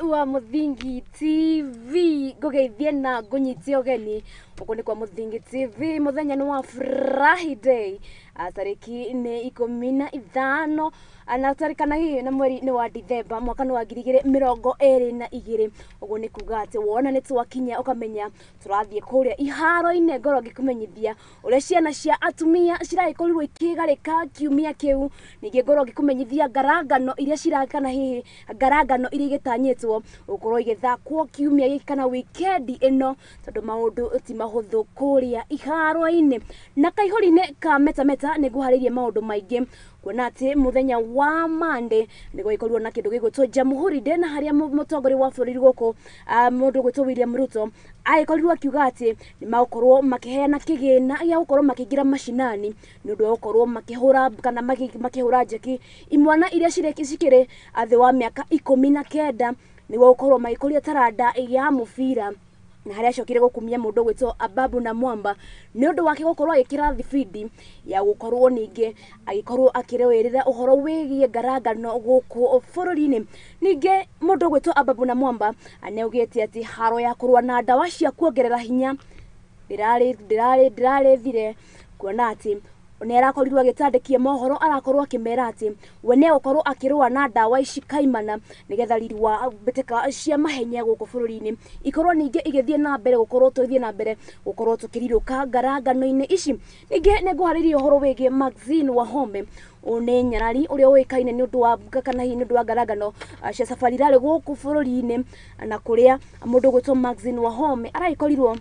Wa Muthingi TV, ngũgeithie na ngũnyitie ũgeni gũkũ nĩ kwa Muthingi TV. Mũthenya nĩ wa Friday, tarĩki nĩ 15 na tarĩ kana hihi na mweri nĩ wa Dithemba, mwaka nĩ wa 2022. Ũguo nĩ kuga atĩ wona nĩ twakinya ũkamenya tũrathiĩ kũrĩa iharo-inĩ, ngorwo ngĩkũmenyithia ũrĩa ciana cia atumia ciragĩkorirwo ikĩgarĩka kiumia kĩu. Ningĩ ngorwo ngĩkũmenyithia ngarangano iria cira kana hihi ngarangano iria igĩtanyĩtwo gũkorwo igĩthakwo kiumia gĩkĩ kana wikendi ĩno, tondũ maũndũ ti mahũthũ kũrĩa iharo-inĩ. Na kaihũri-inĩ ka metameta nĩ nguharĩirie maũndũ maingĩ, kuona atĩ mũthenya wa Monday nĩ gwagĩkorirwo na kĩndũ gĩgwĩtwo Jamhuri Day, na harĩa mũtongoria wa bũrũri gũkũ, mũndũ ũgwĩtwo William Ruto, agĩkorirwo akiuga atĩ nĩ magũkorwo makĩheana kĩgĩna gĩa gũkorwo makĩingĩra macinani nĩ ũndũ wa gũkorwo makĩhũra kana makĩhũra njeki imwana iria cikĩrĩ thĩ wa mĩaka 19, nĩguo gũkorwo magĩkũria taranda ya mũbira. Na harĩa acokire gũkumia mũndũ ũgwĩtwo Ababu na Mwamba nĩ ũndũ wake gũkorwo agĩkĩra thibindi ya gũkorwo ningĩ agĩkorwo akĩrũĩrĩra ũhoro wĩgiĩ ngarangano gũkũ bũrũri-inĩ. Ningĩ mũndũ ũgwĩtwo Ababu na Mwamba nĩ augĩte atĩ haro ya kũrũa na ndawa cia kuongerera hinya ndĩrarĩ thire, kuona atĩ nĩ arakorirwo agĩtandĩkia mohoro, arakorwo akĩmera atĩ we nĩ egũkorwo akĩrũa na ndawa ici kaimana, nĩgetha riri wa mbĩtĩka cia mahenya gũkũ bũrũri-inĩ ikorwo ningĩ igĩthiĩ na mbere gũkorwo tũgĩthiĩ na mbere gũkorwo tũkĩrirũka ngarangano-inĩ ici. Ningĩ nĩ ngũharĩria ũhoro wĩgiĩ Maxine Wahome, ũyũ nĩ nyarari ũrĩa ũĩkaine nĩ ũndũ wa kana hihi nĩ ũndũ wa ngarangano cia Safari Rally gũkũ bũrũri-inĩ, na kũrĩa mũndũ ũgwĩtwo Maxine Wahome aragĩkorirwo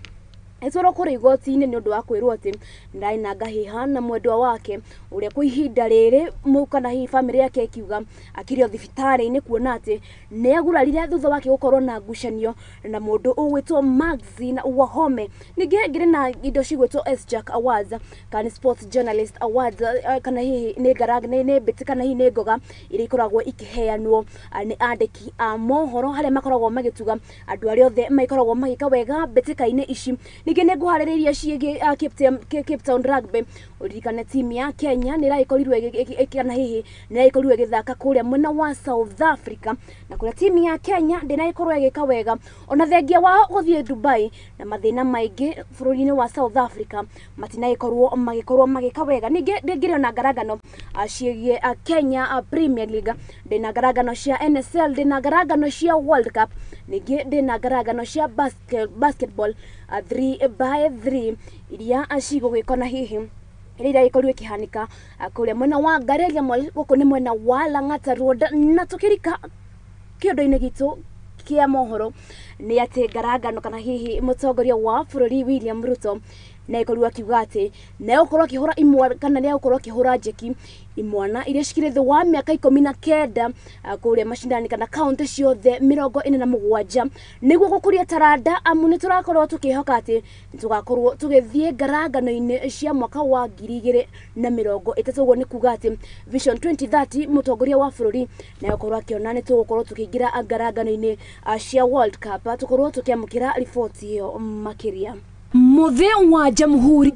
ĩtwarwo kũrĩa igoti-inĩ nĩ ũndũ wa kwĩrwo atĩ ndarĩ na ngahĩha na mwendwa wake, ũrĩa kwa ihinda rĩrĩ kana hihi bamĩrĩ yake ĩkiuga akĩrĩ o thibitarĩ-inĩ, kuona atĩ nĩ agurarire thutha wake gũkorwo na ngucanio na mũndũ ũgwĩtwo Maxine Wahome. Ningĩ ngĩrĩ na indo cigwĩtwo S-Jack Awards kana Sports Journalist Awards, kana hihi nĩ ngarang nĩ mbĩtĩ kana hihi nĩ ngoga iria ikoragwo ikĩheanwo nĩ andĩki a mohoro, harĩa makoragwo magĩtuga andũ arĩa othe makoragwo magĩka wega mbĩtĩka-inĩ ici. Ningĩ nĩ ngũharĩrĩirie ciĩgiĩ Cape Town Rugby. Ũririkane timu ya Kenya nĩ ĩragĩkorirwo kana hihi nĩ ĩragĩkorirwo ĩgĩthaka kũrĩa mwena wa South Africa, na kũrĩa timu ya Kenya ndĩnagĩkorwo ĩgĩka wega ona thengia wao gũthiĩ Dubai na mathĩna maingĩ bũrũri-inĩ wa South Africa, matinagĩkorwo magĩkorwo magĩka wega. Ningĩ ndĩngĩrĩ ona ngarangano ciĩgiĩ Kenya Premier League, ndĩna ngarangano cia NSL, ndĩna ngarangano cia World Cup, ningĩ ndĩna ngarangano cia basketball 3x3 iria cigũgĩkwo na hihi iria iragĩkorirwo ikĩhanĩka kũrĩa mwena wa Garelia Mall, gũkũ nĩ mwena wa Lang'ata Road. Na tũkĩrika kĩondo-inĩ gitũ kĩa mohoro nĩ atĩ ngarangano kana hihi mũtongoria wa bũrũri William Ruto nĩ agĩkorirwo akiuga atĩ nĩ egũkorwo akĩhũra imwana kana nĩ egũkorwo akĩhũra njeki imwana iria cikĩrĩ thĩ wa mĩaka 19 kũrĩa macindani kana kaũntĩ ciothe 47, nĩguo gũkũria taranda, amu nĩ tũrakorwo tũkĩhoka atĩ nĩ tũgakorwo tũgĩthiĩ ngarangano-inĩ cia mwaka wa 2030. Ũguo nĩ kuga atĩ Vision 2030 mũtongoria wa bũrũri nĩ egũkorwo akĩona nĩ tũgũkorwo tũkĩingĩra ngarangano-inĩ cia World Cup. Tũkorwo tũkĩamũkĩra riboti ĩyo makĩria. Mũthĩ wa Jamhuri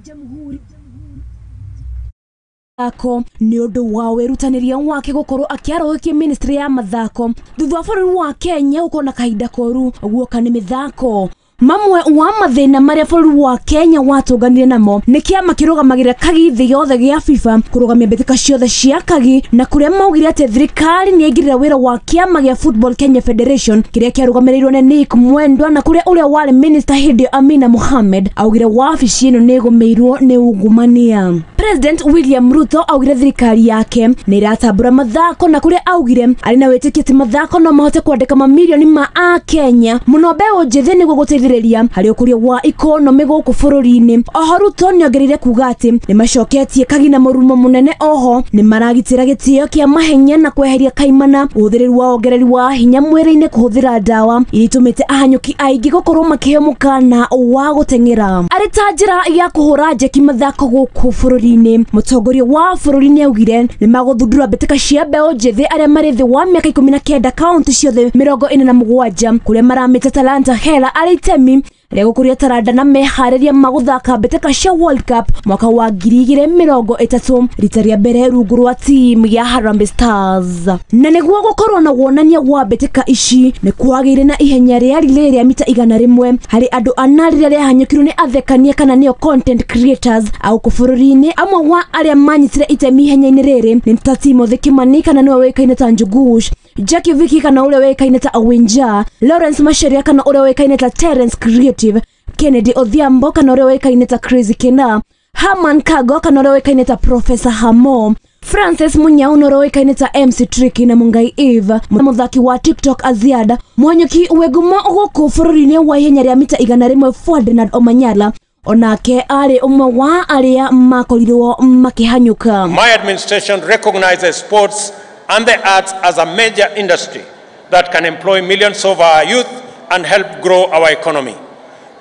mathako nĩ ũndũ wa wĩrutanĩria wake gũkorwo akĩarũkia ministry ya mathako thutha wa bũrũri wa Kenya gũkorwo na kahinda koru guoka nĩ mĩthako. Mamwe wa mathĩna marĩa bũrũri wa Kenya watũnganire namo nĩ kĩama kĩrũgamagĩrĩra kagi thĩ yothe gĩa FIFA kũrũgamia mbĩtĩka ciothe cia kagi, na kũrĩa maugire atĩ thirikari nĩ yaingĩrĩra wĩra wa kĩama gĩa Football Kenya Federation kĩrĩa kĩarũgamĩrĩirwo nĩ Nick Mwendwa, na kũrĩa ũrĩa warĩ minister hĩndĩ ĩyo Amina Mohamed augire wabici ĩno nĩ ĩgũmĩirwo nĩ ungumania. President William Ruto augire thirikari yake nĩ ĩratambũra mathako, na kũrĩa augire arĩ na wĩtĩkio atĩ mathako no mahote kwandĩka mamirioni ma akenya mũno mbeũ njĩthĩ nĩguo gũteithĩrĩria harĩ ũkũria wa ikonomĩ gũkũ bũrũri-inĩ. Oho Ruto nĩongereire kuga atĩ nĩmacoketie kagi na mũrumo mũnene, oho nĩmaragitĩra gĩtĩo kĩa mahenya na kweheria kaimana ũhũthĩrĩri wa wongereri wa hinya mwĩrĩ-inĩ kũhũthĩra ndawa iria itũmĩte ahanyũki aingĩ gũkorwo makĩheo mũkana wa gũteng'era arĩ ta njĩra ya kũhũra njeki mathako gũkũ bũrũri-inĩ. Mũtongoria wa bũrũri nĩaugire nĩmagũthundũra mbĩtĩka cia mbeũ njĩthĩ arĩa marĩ thĩ wa mĩaka 19 kaũntĩ ciothe 47, kũrĩa maramĩta Talanta Hela arĩ itemi rĩa gũkũria taranda na meharĩria ma gũthaka mbĩtĩka cia World Cup mwaka wa 2030 rita rĩa mbere rungu rwa timu ya Harambee Stars. Na nĩguo gũkorwo na wonania wa mbĩtĩka ici nĩ kwagĩire na ihenya rĩa relay rĩa mita 100 harĩ andũ ana rĩrĩa rĩahanyũkirwo nĩ athekania kana nĩo content creators au bũrũri-inĩ. Amwe wa arĩa manyitire itemi ihenya-inĩ rĩrĩ nĩ ta Timothy Kimani kana nĩwe wĩkaine ta Njugush, Jackie Viki kana ũrĩa wĩkaine ta Awinja, Lawrence Macharia kana ũrĩa wĩkaine ta Terence Creative, Kennedy Odhiambo kana ũrĩa wĩkaine ta Crazy Kena, Herman Kago kana ũrĩa wĩkaine ta Professor Hamo, Francis Munyao na ũrĩa wĩkaine ta MC Tricky na Mungai Eve, mũthaki wa TikTok Aziada, mwanyuki wĩ ngumo gũkũ bũrũri-inĩ wa ihenya rĩa mita 100 Ferdinand Omanyala onake arĩ ũmwe wa arĩa makorirwo makĩhanyũka. My administration recognizes sports and the arts as a major industry that can employ millions of our youth and help grow our economy.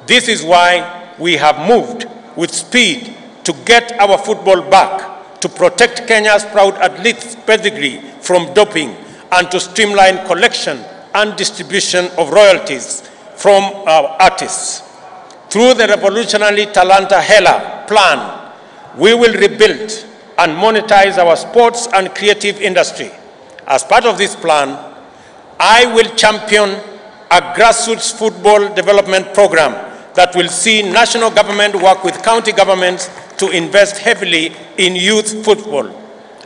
This is why we have moved with speed to get our football back, to protect Kenya's proud athletes' pedigree from doping, and to streamline collection and distribution of royalties from our artists. Through the revolutionary Talanta Hela plan, we will rebuild and monetize our sports and creative industry. As part of this plan, I will champion a grassroots football development program that will see national government work with county governments to invest heavily in youth football.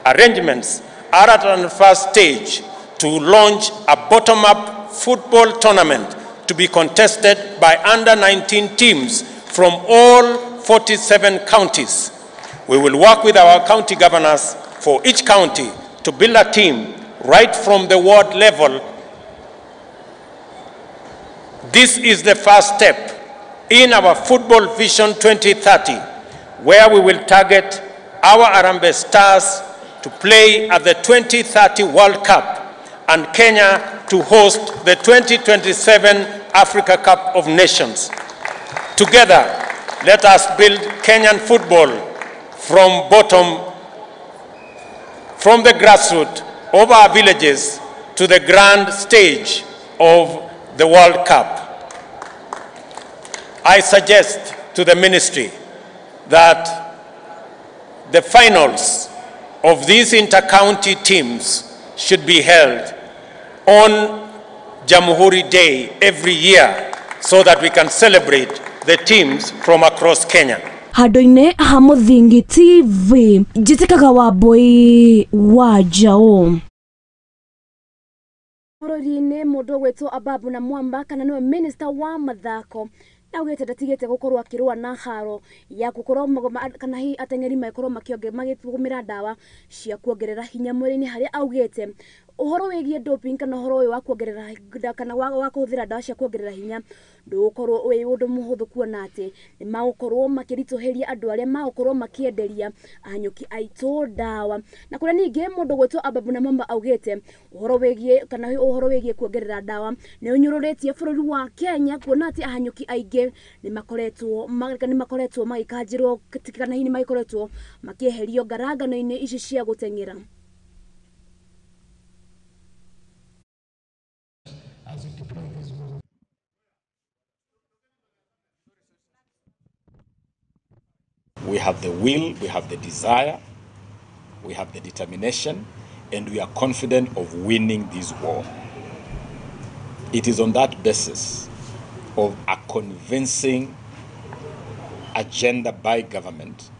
Arrangements are at an first stage to launch a bottom-up football tournament to be contested by under-19 teams from all 47 counties. We will work with our county governors for each county to build a team right from the ward level. This is the first step in our Football Vision 2030, where we will target our Harambee Stars to play at the 2030 World Cup and Kenya to host the 2027 Africa Cup of Nations. Together, let us build Kenyan football from bottom, from the grassroots, over our villages, to the grand stage of the World Cup. I suggest to the ministry that the finals of these inter-county teams should be held on Jamhuri Day every year so that we can celebrate the teams from across Kenya. Handũ-inĩ ha Mũthingi TV, njĩtĩkaga Wambui wa Njaũ. Bũrũri-inĩ mũndũ ũgwĩtwo Ababu na Mwamba kana nĩwe minister wa mathako augĩte ndatigĩte gũkorwo akĩrũa na haro ya gũkorwo kana hihi ateng'eri magĩkorwo makĩtũmĩra ndawa cia kuongerera hinya mwĩrĩ-inĩ, harĩa augĩte ũhoro wĩgiĩ doping kana ũhoro ũyũ wa kuongerera kana wa kũhũthĩra ndawa cia kuongerera hinya ndũgũkorwo wĩ ũndũ mũhũthũ, kuona atĩ nĩ magũkorwo makĩritũhĩria andũ arĩa magũkorwo makĩenderia ahanyũki aitũ ndawa. Na kũrĩa ningĩ mũndũ ũgwĩtwo Ababu na Mwamba augĩte ũhoro wĩgiĩ kana ũhoro wĩgiĩ kuongerera ndawa nĩ ũnyũrũrĩtie bũrũri wa Kenya, kuona atĩ ahanyũki aingĩ nĩ makoretwo magĩkanjĩrwo kana hihi nĩ magĩkoretwo makĩeherio ngarangano-inĩ ici cia gũteng'era. We have the will, we have the desire, we have the determination, and we are confident of winning this war. It is on that basis of a convincing agenda by government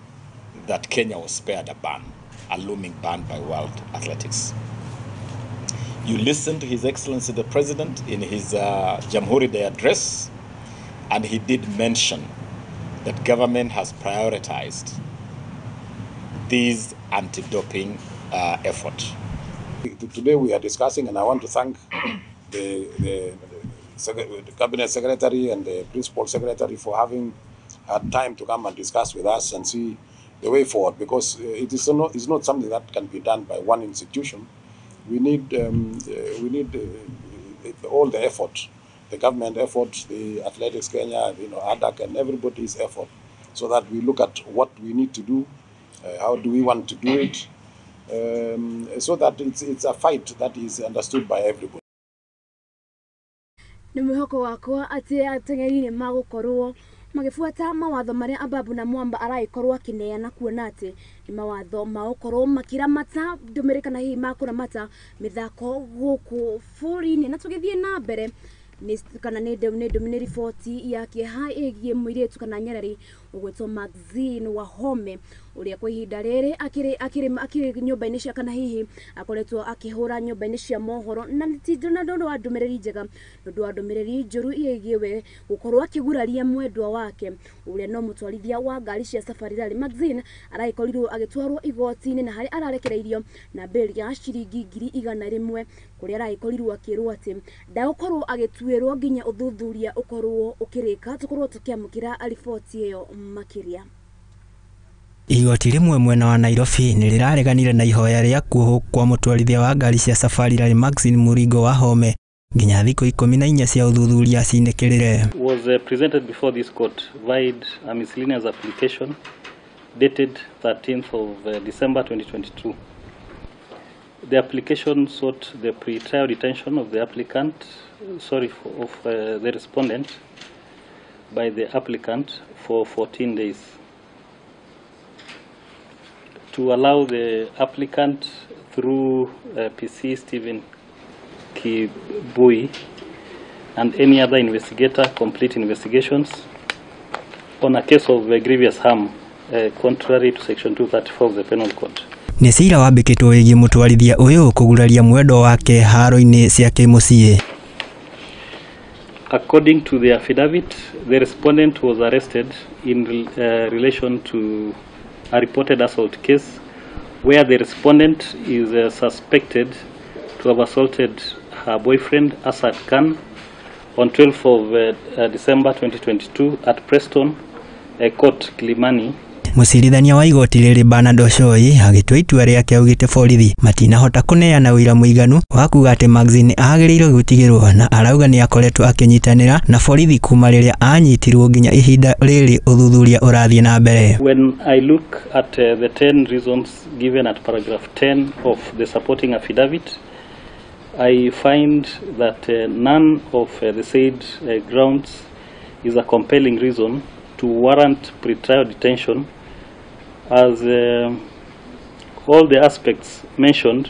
that Kenya was spared a ban, a looming ban by World Athletics. You listen to His Excellency the President in his Jamhuri Day address, and he did mention that government has prioritized this anti-doping effort. Today we are discussing, and I want to thank the Cabinet Secretary and the Principal Secretary for having had time to come and discuss with us and see the way forward, because it is not, it's not something that can be done by one institution. We need all the effort, the government effort, the Athletics Kenya, ADAK, and everybody's effort, so that we look at what we need to do, how do we want to do it, so that it's a fight that is understood by everybody. Nĩ mwĩhoko wakwa atĩ ateng'eri nĩ magũkorwo magĩbuata mawatho marĩa Ababu na Mwamba aragĩkorwo akĩneana, kuona atĩ nĩ mawatho ma gũkorwo makĩramata ndũmĩrĩri kana hihi makũramata mĩthako gũkũ bũrũri-inĩ. Na tũgĩthiĩ na mbere nĩ kana nĩ nĩ riboti ya kĩeha ĩgiĩ mũirĩtu kana nyarari ũgwĩtwo Maxine Wahome, ũrĩa kwa ihinda rĩrĩ akĩrĩ akĩrĩ akĩrĩ nyũmba-inĩ cia kana hihi akoretwo akĩhũra nyũmba-inĩ cia mohoro, na ti na ũndũ wa ndũmĩrĩri njega, nĩ ũndũ wa ndũmĩrĩri njũru ĩgiĩ we gũkorwo akĩguraria mwendwa wake ũrĩa no mũtwarithia wa ngari cia Safari Rally. Maxine aragĩkorirwo agĩtwarwo igoti-inĩ na harĩa ararekereirio na bail ya ciringi 100,000, kũrĩa aragĩkorirwo akĩrwo atĩ ndagũkorwo agĩtuĩrwo nginya ũthuthuria ũkorwo ũkĩrĩka. Tũkorwo tũkĩamũkĩra riboti ĩyo makĩria. Igoti rĩmwe mwena wa Nairobi nĩ rĩrareganire na ihoya rĩa kuohwo kwa mũtwarithia wa ngari cia Safari Rally Maxine Mũringo Wahome nginya thikũ 14 cia ũthuthuria cinĩkĩrĩre. Was presented before this court vide a miscellaneous application dated 13th of December 2022. The application sought the pre-trial detention of the applicant, sorry, of the respondent by the applicant for 14 days to allow the applicant through PC Stephen Kibui and any other investigator complete investigations on a case of grievous harm contrary to section 234 of the Penal Code. Nĩ cira wambĩkĩtwo wĩgiĩ mũtwarithia ũyũ kũguraria mwendwa wake haro-inĩ cia kĩmũciĩ. According to the affidavit, the respondent was arrested in relation to a reported assault case where the respondent is suspected to have assaulted her boyfriend Asad Khan on 12th of December 2022 at Preston Court, Kilimani. Mũcirithania wa igoti rĩrĩ Bernard Ochoi agĩtua itua rĩake augĩte borithi matinahota kũneana ũira mũiganu wa kuga atĩ Maxine agĩrĩirwo gũtigĩrwo, na arauga nĩ akoretwo akĩnyitanĩra na borithi kuma rĩrĩa anyitirwo nginya ihinda rĩrĩ ũthuthuria ũrathiĩ na mbere. When I look at the 10 reasons given at paragraph 10 of the supporting affidavit, I find that none of the said grounds is a compelling reason to warrant pretrial detention, as all the aspects mentioned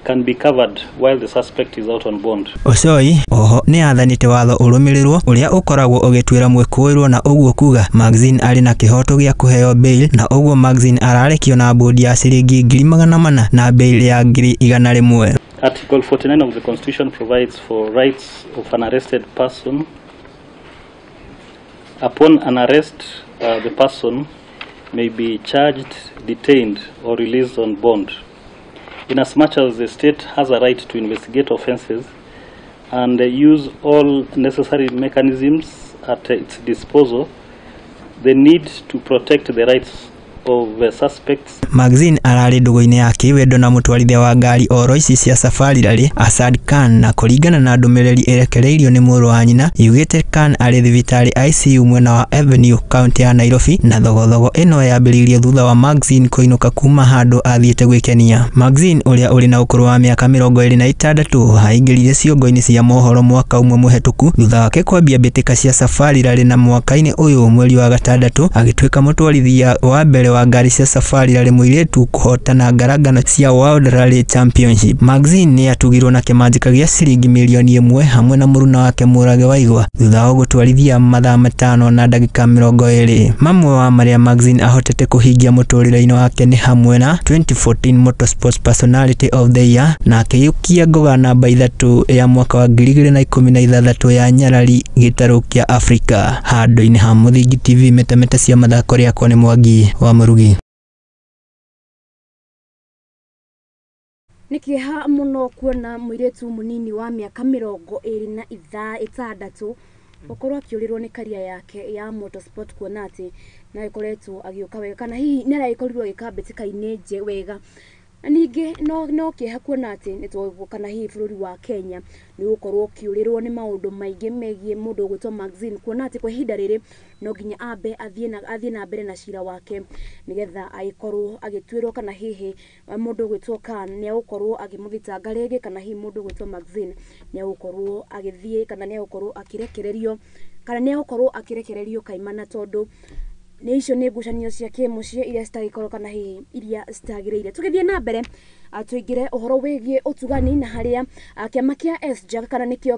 can be covered while the suspect is out on bond. Ochoi oho nĩ athanĩte watho ũrũmĩrĩrwo ũrĩa ũkoragwo ũgĩtuĩra mwĩkũĩrwo, na ũguo kuga Maxine arĩ na kĩhoto gĩa kũheo bail, na ũguo Maxine ararekio na bodi ya ciringi 400,000 na bail ya 100,000. Article 49 of the Constitution provides for rights of an arrested person. Upon an arrest, the person may be charged, detained, or released on bond. Inasmuch as the state has a right to investigate offenses and use all necessary mechanisms at its disposal, the need to protect the rights of suspects. Maxine ararĩ ndũgũ-inĩ ya kĩwendo na mũtwarithia wa ngari oro ici cia Safari Rally Asad Khan, na kũringana na ndũmĩrĩri ĩrekereirio nĩ mũrũ wa nyina yugĩte Khan arĩ thibitarĩ ICU mwena wa Avenue kaunti ya Nairobi, na thogothogo ĩno yambĩrĩirie thutha wa Maxine kũinũka kuma handũ athiĩte gwĩkenia. Maxine ũrĩa ũrĩ na ũkũrũ wa mĩaka 26 aingĩrire ciongo-inĩ cia mohoro mwaka ũmwe mũhetũku thutha wake kwambia mbĩtĩka cia Safari Rally, na mwaka-inĩ ũyũ mweri wa gatandatũ agĩtuĩka mũtwarithia wa mbere wa ngari cia Safari Rally mũirĩtu kũhotana ngarangano cia World Rally Championship. Maxine nĩ atugirwo na kĩmanjĩka gĩa ciringi 1,000,000 hamwe na mũruna wake Mũrage Waigwa thutha wa gũtwarithia mathaa 5 na ndagĩka 20. Mamwe wa marĩa Maxine ahotete kũhingia mũtũrĩre-inĩ wake nĩ hamwe na 2014 Motorsports Personality of the Year, na akĩiyũkia ngoga namba 3 ya mwaka wa 2016 ya Nyarari gĩtarũ kĩa Afrika. Handũ-inĩ ha Mũthingi TV, metameta cia mathako rĩakwa nĩ Mwangi wa Mũrugi. Nĩ kĩeha mũno kuona mũirĩtu mũnini wa mĩaka 26 gũkorwo akĩũrĩrwo nĩ karia yake ya motorsport, kuona atĩ nĩ agĩkoretwo agĩũka wega kana hihi nĩ aragĩkorirwo agĩka mbĩtĩka-inĩ nje wega. Na ningĩ no kĩeha kuona atĩ nĩ kana hihi bũrũri wa Kenya nĩ ũgũkorwo ũkĩũrĩrwo nĩ maũndũ maingĩ megiĩ mũndũ ũgwĩtwo Maxine, kuona atĩ kwa ihinda rĩrĩ no nginya ambe athiĩ na mbere na cira wake nĩgetha agĩkorwo agĩtuĩrwo kana hihi mũndũ ũgwĩtwo Khan nĩ egũkorwo akĩmũthitanga rĩngĩ, kana hihi mũndũ ũgwĩtwo Maxine nĩ egũkorwo agĩthiĩ kana nĩ egũkorwo akĩrekererio, kana nĩ egũkorwo akĩrekererio kaimana, tondũ nĩ icio nĩ ngucanio cia kĩmũciĩ iria citagĩkorwo kana hihi iria citagĩrĩire. Tũgĩthiĩ na mbere tũingĩre ũhoro wĩgiĩ ũtugani na harĩa kĩama kĩa SJAK kana nĩkĩo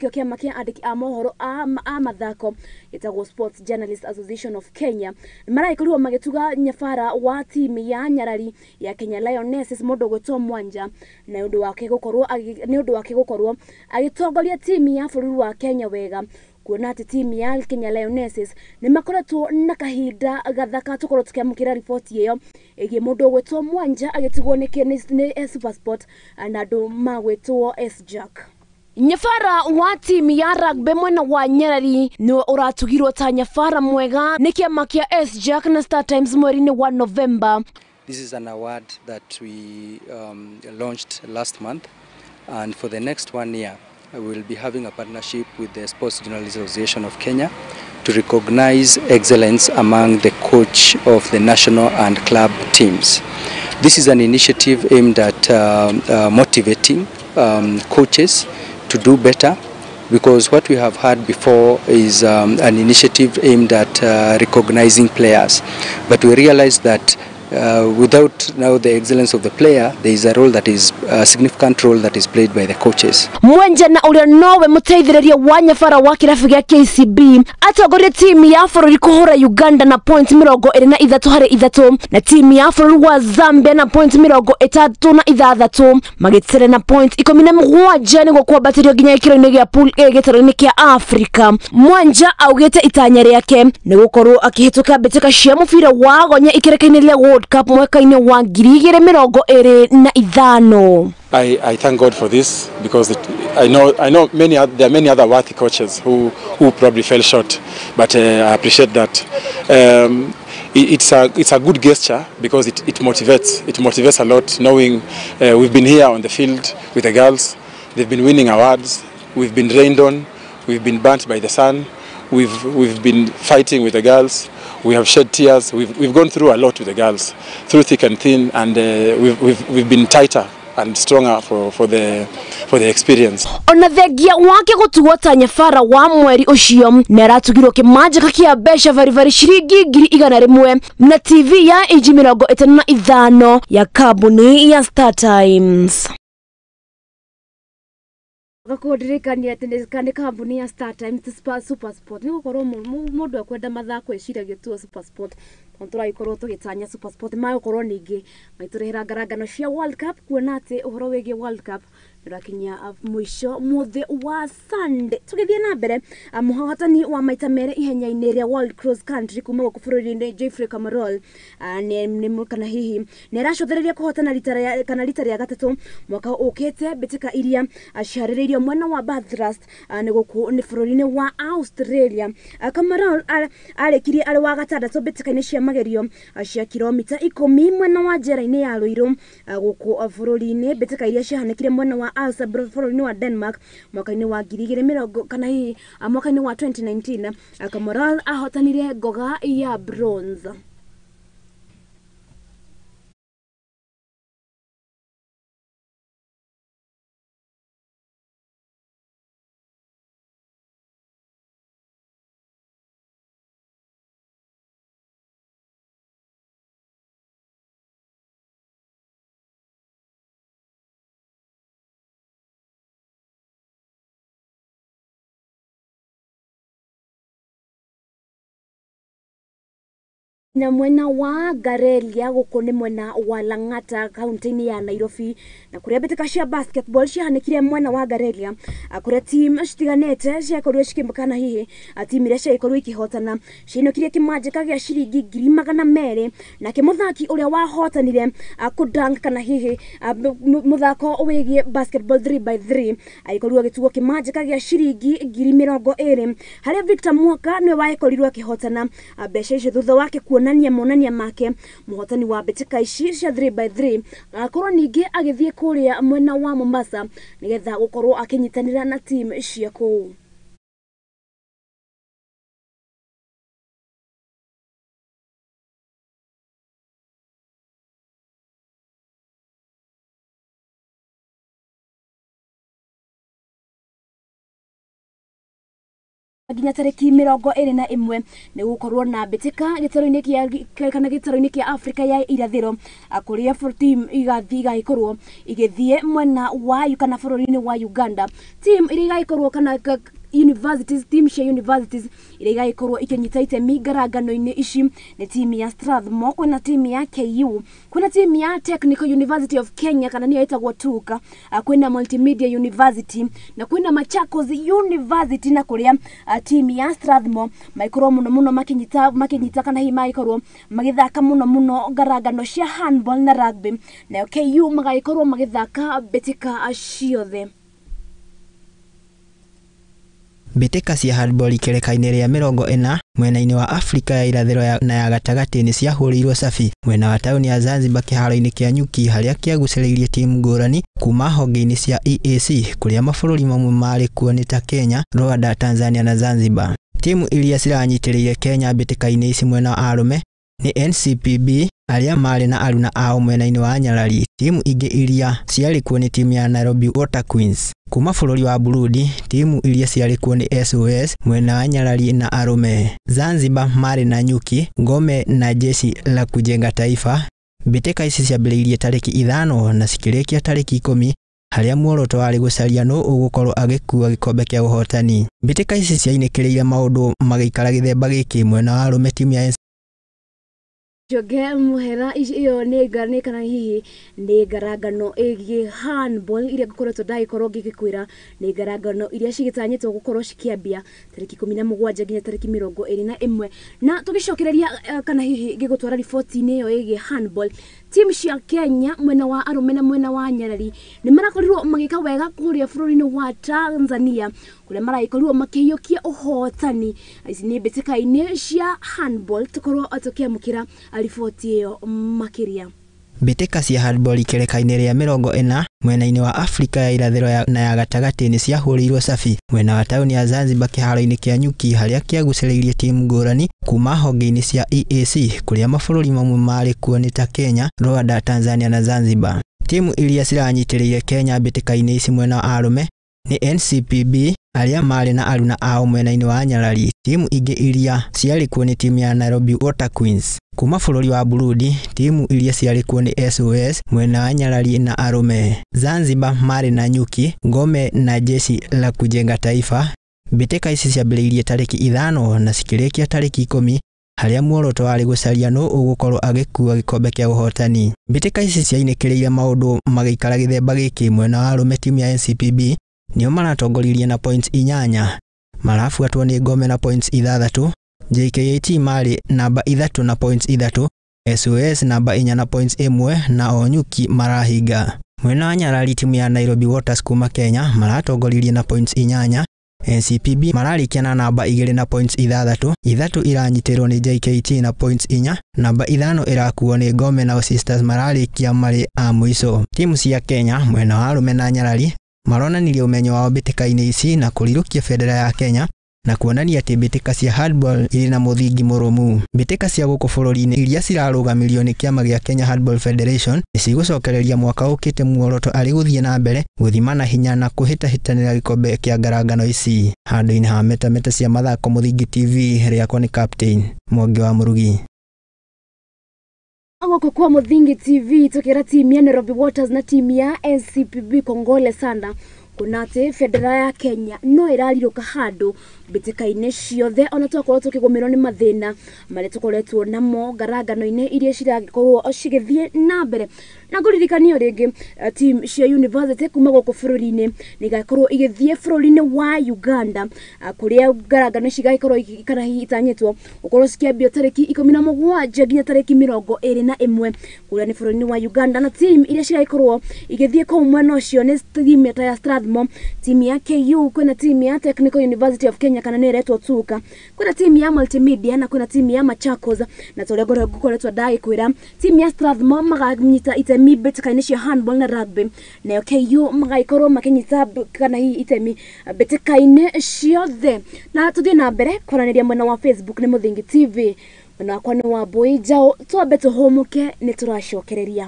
kĩama kĩa andĩki a mohoro a mathako gĩtagwo Sports Journalists Association of Kenya maragĩkorirwo magĩtuga nyabara wa timu ya nyarari ya Kenya Lionesses mũndũ ũgwĩtwo Mwanja na ũndũ wake gũkorwo agĩtongoria timu ya bũrũri wa Kenya wega, kuona atĩ timu ya Kenya Lionesses nĩ makoretwo na kahinda gathaka. Tũkorwo tũkĩamũkĩra riboti ĩyo ĩgiĩ mũndũ ũgwĩtwo Mwanja agĩtigwo nĩ SuperSport na andũ magwĩtwo SJAK. Nyabara wa timu ya rugby mwena wa Nyarari nĩwe ũratugirwo ta nyabara mwega nĩ kĩama kĩa SJAK na Star Times mweri-inĩ wa November. This is an award that we launched last month, and for the next 1 year we will be having a partnership with the Sports Journalists Association of Kenya to recognize excellence among the coach of the national and club teams. This is an initiative aimed at motivating coaches to do better, because what we have had before is an initiative aimed at recognizing players. But we realize that without now the excellence of the player, there is a role that is a significant role that is played by the coaches. Mwenja na uria nowe muteithĩrĩria wa nyabara wa kĩrabu gĩa KCB atongoria timu ya bũrũri kũhũra Uganda na point 23-3 na timu ya bũrũri wa Zambia na point 36 magĩtere na point 17 nĩguo kwambatĩrio nginya gĩkĩro-inĩ gĩa pool A gĩtaro-inĩ kĩa Afrika. Mwenja augĩte itanya rĩake nĩ gũkorwo akĩhĩtũka mbĩtĩka cia mũbira wa gonya ikĩrĩka-inĩ rĩa World Cup mwaka-inĩ wa 2025. I thank God for this, because I know there are many other worthy coaches who probably fell short, but I appreciate that. It's a good gesture, because it motivates a lot, knowing we've been here on the field with the girls, they've been winning awards, we've been rained on, we've been burnt by the sun, we've been fighting with the girls, we have shed tears, we've gone through a lot with the girls, through thick and thin, and we've been tighter and stronger for the experience. Ona thengia wake gũtugwo ta nyabara wa mweri ũcio nĩ aratugirwo kĩmanjĩka kĩa mbeca baribari ciringi 100,000 na TV ya inji 55 ya kambuni ya Star Times. Gakundirikania atĩ nĩ kambuni ya Star Times SuperSport nĩ gũkorwo mũndũ akwenda mathako eciragia tu SuperSport, tondũ tũragĩkorwo tũgĩtanya SuperSport magũkorwo ningĩ magĩtũrehera ngarangano cia World Cup, kuona atĩ ũhoro wĩgiĩ World Cup nĩũrakinya mũico mũthĩ wa Sunday. Tũgĩthiĩ na mbere, mũhotani wa maita merĩ ihenya-inĩ rĩa World Cross Country kuma gũkũ bũrũri-inĩ Geoffrey Kamworor kana hihi nĩ aracũthĩrĩria kũhotana rita rĩa gatatũ mwaka ũkĩte mbĩtĩka iria ciharĩrĩirio mwena wa Bathurst nĩ gũkũ nĩ bũrũri-inĩ wa Australia. Kamworor arĩkirie arĩ wa gatandatũ mbĩtĩka-inĩ cia magerio cia kilomita 10 mwena wa njera-inĩ ya Ruiru gũkũ bũrũri-inĩ, mbĩtĩka iria ciahanĩkire mwena wa bũrũri-inĩ wa Denmark mwaka-inĩ wa 2020 kana hihi mwaka-inĩ wa 2019. Kamworor ahotanire ngoga ya bronze. Na mwena wa Garelia gũkũ nĩ mwena wa Lang'ata kaunti-inĩ ya Nairobi, na kũrĩa mbĩtĩka cia basketball ciahanĩkire mwena wa Garelia kũrĩa team citiganĩte ciakorirwo cikĩmakana hihi team iria ciagĩkorirwo ikĩhotana ciainũkirie kĩmanjĩka gĩa ciringi 200,000, nake mũthaki ũrĩa wahotanire kũdunk kana hihi mũthako wĩgiĩ basketball 3x3 agĩkorirwo agĩtugwo kĩmanjĩka gĩa ciringi 20,000, harĩa Victor Mwaka nĩwe wagĩkorirwo akĩhotana mbeca icio thutha wake kuona kuonania monania make. Mũhotani wa mbĩtĩka ici cia 3x3 agakorwo ningĩ agĩthiĩ kũrĩa mwena wa Mombasa nĩgetha gũkorwo akĩnyitanĩra na team cia kũu. Nginya tarĩki 21 nĩ gũkorwo na mbĩtĩka gĩtarũ-inĩ kĩa kana gĩtarũ-inĩ kĩa Afrika ya irathĩro, kũrĩa team igathiĩ igagĩkorwo igĩthiĩ mwena wa kana bũrũri-inĩ wa Uganda. Team iria igagĩkorwo kana universities, team cia universities iria igagĩkorwo ikĩnyita itemi ngarangano-inĩ ici nĩ team ya Strathmore, kwĩna team ya KU, kwĩna team ya Technical University of Kenya kana nĩyo ĩtagwo TUK, kwĩna Multimedia University na kwĩna Machakos University, na kũrĩa team ya Strathmore maikorwo mũno mũno makinyita kana hihi magĩkorwo magĩthaka mũno mũno ngarangano cia handball na rugby, nayo KU magagĩkorwo magĩthaka mbĩtĩka ciothe. Mbĩtĩka cia handball ikereka-inĩ rĩa 40 mwena-inĩ wa Afrika ya irathĩro na ya gatagatĩ nĩ ciahũrĩirwo cabi mwena wa taũni ya Zanzibar kĩharo-inĩ kĩa Nyuki, harĩa kĩagucĩrĩirie timu ngũrani kuma honge-inĩ cia EAC, kũrĩa mabũrũri mamwe marĩ kuo nĩ ta Kenya, Rwanda, Tanzania na Zanzibar. Timu iria ciranyitĩrĩire Kenya mbĩtĩka-inĩ ici mwena wa arũme nĩ NCPB arĩa marĩ na aruna ao mwena-inĩ wa Nyarari. Timu ingĩ iria ciarĩ kuo nĩ timu ya Nairobi Water Queens kuma bũrũri wa Burundi. Timu iria ciarĩ kuo nĩ SOS mwena wa Nyarari na arũme. Zanzibar marĩ na Nyuki, Ngome na Jeshi la Kujenga Taifa. Mbĩtĩka ici ciambĩrĩirie tarĩki 5 na cikĩrĩkia tarĩki 10, harĩa muoroto warĩ gũcaria nũ ũgũkorwo agĩkua gĩkombe kĩa ũhotani. Mbĩtĩka ici ciainĩkĩrĩire maũndũ magĩikara gĩthemba gĩkĩ mwena wa arũme timu ya Njoge Muhera iyo nĩ kana hihi nĩ ngarangano ĩgiĩ handball iria ngoretwo ndagĩkorwo ngĩgĩkwĩra nĩ ngarangano iria cigĩtanyĩtwo gũkorwo cikĩambia tarĩki 17 nginya tarĩki 21. Na tũgĩcokereria kana hihi ngĩgũtwara riboti-inĩ ĩyo ĩgiĩ handball, team cia Kenya mwena wa arũme na mwena wa Nyarari nĩ marakorirwo magĩka wega kũrĩa bũrũri-inĩ wa Tanzania, kũrĩa maragĩkorirwo makĩiyũkia ũhotani. Ici nĩ mbĩtĩka-inĩ cia handball, tũkorwo tũkĩamũkĩra riboti ĩyo makĩria. Mbĩtĩka cia handball ikereka-inĩ rĩa 40 mwena-inĩ wa Afrika ya irathĩro na ya gatagatĩ nĩ ciahũrĩirwo cabi mwena wa taũni ya Zanzibar kĩharo-inĩ kĩa Nyuki, harĩa kĩagucĩrĩirie timu ngũrani kuma honge-inĩ cia EAC, kũrĩa mabũrũri mamwe marĩ kuo nĩ ta Kenya, Rwanda, Tanzania na Zanzibar. Timu iria ciranyitĩrĩire Kenya mbĩtĩka-inĩ ici mwena wa arũme nĩ NCPB arĩa marĩ na aruna ao mwena-inĩ wa Nyarari. Timu ingĩ iria ciarĩ kuo nĩ timu ya Nairobi Water Queens kuma bũrũri wa Burundi. Timu iria ciarĩ kuo nĩ SOS mwena wa Nyarari na arũme. Zanzibar marĩ na Nyuki, Ngome na Jeshi la Kujenga Taifa. Mbĩtĩka ici ciambĩrĩirie tarĩki 5 na cikĩrĩkia tarĩki 10, harĩa muoroto warĩ gũcaria nũ ũgũkorwo agĩkua gĩkombe kĩa ũhotani. Mbĩtĩka ici ciainĩkĩrĩire maũndũ magĩikara gĩthemba gĩkĩ mwena wa arũme timu ya NCPB nĩo maratongoririe na points 8, marabuatwo nĩ Ngome na points 6, JKAT marĩ namba 3 na points 3, SOS namba 4 na points 1 na Onyuki marahinga. Mwena wa Nyarari timu ya Nairobi Waters kuma Kenya maratongoririe na points 8, NCPB mararĩkia na namba 2 na points 6, 3 iranyitĩrwo nĩ JKT na points 4, namba 5 ĩrakuo nĩ Ngome na Sisters mararĩkia marĩ a mũico. Timu cia Kenya mwena wa arũme na Nyarari maronanirie ũmenyo wao mbĩtĩka-inĩ ici na kũrirũkia bendera ya Kenya na kuonania atĩ mbĩtĩka cia handball irĩ na mũthingi mũrũmu. Mbĩtĩka cia gũkũ bũrũri-inĩ iria cirarũgamĩrio nĩ kĩama gĩa Kenya Handball Federation nĩ cigũcokereria mwaka ũkĩte muoroto arĩ gũthiĩ na mbere gũthimana hinya na kũhĩtahĩtanĩra gĩkombe kĩa ngarangano ici. Handũ-inĩ ha metameta cia mathako Mũthingi TV, rĩakwa nĩ Captain Mwangi wa Mũrugi. Gũkũ kwa Mũthingi TV tukĩra timu ya Nairobi Waters na timu ya NCPB kongole sana kuna atĩ bendera ya Kenya no ĩrarirũka handũ mbĩtĩka-inĩ ciothe, ona twakorwo tũkĩgũmĩrwo nĩ mathĩna marĩa tũkoretwo namo ngarangano-inĩ iria ciragĩkorwo cigĩthiĩ na mbere. Na ngũririkanio rĩngĩ team cia university kuma gũkũ bũrũri-inĩ nĩ igakorwo igĩthiĩ bũrũri-inĩ wa Uganda, kũrĩa ngarangano ici igagĩkorwo kana hihi itanyĩtwo gũkorwo cikĩambio tarĩki 17 nginya tarĩki 21, kũrĩa nĩ bũrũri-inĩ wa Uganda. Na team iria ciragĩkorwo igĩthiĩ kũu mwena ũcio nĩ team ta ya Strathmore, team ya KU, kwĩna team ya Technical University of Kenya Kenya kana nĩ ĩretwo Tuka. Kwĩna timu ya Multimedia na kwĩna timu ya Machakos, na tũrĩa ngũkoretwo ndagĩkwĩra timu ya Strathmore maganyita itemi mbĩtĩka-inĩ cia handball na rugby, nayo KU magagĩkorwo makĩnyita kana hihi itemi mbĩtĩka-inĩ ciothe. Na tũthiĩ na mbere kwaranĩria mwena wa Facebook nĩ Mũthingi TV, mwena wakwa nĩ wa Mbui Njaũ. Twambe tũhũmũke, nĩ tũracokereria.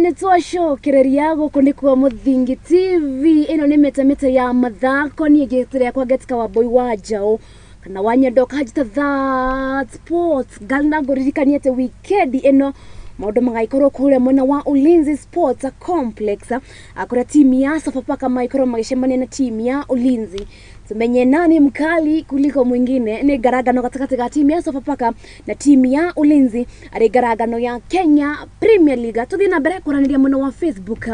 Nĩtwacokereria gũkũ nĩkuo Mũthingi TV. Ĩno nĩ mĩtamĩta ya mathako, niĩ ngĩtĩrĩa kwa Getka wa Mbui wa Njaũ kana wa Nyendo kanjita that sports girl, na ngũririkanie atĩ wikendi ĩno maũndũ magagĩkorwo kũrĩa mwena wa Ulinzi Sports Complex, kũrĩa timu ya Sofapaka magĩkorwo magĩcemania na timu ya Ulinzi. Tumenye nani mkali kuliko mwingine. Ni ngarangano gatagatĩ ga timu ya Sofapaka na timu ya Ulinzi, arĩ ngarangano ya Kenya Premier League. Tũthiĩ na mbere kwaranĩria mwena wa Facebook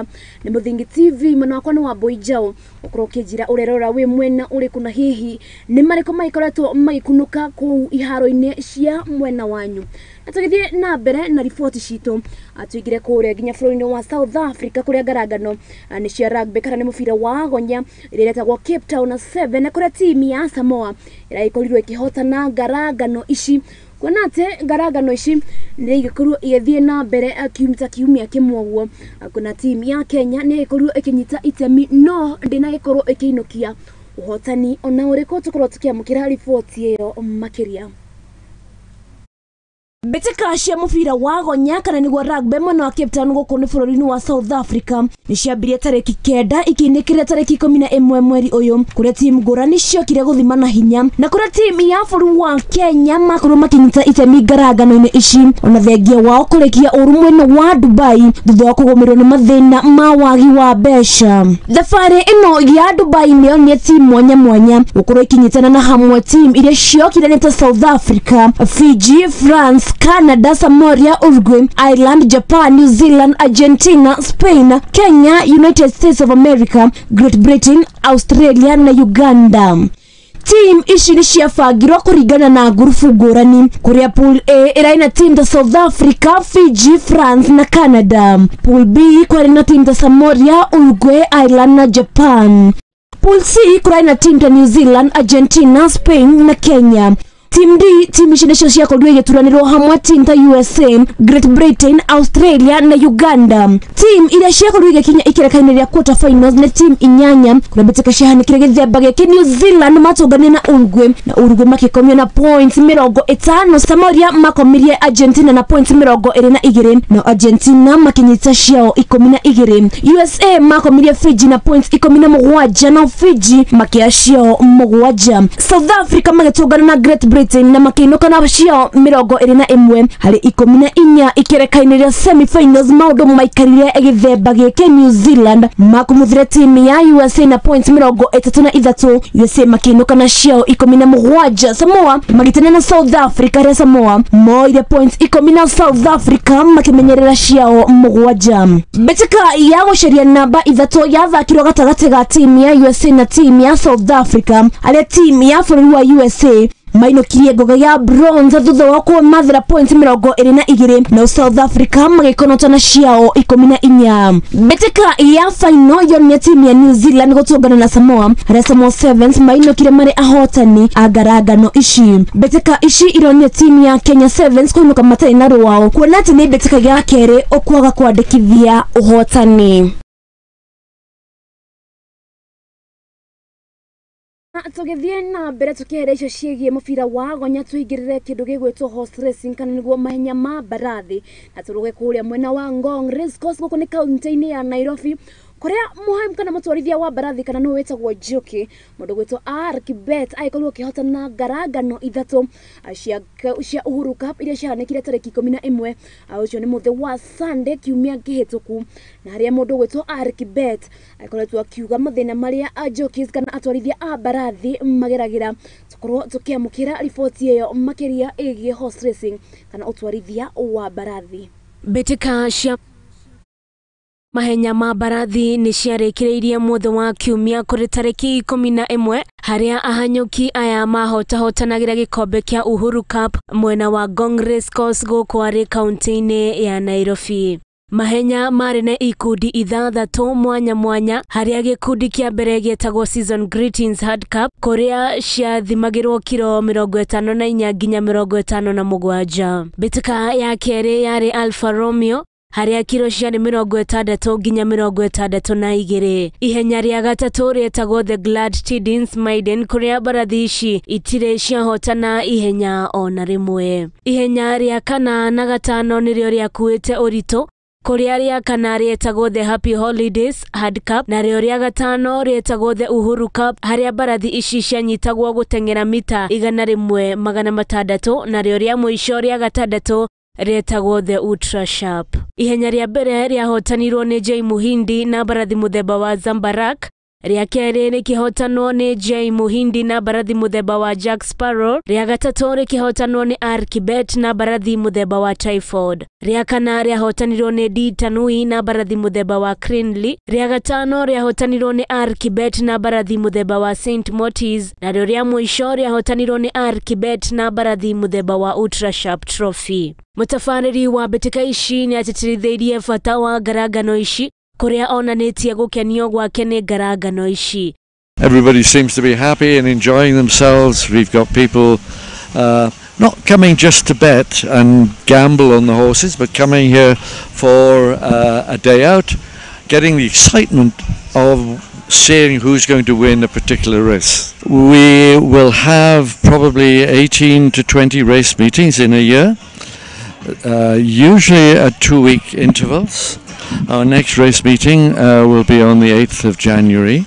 nĩ Mũthingi TV, mwena wakwa nĩ wa Mbui Njaũ. Ũkorwo ũkĩnjĩra ũrerora wĩ mwena ũrĩkũ na hihi nĩ marĩkũ magĩkoretwo magĩkunũka kũu iharo-inĩ cia mwena wanyu. Na tũgĩthiĩ na mbere na riboti citũ, tũingĩre kũrĩa nginya bũrũri-inĩ wa South Africa kũrĩa ngarangano nĩ cia rugby kana nĩ mũbira wa gonya ĩrĩa ĩretagwo Cape Town 7, na kũrĩa timu ya Samoa ĩragĩkorirwo ĩkĩhotana ngarangano ici. Kuona atĩ ngarangano ici nĩ igĩkorirwo igĩthiĩ na mbere ta kiumia kĩmwe ũguo. Kuna timu ya Kenya nĩ ĩgĩkorirwo ĩkĩnyita itemi no ndĩnagĩkorwo ĩkĩinũkia ũhotani ona ũrĩkũ. Tũkorwo tũkĩamũkĩra riboti ĩyo makĩria. Mbĩtĩka cia mũbira wa gonya kana nĩguo rugby mwena wa Cape Town gũkũ nĩ bũrũri-inĩ wa South Africa nĩ ciambirie tarĩki 9 ikiinĩkĩria tarĩki 11 mweri ũyũ, kũrĩa timu ngũrani ciokire gũthimana hinya na kũrĩa timu ya bũrũri wa Kenya makorwo makĩnyita itemi ngarangano-inĩ ici, ona thengia wao kũrĩkia ũru mwena wa Dubai thutha wa kũgũmĩrwo nĩ mathĩna ma wagi wa mbeca. Thabarĩ ĩno ya Dubai nĩyo nĩ timu mwanya mwanya gũkorwo ikinyitana na hamwe timu iria ciokire nĩ ta South Africa, Fiji, France, Canada, Samoa, Uruguay, Ireland, Japan, New Zealand, Argentina, Spain, Kenya, United States of America, Great Britain, Australia na Uganda. Team ici nĩ ciabangirwo kũringana na ngurubu ngũrani, kũrĩa pool A ĩrarĩ na team ta South Africa, Fiji, France na Canada. Pool B kwarĩ na team ta Samoa, Uruguay, Ireland na Japan. Pool C kũrarĩ na team ta New Zealand, Argentina, Spain na Kenya. Team D, team ici nĩcio ciakorirwo igĩturanĩrwo hamwe, team ta USA, Great Britain, Australia na Uganda. Team iria ciakorirwo igĩkinya ikereka-inĩ rĩa quarter finals nĩ team 8, kũrĩa mbĩtĩka ciahanĩkire gĩthemba gĩkĩ. New Zealand matũnganire na Uruguay, na Uruguay makĩkomio na points 50. Samoa makomirie Argentina na points 22, na Argentina makĩnyita ciao 12. USA makomirie Fiji na points 17, na Fiji makĩoya ciao 7. South Africa magĩtũngana na Great Britain na makĩinũka na ciao 21 harĩ 14. Ikereka-inĩ rĩa semi-finals maũndũ maikarire gĩthemba gĩkĩ. New Zealand makumuthire timu ya USA na points 33, USA makĩinũka na ciao 17. Samoa magĩtene na South Africa, rĩa Samoa moire points 10 na South Africa makĩmenyerera ciao 7. Mbĩtĩka ya gũcaria namba 3 yathakirwo gatagatĩ ga timu ya USA na timu ya South Africa, harĩa timu ya bũrũri wa USA mainũkirie ngoga ya bronze thutha wa kũmathĩra points 22, na South Africa magĩkonota na ciao 14. Mbĩtĩka ya final yonire timu ya New Zealand gũtũngana na Samoa, harĩa Samoa Sevens mainũkire marĩ ahotani a ngarangano ici. Mbĩtĩka ici ironire timu ya Kenya Sevens kũinũka matarĩ na rwao, kuona atĩ nĩ mbĩtĩka ya kerĩ ũkwaga kwandĩkithia ũhotani. Tũgĩthiĩ na mbere tũkĩeheria icio ciĩgiĩ mũbira wa gonya, tũingĩrĩre kĩndũ gĩgwĩtwo horse racing, kana nĩguo mahenya ma mbarathi, na tũrũge kũrĩa mwena wa Ngong Race Course gũkũ nĩ kaunti-inĩ ya Nairobi, kũrĩa mũhaim kana mũtwarithia wa mbarathi kana nĩwe wĩtagwo jockey, mũndũ gwĩtwo R Kibet agĩkorirwo akĩhotana ngarangano 3 cia Uhuru Cup iria ciahanĩkire tarĩki 11, ũcio nĩ mũthĩ wa Sunday kiumia kĩhĩtũku, na harĩa mũndũ gwĩtwo R Kibet akoretwo akiuga mathĩna marĩa jockeys kana atwarithia a mbarathi mageragĩra. Tũkorwo tũkĩamũkĩra riboti ĩyo makĩria ĩgiĩ horse racing kana ũtwarithia wa mbarathi. Mbĩtĩka cia mahenya ma mbarathi nĩ ciarĩkĩrĩirie mũthĩ wa kiumia kũrĩ tarĩki 11, harĩa ahanyũki aya mahotahotanagĩra gĩkombe kĩa Uhuru Cup mwena wa Ngong Race Course gũkũ arĩ kaunti-inĩ ya Nairobi. Mahenya marĩ na ikundi 6 mwanya mwanya, harĩa gĩkundi kĩa mbere gĩetagwo Season Greetings Hard Cup, kũrĩa ciathimagĩrwo kiro 54 nginya 57. Mbĩtĩka ya kerĩ yarĩ Alfa Romeo, harĩa kiro ciarĩ 60 nginya 62. Ihenya rĩa gatatũ rĩetagwo The Glad Tidings Maiden, kũrĩa mbarathi ici itirĩ ciahotana ihenya ona rĩmwe. Ihenya rĩa kana na gatano nĩrĩo rĩakuĩte ũritũ, kũrĩa rĩa kana rĩetagwo The Happy Holidays Hard Cup, na rĩo rĩa gatano rĩetagwo The Uhuru Cup, harĩa mbarathi ici cianyitagwo gũteng'era mita 100,600, na rĩo rĩa mũico rĩa gatandatũ rĩetagwo The Ultra Sharp. Ihenya rĩa mbere rĩahotanirwo nĩ Jay Muhindi na mbarathi mũthemba wa Zambarak, rĩa kerĩ rĩkĩhotanwo nĩ Jay Muhindi na mbarathi mũthemba wa Jack Sparrow, rĩa gatatũ rĩkĩhotanwo nĩ R Kibet na mbarathi mũthemba wa Typhoid, rĩa kana rĩahotanirwo nĩ D Tanui na mbarathi mũthemba wa Crinley, rĩa gatano rĩahotanirwo nĩ R Kibet na mbarathi mũthemba wa St Mortis, na rĩo rĩa mũico rĩahotanirwo nĩ R Kibet na mbarathi mũthemba wa Ultra Sharp Trophy. Mũtabarĩri wa mbĩtĩka ici nĩatĩtĩrithĩirie bata wa ngarangano ici, kũrĩa onanĩtie gũkenio gwake nĩ ngarangano ici. Everybody seems to be happy and enjoying themselves. We've got people not coming just to bet and gamble on the horses, but coming here for a day out, getting the excitement of seeing who's going to win a particular race. We will have probably 18 to 20 race meetings in a year, usually at 2-week intervals. Our next race meeting will be on the 8th of January,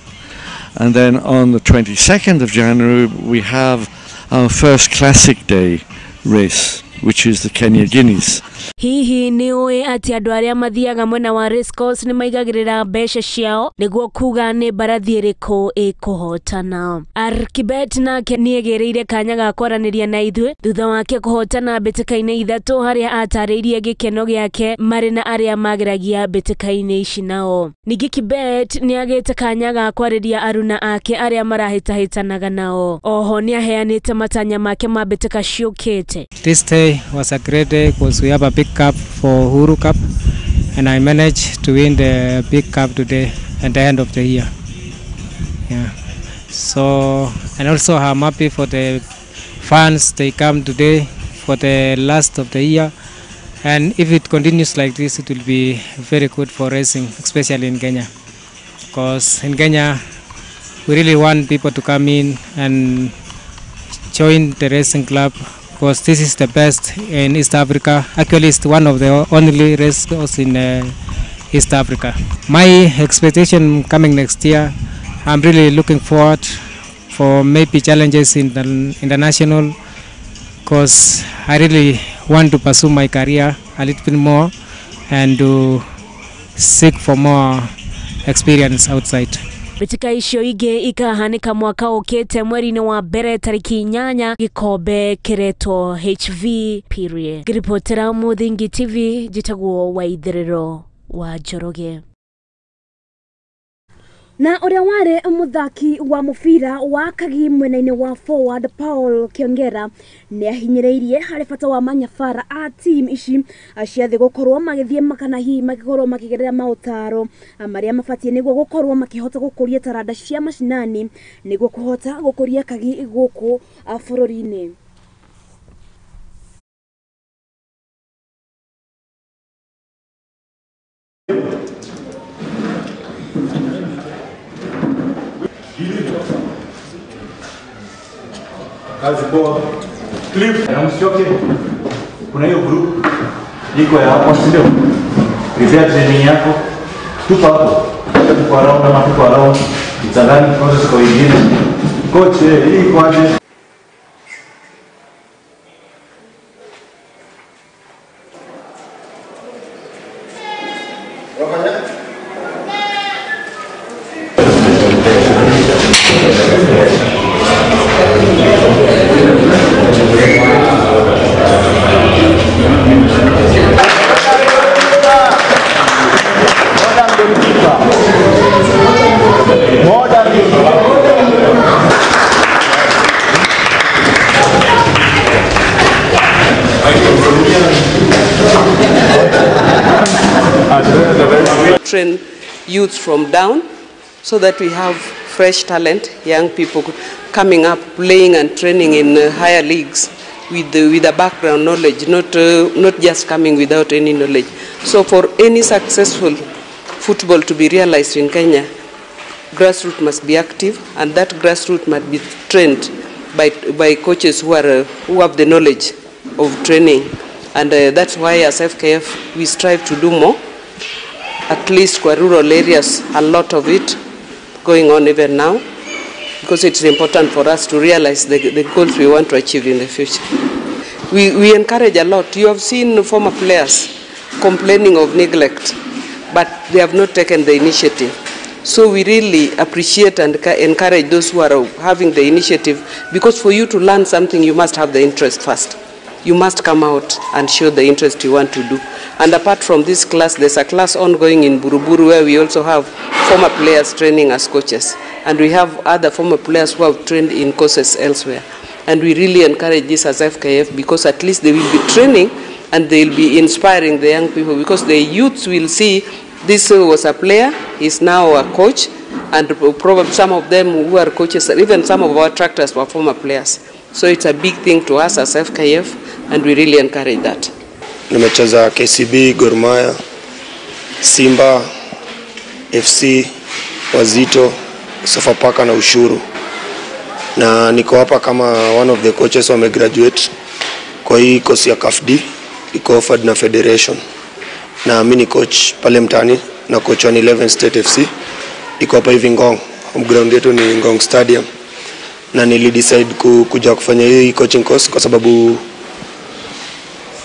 and then on the 22nd of January we have our first Classic Day race, which is the Kenya Guineas. Hihi nĩ ũĩ atĩ andũ arĩa mathiaga mwena wa race course nĩ maigagĩrĩra mbeca ciao nĩguo kuga nĩ mbarathi ĩrĩkũ ĩkũhotana. Arkibet nake nĩegĩrĩire kanya ga kwaranĩria na ithuĩ thutha wake kũhotana mbĩtĩka-inĩ 3 harĩa atarĩirie gĩkeno gĩake marĩ na arĩa mageragia mbĩtĩka-inĩ ici nao. Ningĩ Kibet nĩagĩte kanya ga kwarĩria aruna ake arĩa marahĩtahĩtanaga nao. Oho nĩaheanĩte matanya make ma mbĩtĩka ciũkĩte. This day was a great day because we have a big cup for Uhuru Cup, and I managed to win the big cup today at the end of the year. Yeah. So, and also I'm happy for the fans, they come today for the last of the year, and if it continues like this, it will be very good for racing, especially in Kenya, because in Kenya we really want people to come in and join the racing club, because this is the best in East Africa. Actually, it's one of the only race courses in East Africa. My expectation coming next year, I'm really looking forward for maybe challenges in the international, because I really want to pursue my career a little bit more and to seek for more experience outside. Mbĩtĩka icio ingĩ ikahanĩka mwaka ũkĩte mweri-inĩ wa mbere tarĩki 8 gĩkombe kĩretwo HV period. Ngĩribotera Muthingi TV njĩtagwo Waitherero wa Njoroge. Na ũrĩa warĩ mũthaki wa mũbira wa Kagi mwena-inĩ wa forward Paul Kiongera nĩ ahinyĩrĩirie harĩ bata wa manyabara a team ici cia thĩ gũkorwo magĩthiĩ kana hihi magĩkorwo makĩgerera maũtaro marĩa mabatiĩ nĩguo gũkorwo makĩhota gũkũria taranda cia macinani nĩguo kũhota gũkũria Kagi gũkũ bũrũri-inĩ. Kazi poa. Clip. Na msichoke. Kuna hiyo group iko ya hapo, si ndio? Prepare training yako. Tupo hapo. Tupo around ama tupo around. It's a learning process kwa wengine. Coach, hii iko aje? Train youths from down so that we have fresh talent, young people coming up, playing and training in higher leagues with a background knowledge, not just coming without any knowledge. So for any successful football to be realized in Kenya, grassroots must be active, and that grassroots must be trained by coaches who have the knowledge of training. And that's why as FKF we strive to do more. At least for rural areas, a lot of it going on even now, because it's important for us to realize the goals we want to achieve in the future. We encourage a lot. You have seen former players complaining of neglect, but they have not taken the initiative. So we really appreciate and encourage those who are having the initiative, because for you to learn something, you must have the interest first. You must come out and show the interest you want to do. And apart from this class, there's a class ongoing in Buruburu where we also have former players training as coaches. And we have other former players who have trained in courses elsewhere. And we really encourage this as FKF, because at least they will be training and they will be inspiring the young people, because the youths will see this was a player, he's now a coach, and probably some of them who are coaches, even some of our tractors were former players. So it's a big thing to us as FKF, and we really encourage that. Nimecheza KCB, Gor Mahia, Simba, FC, Wazito, Sofapaka na Ushuru. Na niko hapa kama one of the coaches wame graduate kwa hii course ya CAF D, iko offered na Federation. Na mimi ni coach pale mtaani na coach wa 11 State FC. Iko hapa hivi Ngong. Home ground yetu ni Ngong Stadium. Na nili decide kuja kufanya hii coaching course kwa sababu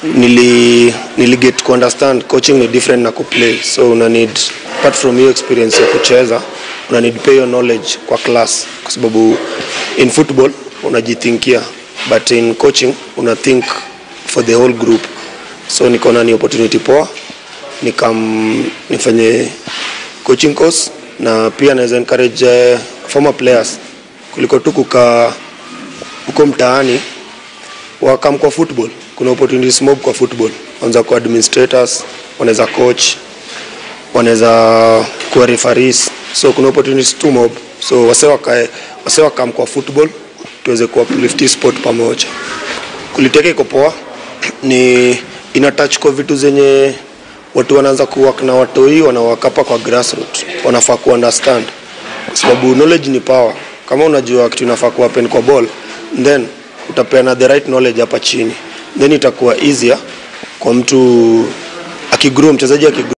Nili get to understand coaching ni different na kuplay, so una need, apart from your experience ya kucheza, una need pay your knowledge kwa class, kwa sababu in football unajithinkia, but in coaching una think for the whole group. So nikaona ni opportunity poa nikam nifanye coaching course, na pia naweza encourage former players kuliko tu kukaa huko mtaani, wakam kwa football. Kuna opportunities mob kwa football. Wanaweza kuwa administrators, wanaweza coach, wanaweza kuwa referees. So kuna opportunities tu mob. So wase wakam kwa football tuweze ku uplift sport pamoja. Kuliteke iko poa, ni ina touch kwa vitu zenye watu wanaanza kuwork na watoi wanawakapa kwa grassroots, wanafaa ku understand, kwa sababu knowledge ni power. Kama unajua kitu inafaa ku happen kwa ball, then utapeana the right knowledge hapa chini, then itakuwa easier kwa mtu akigrow, mchezaji akigrow.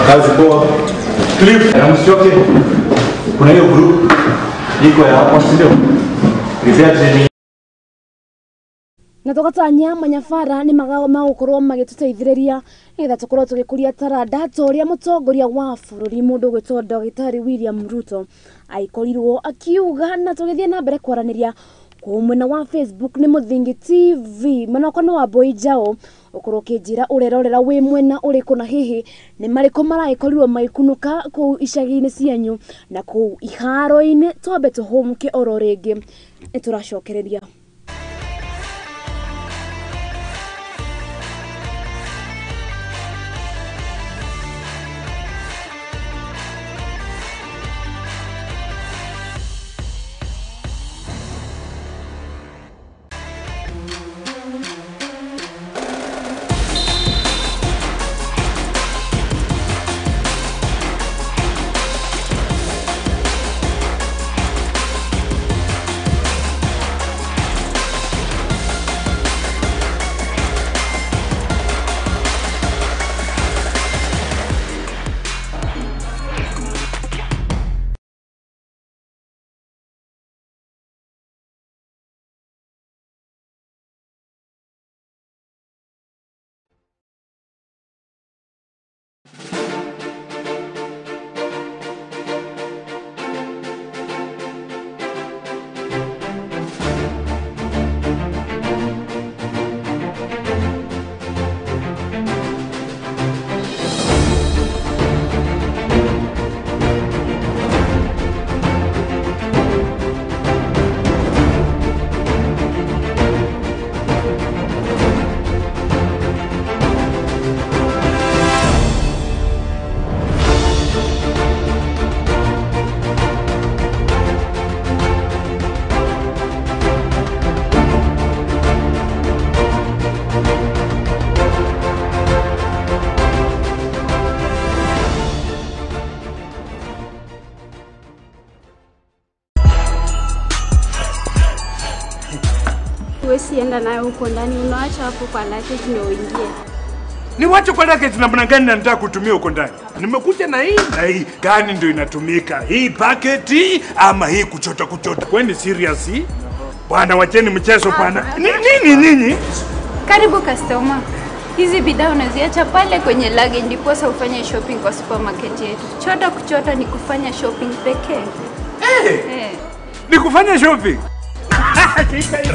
Kazi poa. Clip. Na msichoke. Kuna hiyo group iko ya hapo, si ndio? Prepare training. Na tũgatanya manyabara nĩ magũkorwo magĩtũteithĩrĩria nĩgetha tũkorwo tũgĩkũria taranda ta ũrĩa mũtongoria wa bũrũri mũndũ ũgwĩtwo Ndagĩtarĩ William Ruto aikorirwo akiuga. Na tũgĩthiĩ na mbere kwaranĩria kũu mwena wa Facebook nĩ Mũthingi TV, mwena wakwa nĩ wa Mbui Njaũ, ũkorwo ũkĩnjĩra ũrerorera wĩ mwena ũrĩkũ na hihi nĩ marĩkũ maragĩkorirwo magĩkunũka kũu icagi-inĩ cianyu na kũu iharo-inĩ. Twambe tũhũmũke oro rĩngĩ, nĩ tũracokereria. Huwezi enda nayo huko ndani, unaacha hapo kwa luggage ndio uingie. Niwache kwa luggage namna gani na nataka kutumia huko ndani? Nimekuja na hii na hii. Gani ndio inatumika? Hii bucket ama hii kuchota kuchota? Kwani serious hii? Bwana wacheni mchezo bwana. Nini nini? Karibu customer. Hizi bidhaa unaziacha pale kwenye luggage ndiposa ufanye shopping kwa supermarket yetu. Chota kuchota ni kufanya shopping pekee. Hey. Hey. Ni kufanya shopping.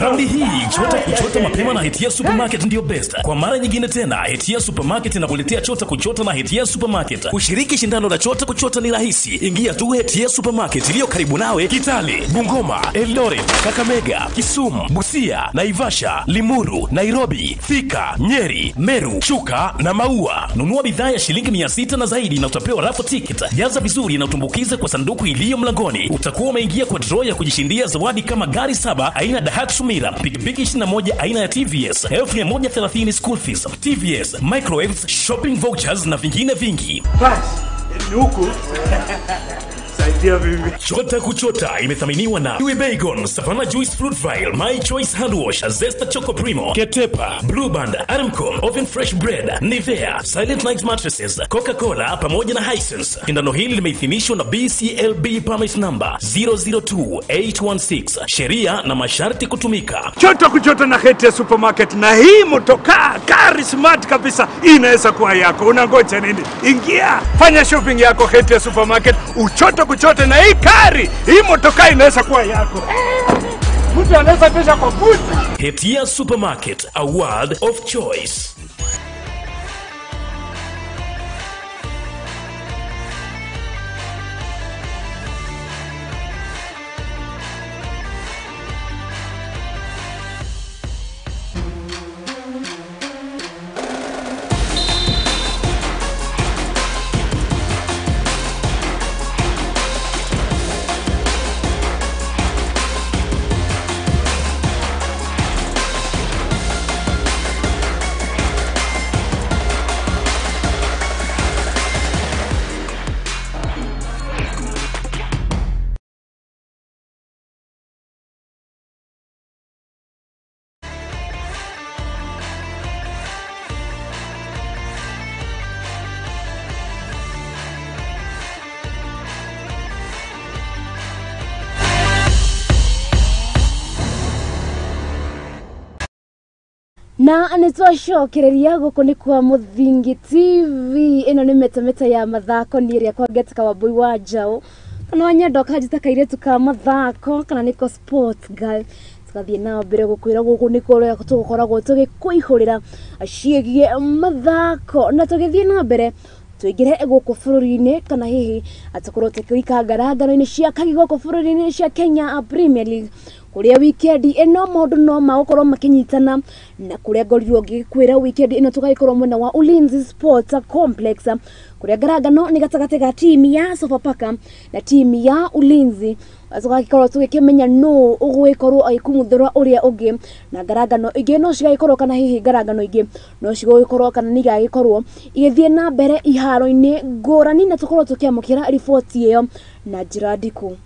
Raundi hii chota kuchota mapema na Hetia Supermarket ndio best. Kwa mara nyingine tena Hetia Supermarket inakuletea chota kuchota na Hetia Supermarket. Kushiriki shindano la chota kuchota ni rahisi. Ingia tu Hetia Supermarket iliyo karibu nawe Kitale, Bungoma, Eldoret, Kakamega, Kisumu, Busia, Naivasha, Limuru, Nairobi, Thika, Nyeri, Meru, Chuka na Maua. Nunua bidhaa ya shilingi 600 na zaidi na utapewa raffle ticket. Jaza vizuri na utumbukize kwa sanduku iliyo mlangoni. Utakuwa umeingia kwa draw ya kujishindia zawadi kama gari 7 aina Daihatsu Mira, pikipiki 21 aina ya TVS, 1130 school fees, TVS, microwaves, shopping vouchers na vingine vingi. Bas, ni huku. Saidia mimi. Chota Kuchota imethaminiwa na Iwe Baygon, Savannah Juice Fruit Vial, My Choice Hand Wash, Zesta Choco Primo, Ketepa, Blue Band, Armcom, Oven Fresh Bread, Nivea, Silent Night Mattresses, Coca-Cola pamoja na Hisense. Shindano hili limeidhinishwa na BCLB permit number 002816. Sheria na masharti kutumika. Chota Kuchota na Hetia Supermarket, na hii motokaa gari smart kabisa inaweza kuwa yako. Unangoja nini? Ingia, fanya shopping yako Hetia Supermarket, uchote kuchote na hii gari, hii motokaa inaweza kuwa yako. Mtu anaweza pesa kwa buti. Hetia Supermarket, a world of choice. Na nitwacokereria guku ni kwa Muthingi TV. Ino ni metameta ya mathako ni ria kwa getka wa boy wa njau kana wanyenda ukanjita kairetu ka mathako kana niko sports girl. Tukathie na mbere gukwira guku ni kuria tugukoragwo tugikuihurira ciĩgiĩ mathako, na tugithie na mbere tuingire guku bururi-ini kana hihi atukorwo tukiika ngarangano-ini cia kagi guku bururi-ini cia Kenya Premier League, kuria weekend ino maundu no magukorwo makinyitana na kuria ngorirwo ngikwira weekend ino tugagikorwo mwena wa Ulinzi Sports Complex, kuria ngarangano ni gatagati ga timu ya Sofapaka na timu ya Ulinzi. Tugagikorwo tugikimenya no ugugikorwo agikumuthura uria ungi, na ngarangano ingi no cigagikorwo kana hihi ngarangano ingi no cigugikorwo kana ni igagikorwo igithie na mbere iharo-ini ngurani, na tukorwo tukiamukira riboti iyo na njira ndiku.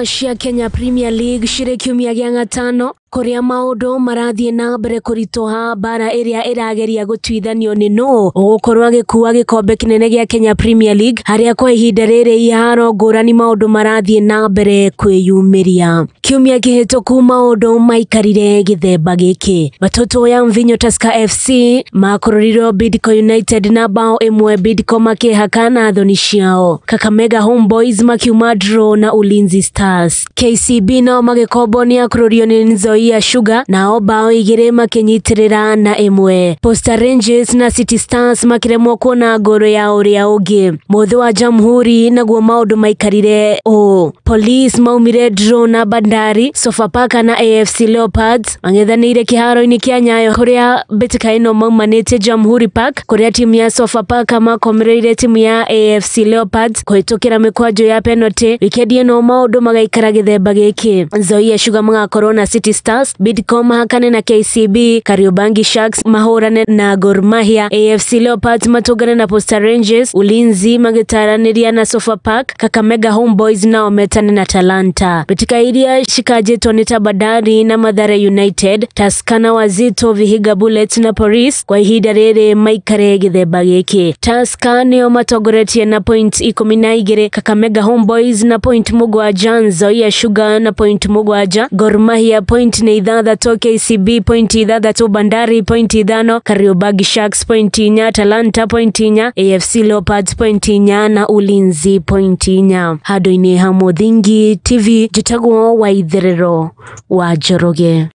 Cia Kenya Premier League cirĩ kiumia gĩa gatano kuria maundu marathie na mbere kurituha bara iria irageria gutuithanio ni no ugukorwo agikua gikombe kinene gia Kenya Premier League, haria kwa ihinda riri iharo ngurani maundu marathie na mbere kwiyumiria. Kiumia kihituku maundu maikarire githemba giki. Batoto ya Mvinyo Tusker FC makorirwo Bidco United na bao 1, Bidco makihaka na thoni ciao. Kakamega Homeboys makiuma draw na Ulinzi Stars. KCB nao magikombwo ni akũrũrio ni Nzoia Sugar nao bao 2 makinyitirira na 1. Posta Rangers na City Stars makiremwo kuona ngoro ya uria ungi. Mũthĩ wa Jamhuri naguo maundu maikarire o Police maumire draw na Bandari. Sofapaka na AFC Leopards mang'ethanĩire kĩharo-inĩ kĩa Nyayo kuria mbĩtĩka ĩno maumanĩte Jamhuri Park, kuria timu ya Sofapaka makomereire timu ya AFC Leopards kũhĩtũkĩra mĩkwanjo ya penalty. Wikendi ĩno maundu magaikara gĩthemba gĩkĩ. Nzoia Sugar magakorwo na City Stars, Bidco mahakane na KCB, Kariobangi Sharks mahũrane na Gor Mahia, AFC Leopards matũngane na Posta Rangers, Ulinzi magĩtaranĩria na Sofapaka, Kakamega Homeboys nao metane na Talanta. Mbĩtĩka iria cikanjĩtwo nĩ ta Bandari na Mathare United, Tusker na Wazito, Vihiga Bullets na Police kwa ihinda rĩrĩ maikare gĩthemba gĩkĩ. Tusker nĩo matongoretie na point 12, Kakamega Homeboys na point 7, Nzoia Sugar na point 7, Gor Mahia point 6, KCB point 6, Bandari point 5, Kariobangi Sharks point 4, Talanta point 4, AFC Leopards point 4 na Ulinzi point 4. Handũ-inĩ ha Muthingi TV, njĩtagwo Waitherero wa Njoroge.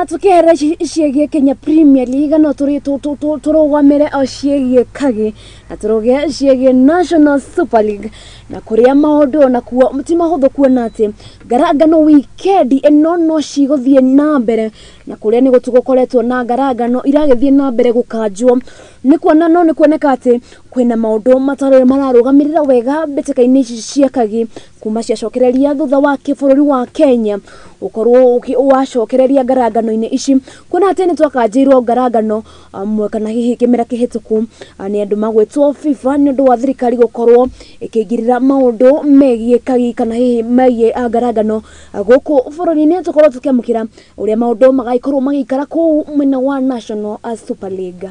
Tukihera ciĩgiĩ Kenya Premier League no tũrũgamĩre o ciĩgiĩ kagi na tũrũge ciĩgiĩ National Super League, na kuria maũndũ onakuo ti mahũthũ kuona atĩ ngarangano wikendi ĩno no cigũthiĩ na mbere, na kuria nĩ gũkoretwo na ngarangano iragĩthiĩ na mbere gũkanjwo nĩ kuona no nĩ kuoneka atĩ kwĩna maũndũ matarĩ mararũgamĩrĩra wega mbĩtĩka-inĩ ici cia kagi, kuma ciacokereria thutha wa bũrũri wa Kenya ukorwo wacokereria ngarangano-inĩ ici kuona atĩ nĩ twakanjĩirwo ngarangano kana hihi kĩmera kĩhĩtũku nĩ andũ magwĩtwo FIFA nĩ ũndũ wa thirikari gũkorwo ĩkĩingĩrĩra maũndũ megiĩ kagi kana hihi megiĩ ngarangano gũkũ bũrũri-inĩ. Tũkorwo tũkĩamũkĩra ũrĩa maũndũ magagĩkorwo magĩikara kũu mwena wa National Super League.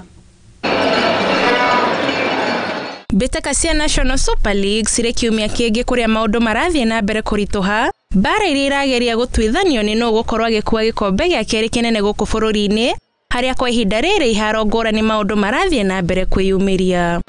Mbĩtĩka cia National Super League cirĩ kiumia kĩngĩ kũrĩa maũndũ marathiĩ na mbere kũritũha. Mbara iria irageria gũtuithanio nĩ nũ gũkorwo agĩkua gĩkombe gĩa kerĩ kĩnene gũkũ bũrũri-inĩ, harĩa kwa ihinda rĩrĩ iharo ngũrani maũndũ marathiĩ na mbere kwĩyumĩria.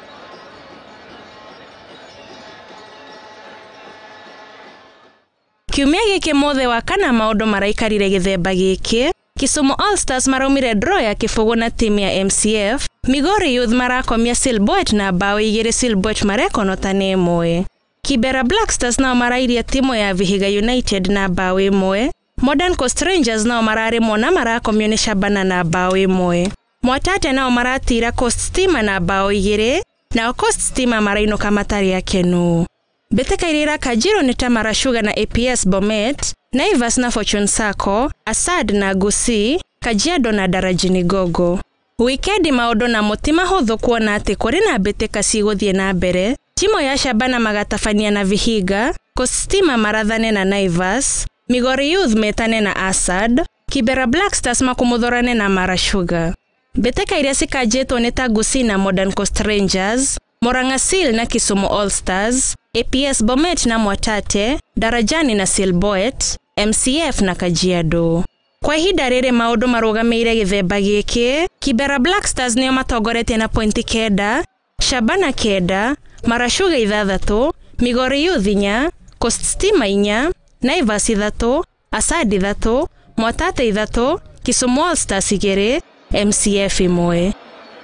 Kiumia gĩkĩ mũthĩ wa kana maũndũ maraikarire gĩthemba gĩkĩ. Kisumu All Stars maraumire draw ya kĩbũgũ na timu ya MCF. Migori Youth marakomia Silboet na bao 2, Silboet marekonota nĩ 1. Kibera Black Stars nao marairia timu ya Vihiga United na bao 1. Modern Coast Rangers nao mararĩmwo na marakomio nĩ Shabana na bao 1. Mwatate nao maratira Coast Stima na bao 2, nao Coast Stima marainũka matarĩ akenu. Mbĩtĩka iria irakanjirwo nĩ ta Mara Sugar na APS Bomet, Naivas na Fortune Sacco, Asad na Gusii, Kajiado na Darajini Gogo. Wikendi maũndũ namo ti mahũthũ kuona atĩ kũrĩ na mbĩtĩka cigũthiĩ na mbere. Timu ya Shabana magatabania na Vihiga, Coast Stima marathane na Naivas, Migori Youth metane na Asad, Kibera Black Stars makumuthorane na Mara Sugar. Mbĩtĩka iria cikanjĩtwo nĩ ta Gusii na Modern Coast Rangers, Murang'a Seal na Kisumu All Stars, APS Bomet na Mwatate, Darajani na Silboet, MCF na Kajiado. Kwa ihinda rĩrĩ maũndũ marũgamĩire gĩthemba gĩkĩ, Kibera Black Stars nĩo matongoretie na pointi 9, Shabana 9, Mara Sugar 6, Migori Youth 4, Coast Stima 4, Naivas 3, Asad 3, Mwatate 3, Kisumu All Stars 2, MCF 1.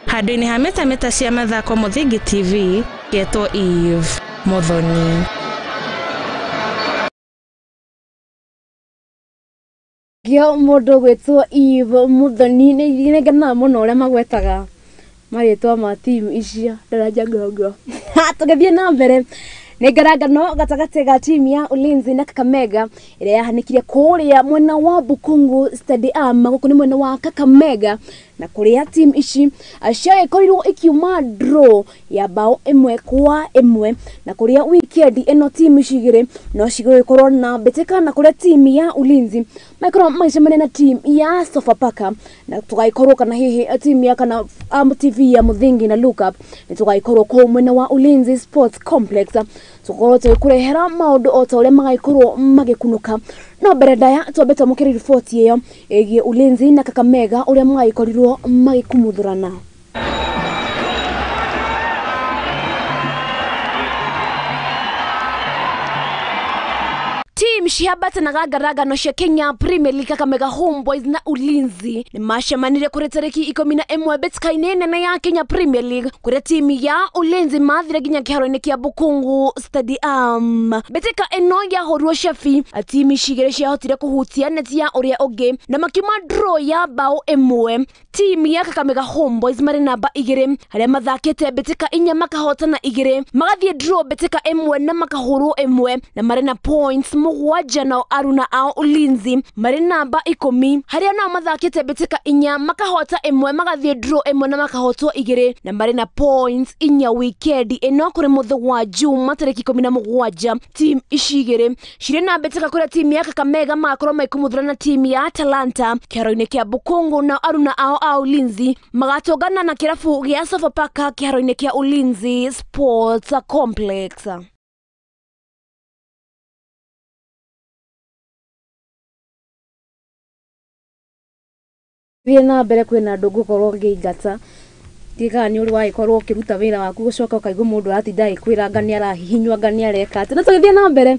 Handũ-inĩ ha metameta cia mathako Mũthingi TV, getwo Eve Muthoni. Gio mũndũ gwĩtwo Eve Muthoni nĩ ngenaga mũno ũrĩa magwetaga marĩtwa ma timu icio Daraja Gogo. Tũgĩthiĩ na mbere nĩ ngarangano gatagatĩ ga timu ya Ulinzi na Kakamega ĩrĩa yahanĩkire kũrĩa mwena wa Bukungu Stadium, gũkũ nĩ mwena wa Kakamega, na kũrĩa timu ici ciagĩkorirwo ikiuma draw ya bao 1-1, na kũrĩa weekend ĩno timu ici igĩrĩ no cigũgĩkorwo na mbĩtĩka, na kũrĩa timu ya Ulinzi magĩkorwo magĩcemania na timu ya Sofapaka, na tũgagĩkorwo kana hihi timu ya kana TV ya Muthingi na Lookup nĩ tũgagĩkorwo kũu mwena wa Ulinzi Sports Complex tũkorwo tũgĩkũrehera maũndũ o ta ũrĩa magagĩkorwo magĩkunũka. No mbere ndaya twambe twamũkĩre riboti ĩyo ĩgiĩ Ulinzi na Kakamega ũrĩa magagĩkorirwo magĩkumuthũrana. Team ciambatanaga ngarangano cia Kenya Premier League Kakamega Homeboys na Ulinzi nĩ macemanire kũrĩ tarĩki 11 mbĩtĩka-inĩ nene ya Kenya Premier League kũrĩa timu ya Ulinzi mathire nginya kĩharo-inĩ kĩa Bukungu Stadium. Mbĩtĩka ĩno yahũrirwo cabi, timu ici igĩrĩ ciahotire kũhutia neti ya ũrĩa ũngĩ na makiuma draw ya bao 1. Timu ya Kakamega Homeboys marĩ namba 2 harĩa mathakĩte mbĩtĩka 4 makahotana 2, magathiĩ draw mbĩtĩka 1 na makahũrwo 1 na marĩ na points 7. Nao aruna ao Ulinzi marĩ namba 10 harĩa nao mathakĩte mbĩtĩka 4 makahota 1 magathiĩ draw 1 na makahotwo 2 na marĩ na points 4. Weekend ĩno kũrĩ mũthĩ wa Juma tarĩki 17 team ici igĩrĩ cirĩ na mbĩtĩka kũrĩa timu ya Kakamega magakorwo maikumuthũra na timu ya Talanta kĩharo-inĩ kĩa Bukungu, nao aruna ao a Ulinzi magatũngana na kĩrabu gĩa Sofapaka kĩharo-inĩ kĩa Ulinzi Sports Complex. Thiĩ na mbere kwĩna andũ ngũkorwo ngĩingata ndiĩ nĩ ũrĩ wagĩkorwo ũkĩruta wĩra waku gũcoka ũkaigua mũndũ aratinda agĩkwĩra anga nĩ arahihinywo anga nĩ areka atĩ. Na tũgĩthiĩ na mbere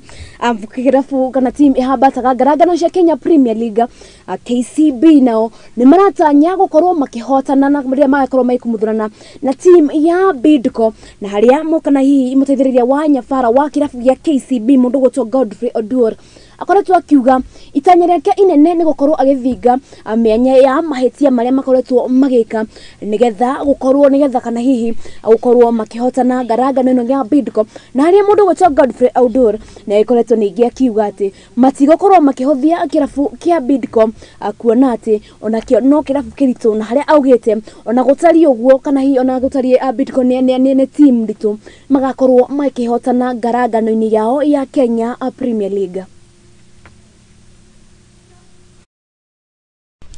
kĩrabu kana team ĩhambataga ngarangano cia Kenya Premier League KCB nao nĩ maratanya gũkorwo makĩhotana na rĩrĩa magakorwo magĩkumuthũrana na team ya Bidco, na harĩa kana hihi mũteithĩrĩria wa nyabara wa kĩrabu gĩa KCB mũndũ ũgwĩtwo Godfrey Oduor Akoretwo akiuga itanya rĩake inene nĩ gũkorwo agĩthinga mĩanya ya mahĩtia marĩa makoretwo magĩka nĩgetha gũkorwo nĩgetha kana hihi gũkorwo makĩhotana ngarangano ĩno ya Bidco. Na harĩa mũndũ gwĩtwo Godfrey Odur nĩ agĩkoretwo ningĩ akiuga atĩ matigũkorwo makĩhũthia kĩrabu kĩa Bidco, kuona atĩ onakĩo no kĩrabu kĩritũ, na harĩa augĩte ona gũtariĩ ũguo kana hihi ona gũtariĩ Bidco nĩ team nditũ, magakorwo makĩhotana ngarangano-inĩ yao ya Kenya Premier League.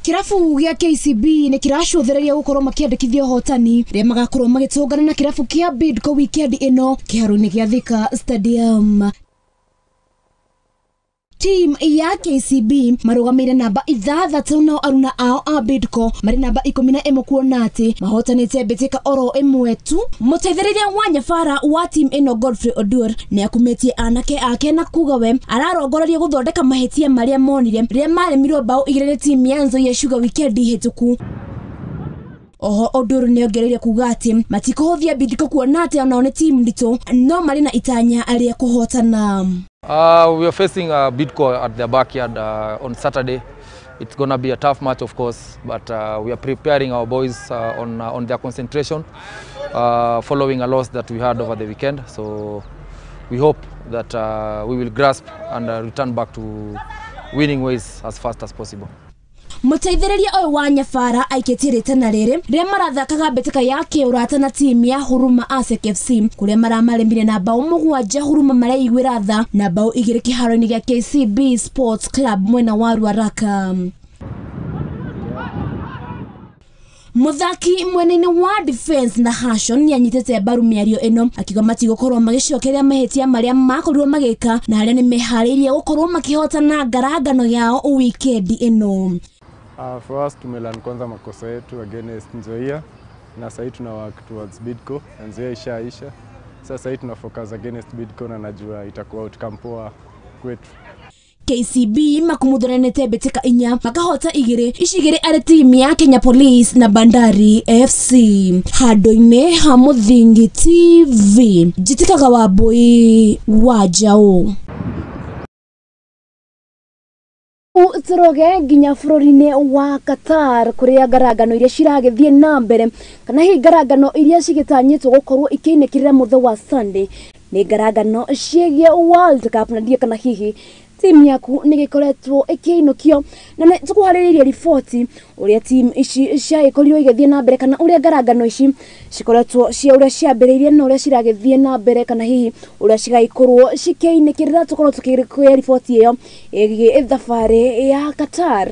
Kirabu gĩa KCB nĩ kĩracũthĩrĩria gũkorwo makĩandĩkithia ũhotani rĩrĩa magakorwo magĩtũngana na kĩrabu kĩa Bidco weekend ĩno kĩharo-inĩ gĩa Thika Stadium. Team ya KCB marũgamĩire namba 6 nao aruna ao a Bidco marĩ namba 11 kuona atĩ mahotanĩte mbĩtĩka oro ĩmwe tu. Mũteithĩrĩria wa nyabara wa team ĩno Godfrey Odur nĩ akumĩtie anake ake na kuga we ararongoreria gũthondeka mahĩtia marĩa monire rĩrĩa maremirwo bao 2 nĩ team ya Nzoia Sugar weekend hĩtũku. Oho Odur nĩ ongereire kuga atĩ matikũhũthia Bidco kuona atĩ onao nĩ team nditũ no marĩ na itanya rĩa kũhotana. We are facing Bidco at their backyard on Saturday. It's going to be a tough match, of course, but we are preparing our boys on their concentration following a loss that we had over the weekend. So we hope that we will grasp and return back to winning ways as fast as possible. Mũteithĩrĩria ũyũ wa nyabara aikĩtie rĩtana rĩrĩ rĩrĩa marathakaga mbĩtĩka ya kĩũrata na timu ya Huruma Asec FC kũrĩa maramarĩmire na bao 7 Huruma mareiguĩra tha na bao 2 kĩharo-inĩ gĩa KCB Sports Club mwena wa Ruaraka. Muthaki mwena-inĩ wa defense na Hashon nĩ anyitĩte mbaru mĩario ĩno akiuga matigũkorwo magĩcokeria mahĩtia marĩa makorirwo magĩka na harĩa nĩ meharĩirie gũkorwo makĩhotana ngarangano yao weekend ĩno. For us tumelearn kwanza makosa yetu against Nzoia na sasa tuna work towards Bidco. Nzoia ishaisha. Sasa hii tuna focus against Bidco na najua itakuwa outcome poa kwetu. KCB makumuthuranite mbĩtĩka 4 makahota 2 ici 2 arĩ timu ya Kenya Police na Bandari FC. Handũ-inĩ ha Mũthingi TV njĩtĩkaga Wambui wa Njaũ. Turoge nginya bũrũri-inĩ wa Qatar kũrĩa ngarangano iria ciragĩthiĩ na mbere kana hihi ngarangano iria cigĩtanyĩtwo gũkorwo ikĩinĩkĩrĩra mũthenya wa Sunday nĩ ngarangano ciĩgiĩ World Cup na ndiĩ kana hihi timu yaku nĩ gĩkoretwo ĩkĩinũkio na nĩ tũkũharĩrĩirie riboti ũrĩa timu ici ciagĩkorirwo igĩthiĩ na mbere kana ũrĩa ngarangano ici cikoretwo cia ũrĩa ciambĩrĩirie na ũrĩa ciragĩthiĩ na mbere kana hihi ũrĩa cigagĩkorwo cikĩinĩkĩrĩra. Tũkorwo tũkĩgĩa riboti ĩyo ĩgiĩ thabarĩ ya Qatar.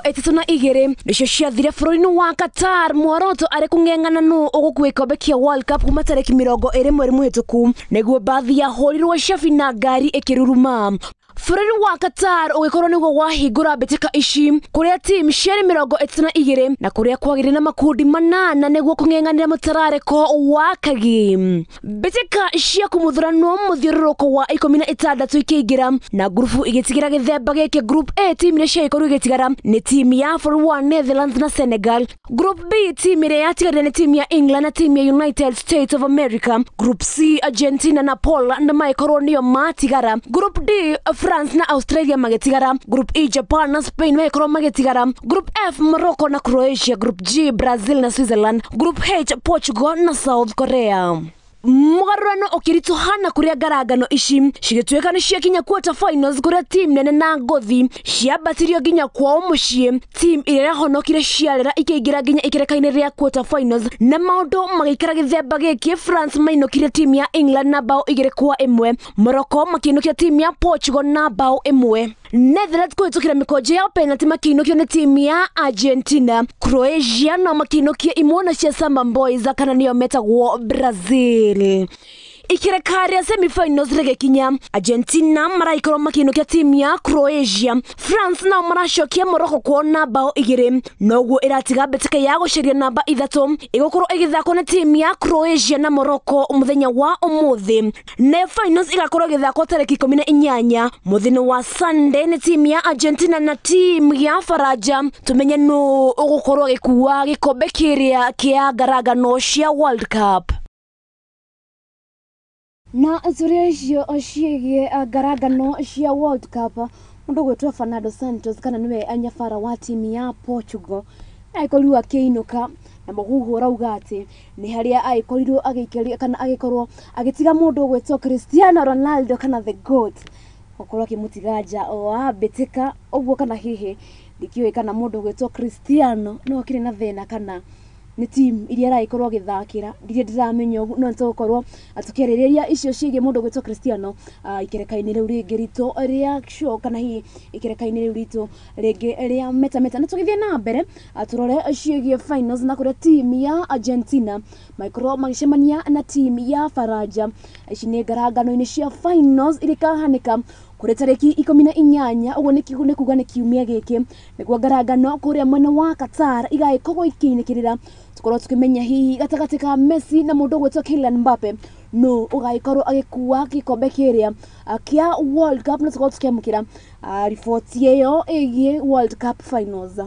32 nĩcio ciathire bũrũri-inĩ wa Qatar muoroto arĩ kũng'eng'ana nũ ũgũkua gĩkombe kĩa World Cup kuma tarĩki 20 mweri mũhĩtũku nĩguo mbathi yahũrirwo cabi na ngari ĩkĩruruma. Bũrũri wa Qatar ũgĩkorwo nĩguo wahingũra mbĩtĩka ici kũrĩa timu ciarĩ 32 na kũrĩa kwagĩrĩ na makundi 8 nĩguo kũng'eng'anĩra mũtararĩko wa kagi. Mbĩtĩka cia kũmuthuranwo mũthiũrũrũko wa 16 ikĩingĩra na ngurubu igĩtigĩra gĩthemba gĩkĩ. Group A timu iria ciagĩkorirwo igĩtigara nĩ timu ya bũrũri wa Netherlands na Senegal. Group B timu ĩrĩa yatigarire nĩ timu ya England na timu ya United States of America. Group C Argentina na Poland magĩkorwo nĩo matigara. Group D France na Australia magĩtigara. Group E Japan na Spain magĩkorwo magĩtigara. Group F Morocco na Croatia. Group G Brazil na Switzerland. Group H Portugal na South Korea. Mũgarũrano ũkĩritũha na kũrĩa ngarangano ici cigĩtuĩka nĩ ciakinya quarter finals kũrĩa team nene na ngothi ciambatirio nginya kwao mũciĩ. Team ĩrĩa yahonokire ciarera ikĩingĩra nginya ikereka-inĩ rĩa quarter finals na maũndũ magĩikara gĩthemba gĩkĩ. France mainũkirie team ya England na bao 2-1, Morocco makĩinũkia team ya Portugal na bao 1, Netherlands kũhĩtũkĩra mĩkonjo ya penalty makĩinũkio nĩ timu ya Argentina. Croatia nao makĩinũkia imwana cia Samba Boys kana nĩo metagwo Brazil. Ikereka rĩa semi-finals rĩgĩkinya, Argentina maraikorwo makĩinũkia timu ya Croatia. France nao maracokia Morocco kwao na bao 2, noguo ĩratiga mbĩtĩka ya gũcaria namba 3 ĩgũkorwo ĩgĩthakwo nĩ timu ya Croatia na Morocco mũthenya wa ũmũthĩ. Nayo finals ĩgakorwo ĩgĩthakwo tarĩki 18 mũthenya wa Sunday nĩ timu ya Argentina na timu ya Faranja. Tũmenye nũ ũgũkorwo agĩkua gĩkombe kĩrĩa kĩa ngarangano cia World Cup. Na tũrĩ icio ciĩgiĩ ngarangano cia World Cup, mũndũ ũgwĩtwo Fernando Santos kana nĩwe nyabara wa timu ya Portugal agĩkorirwo akĩinũka, na mũhuhu ũrauga atĩ nĩ harĩa agĩkorirwo agĩikĩria kana agĩkorwo agĩtiga mũndũ ũgwĩtwo Cristiano Ronaldo kana the GOAT, gũkorwo akĩmũtiga nja wa mbĩtĩka ũguo, kana hihi ndikĩũĩ kana mũndũ ũgwĩtwo Cristiano no akĩrĩ na thĩna kana nĩ team iria aragĩkorwo agĩthakĩra, ndirĩ ndĩramenya ũguo, no nĩtũgũkorwo tũkĩarĩrĩria icio ciĩgiĩ mũndũ ũgwĩtwo Cristiano ikereka-inĩ rĩu rĩngĩ ritũ rĩa show, kana hihi ikereka-inĩ rĩu ritũ rĩngĩ rĩa Meta Meta. Na tũgĩthiĩ na mbere tũrore ciĩgiĩ finals, na kũrĩa team ya Argentina magĩkorwo magĩcemania na team ya Faranja. Ici nĩ ngarangano-inĩ cia finals iria ikahanĩka kũrĩ tarĩki 18, ũguo nĩ kuga nĩ kiumia gĩkĩ, nĩguo ngarangano kũrĩa mwena wa Qatar igagĩkorwo ikĩinĩkĩrĩra, tũkorwo tũkĩmenya hihi gatagatĩ ka Messi na mũndũ ũgwĩtwo Kylian Mbappe no ũgagĩkorwo agĩkua gĩkombe kĩrĩa kĩa World Cup, na tũkorwo tũkĩamũkĩra riboti ĩyo ĩgiĩ World Cup finals.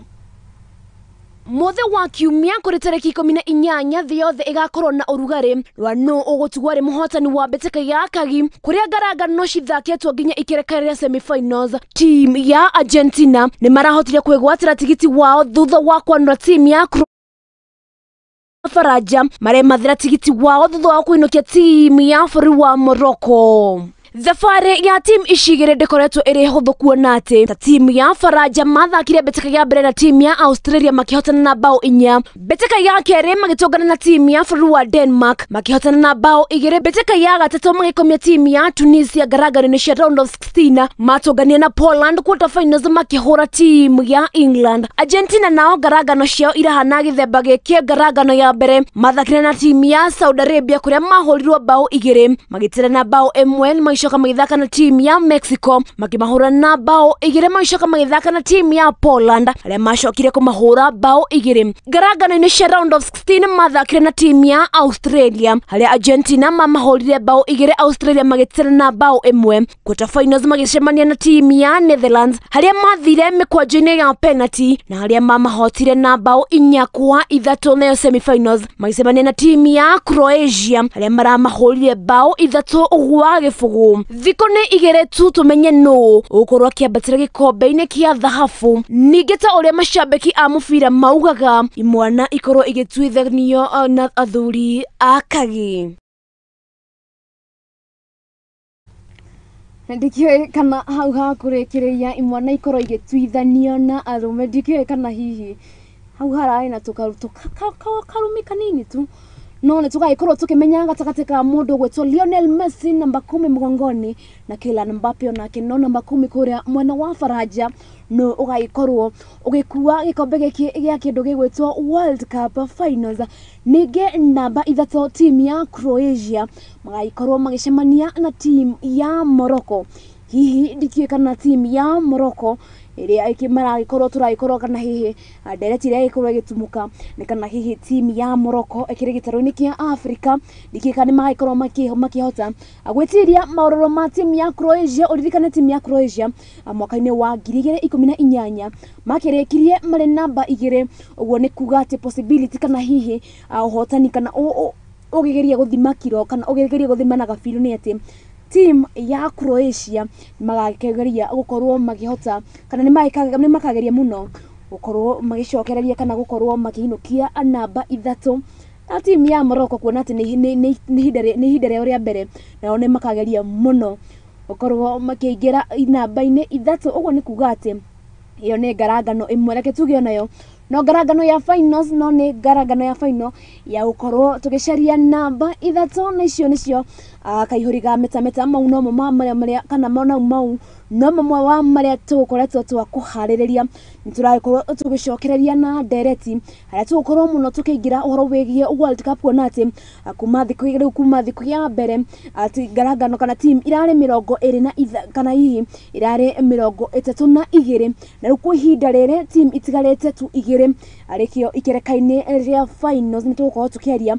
Mũthĩ wa kiumia kũrĩ tarĩki 18, thĩ yothe ĩgakorwo na ũrugarĩ rwa nũ ũgũtigwo arĩ mũhotani wa mbĩtĩka ya Kagi, kũrĩa ngarangano cithakĩtwo nginya ikereka rĩa semifinals. Team ya Argentina nĩ marahotire kwĩgwatĩra tigiti wao thutha wa kwanũra team ya Faranja, maremathĩra tigiti wao thutha wa kũinũkia team ya bũrũri wa Morocco. Thabarĩ ya timu ici igĩrĩ ndĩkoretwo ĩrĩ hũthũ, kuona atĩ ta timu ya Faranja mathakire mbĩtĩka ya mbere na timu ya Australia makĩhotana na bao 4, mbĩtĩka ya kerĩ magĩtũngana na timu ya bũrũri wa Denmark makĩhotana na bao 2, mbĩtĩka ya gatatũ magĩkomia timu ya Tunisia ngarangano-inĩ cia round of 16, matũngania na Poland quarter finals makĩhũra timu ya England. Argentina nao ngarangano ciao irahana gĩthemba gĩkĩ, ngarangano ya mbere mathakire na timu ya Saudi Arabia kũrĩa mahũrirwo bao 2 magĩtĩra na bao 1, magĩcoka magĩthaka na timu ya Mexico makĩmahũra na bao 2, magĩcoka magĩthaka na timu ya Poland arĩa macokire kũmahũra bao 2. Ngarangano-inĩ cia round of 16 mathakire na timu ya Australia harĩa Argentina mamahũrire bao 2, Australia magĩtĩra na bao 1. Quarter finals magĩcemania na timu ya Netherlands harĩa mathire mĩkwanjo-inĩ ya penalty na harĩa mamahotire na bao 4-3, nayo semifinals magĩcemania na timu ya Croatia harĩa maramahũrire bao 3-0. Thikũ nĩ 2 tu tũmenye nũ ũgũkorwo akĩambatĩra gĩkombe-inĩ kĩa thahabu. Ningĩ ta ũrĩa macambĩki a mũbira maugaga, imwana ikorwo igĩtuithanio na athuri a Kagi. Ndikĩũĩ kana hau hakũrĩkĩrĩria imwana ikorwo igĩtuithanio na arũme, ndikĩũĩ kana hihi hau hararĩ na tũkarũmi kanini tu, no nĩ tũgagĩkorwo tũkĩmenya gatagatĩ ka mũndũ ũgwĩtwo Lionel Messi namba 10 mũgongoni na Kylian Mbappe onake no namba 10 kũrĩa mwena wa Faranja, no ũgagĩkorwo ũgĩkua gĩkombe gĩkĩ gĩa kĩndũ gĩgwĩtwo World Cup finals. Ningĩ namba 3 timu ya Croatia magagĩkorwo magĩcemania na timu ya Morocco. Hihi ndikĩũĩ kana timu ya Morocco ĩrĩa maragĩkorwo tũragĩkorwo kana hihi ndereti ĩrĩa ĩgĩkorwo ĩgĩtumũka nĩ kana hihi timu ya Morocco ĩkĩrĩ gĩtarũ-inĩ kĩa Afrika, ndikĩũĩ kana nĩmagĩkorwo makĩhota gwĩtiria maũrũrũ ma timu ya Croatia. Ũririkane timu ya Croatia mwaka-inĩ wa 2018 makĩrĩkirie marĩ namba 2, ũguo nĩ kuga atĩ possibility kana hihi ũhotani kana ũgĩgeria gũthima kiro kana ũgĩgeria gũthima na gabiru nĩ atĩ team ya Croatia magageria gũkorwo makĩhota kana nĩ makageria mũno gũkorwo magĩcokereria kana gũkorwo makĩinũkia namba 3 na timu ya Morocco, kuona atĩ nĩ ihinda rĩao rĩa mbere, nao nĩ makageria mũno gũkorwo makĩingĩra namba-inĩ 3, ũguo nĩ kuga atĩ ĩyo nĩ ngarangano ĩmwe, reke tuge onayo no ngarangano ya finals, no nĩ ngarangano ya final ya gũkorwo tũgĩcaria namba 3, na icio nĩcio kaihũri ga Meta Meta. Mau no mo ma marĩa kana mau no mamwe wa marĩa tũgũkoretwo twa kũharĩrĩria. Nĩ tũragĩkorwo tũgĩcokereria na ndereti harĩa tũgũkorwo mũno tũkĩingĩra ũhoro wĩgiĩ World Cup, kuona atĩ kuma thikũ rĩu kuma thikũ ya mbere atĩ ngarangano kana team irarĩ 22 kana hihi irarĩ 32, na rĩu kwa ihinda rĩrĩ team itigarĩte tu 2 arĩkĩo ikereka-inĩ rĩa finals. Nĩ tũgũkorwo tũkĩaria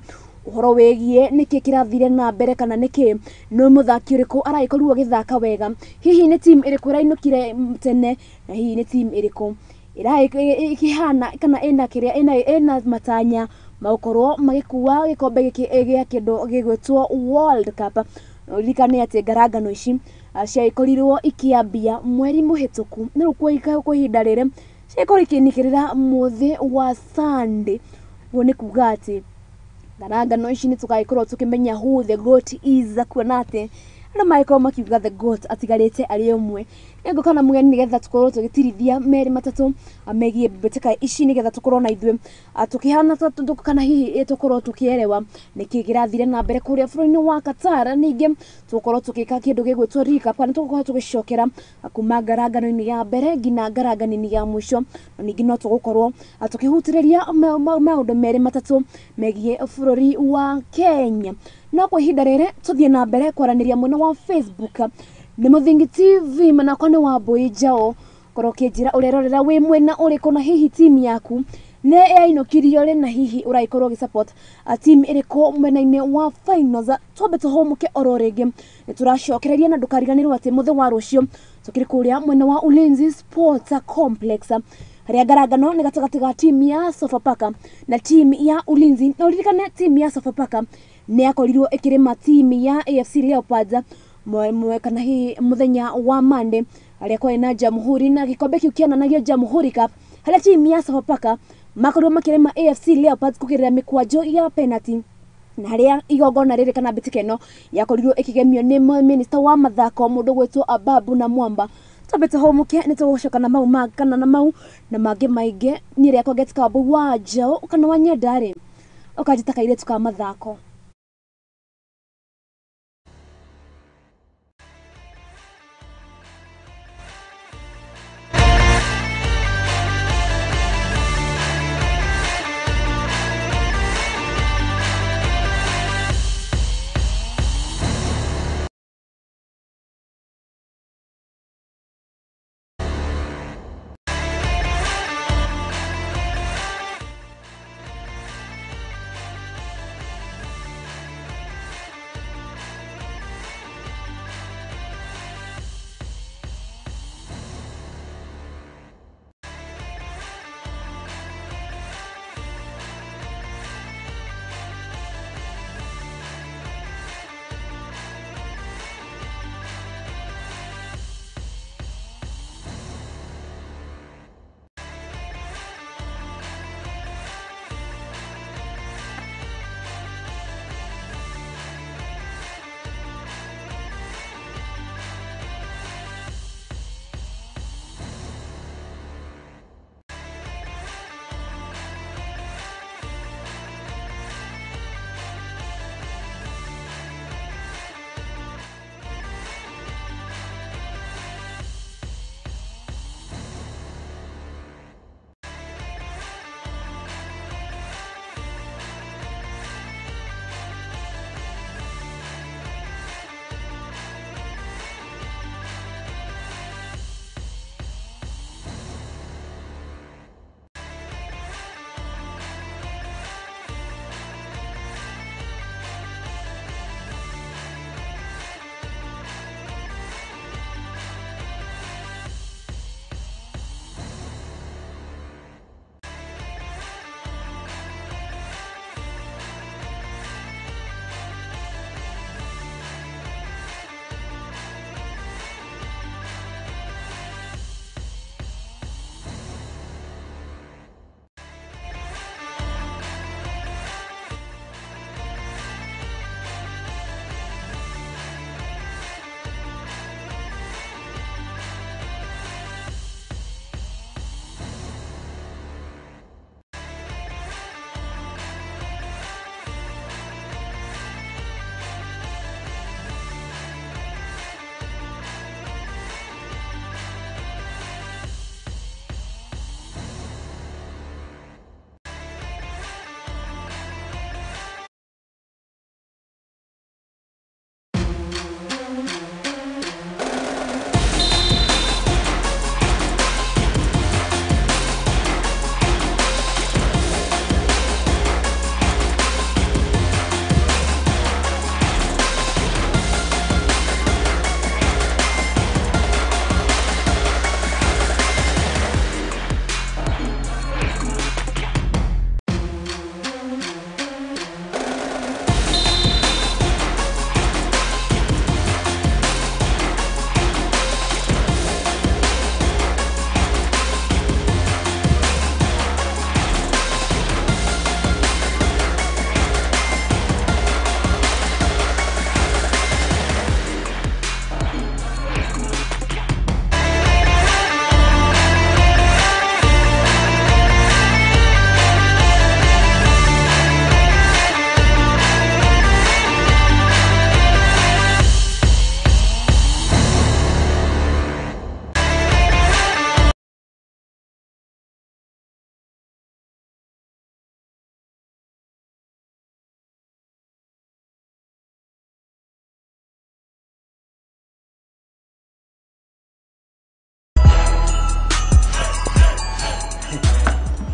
ũhoro wĩgiĩ nĩkĩ kĩrathire na mbere kana nĩkĩ nĩ mũthaki ũrĩkũ aragĩkorirwo agĩthaka wega, hihi nĩ team ĩrĩkũ ĩrainũkire tene na hihi nĩ team ĩrĩkũ ĩkĩhana kana ĩna kĩrĩa ĩna matanya magũkorwo magĩkua gĩkombe gĩkĩ gĩa kĩndũ gĩgwĩtwo World Cup. Ririkane atĩ ngarangano ici ciakorirwo ikĩambia mweri mũhĩtũku na rĩu kwa ihinda rĩrĩ ciakorwo ikĩnĩkĩrĩra mũthĩ wa Sunday. Ũguo nĩ kuga atĩ ngarangano ici nĩ tũgagĩkorwo tũkĩmenya who the goat is, kuona atĩ andũ magĩkorwo makiuga the goat atigarĩte arĩ ũmwe. Nĩngũka na mũgeni nĩgetha tũkorwo tũgĩtirithia merĩ matatũ megiĩ mbĩtĩka ici nĩgetha tũkorwo na ithuĩ tũkĩhana kana hihi tũkorwo tũkĩerewa nĩkĩ kĩrathire na mbere kũrĩa bũrũri-inĩ wa Qatar. Ningĩ tũgũkorwo tũgĩka kĩndũ gĩgwĩtwo recap kana tũgũkorwo tũgĩcokera kuma ngarangano-inĩ ya mbere nginya ngarangano-inĩ ya mũico, na ningĩ no tũgũkorwo tũkĩhutĩrĩria maũndũ merĩ matatũ megiĩ bũrũri wa Kenya. No kwa ihinda rĩrĩ tũthiĩ na mbere kwaranĩria mwena wa Facebook nĩ Mũthingi TV manakwa nĩ Wambui Njaũ. Korwo ũkĩnjĩra ũrerorera wĩ mwena ũrĩkũ na hihi timu yaku nĩ yainũkirio rĩ na hihi ũragĩkorwo ũgĩ support team ĩrĩkũ mwena-inĩ wa finals. Twambe tũhũmũke oro rĩngĩ nĩ tũracokereria na ndũkariganĩrwo atĩ mũthĩ wa rũciũ tũkĩrĩ kũrĩa mwena wa Ulinzi Sports Complex harĩa ngarangano nĩ gatagatĩ ga timu ya Sofapaka na timu ya Ulinzi. Na ũririkane timu ya Sofapaka nĩ yakorirwo ĩkĩrĩma timu ya AFC Leopards kana hihi mũthenya wa Monday harĩa kwarĩ na Jamhuri na gĩkombe kĩu kĩonanagia Jamhuri Cup harĩa timu ya Sofapaka makorirwo makĩrĩma AFC Leopards kũgerera mĩkwanjo ya penalty, na harĩa igongona rĩrĩ kana mbĩtĩka ĩno yakorirwo ĩkĩgemio nĩ minister wa mathako mũndũ gwĩtwo Ababu na Mwamba. Twambe tũhũmũke nĩ tũgũcoka na mau kana na mau na mangĩ maingĩ. Niĩ rĩakwa Ngeti Wambui wa Njaũ kana wa Nyenda rĩ ũkanjĩta kairĩtu ka mathako.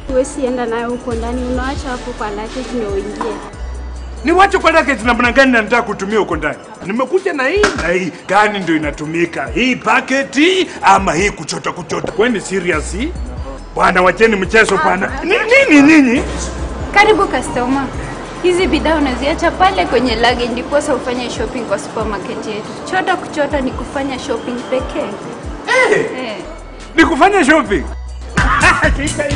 Huwezi enda nayo huko ndani, unaacha hapo kwa luggage ndio uingie. Niwache kwa luggage namna gani na nataka kutumia huko ndani? Nimekuja na hii na hii. Gani ndio inatumika? Hii paketi ama hii kuchota kuchota? Kwani serious? Bwana wacheni mchezo bwana. Nini nini? Karibu customer. Hizi bidhaa unaziacha pale kwenye luggage ndiposa ufanye shopping kwa supermarket yetu. Chota kuchota ni kufanya shopping pekee. Ni kufanya shopping.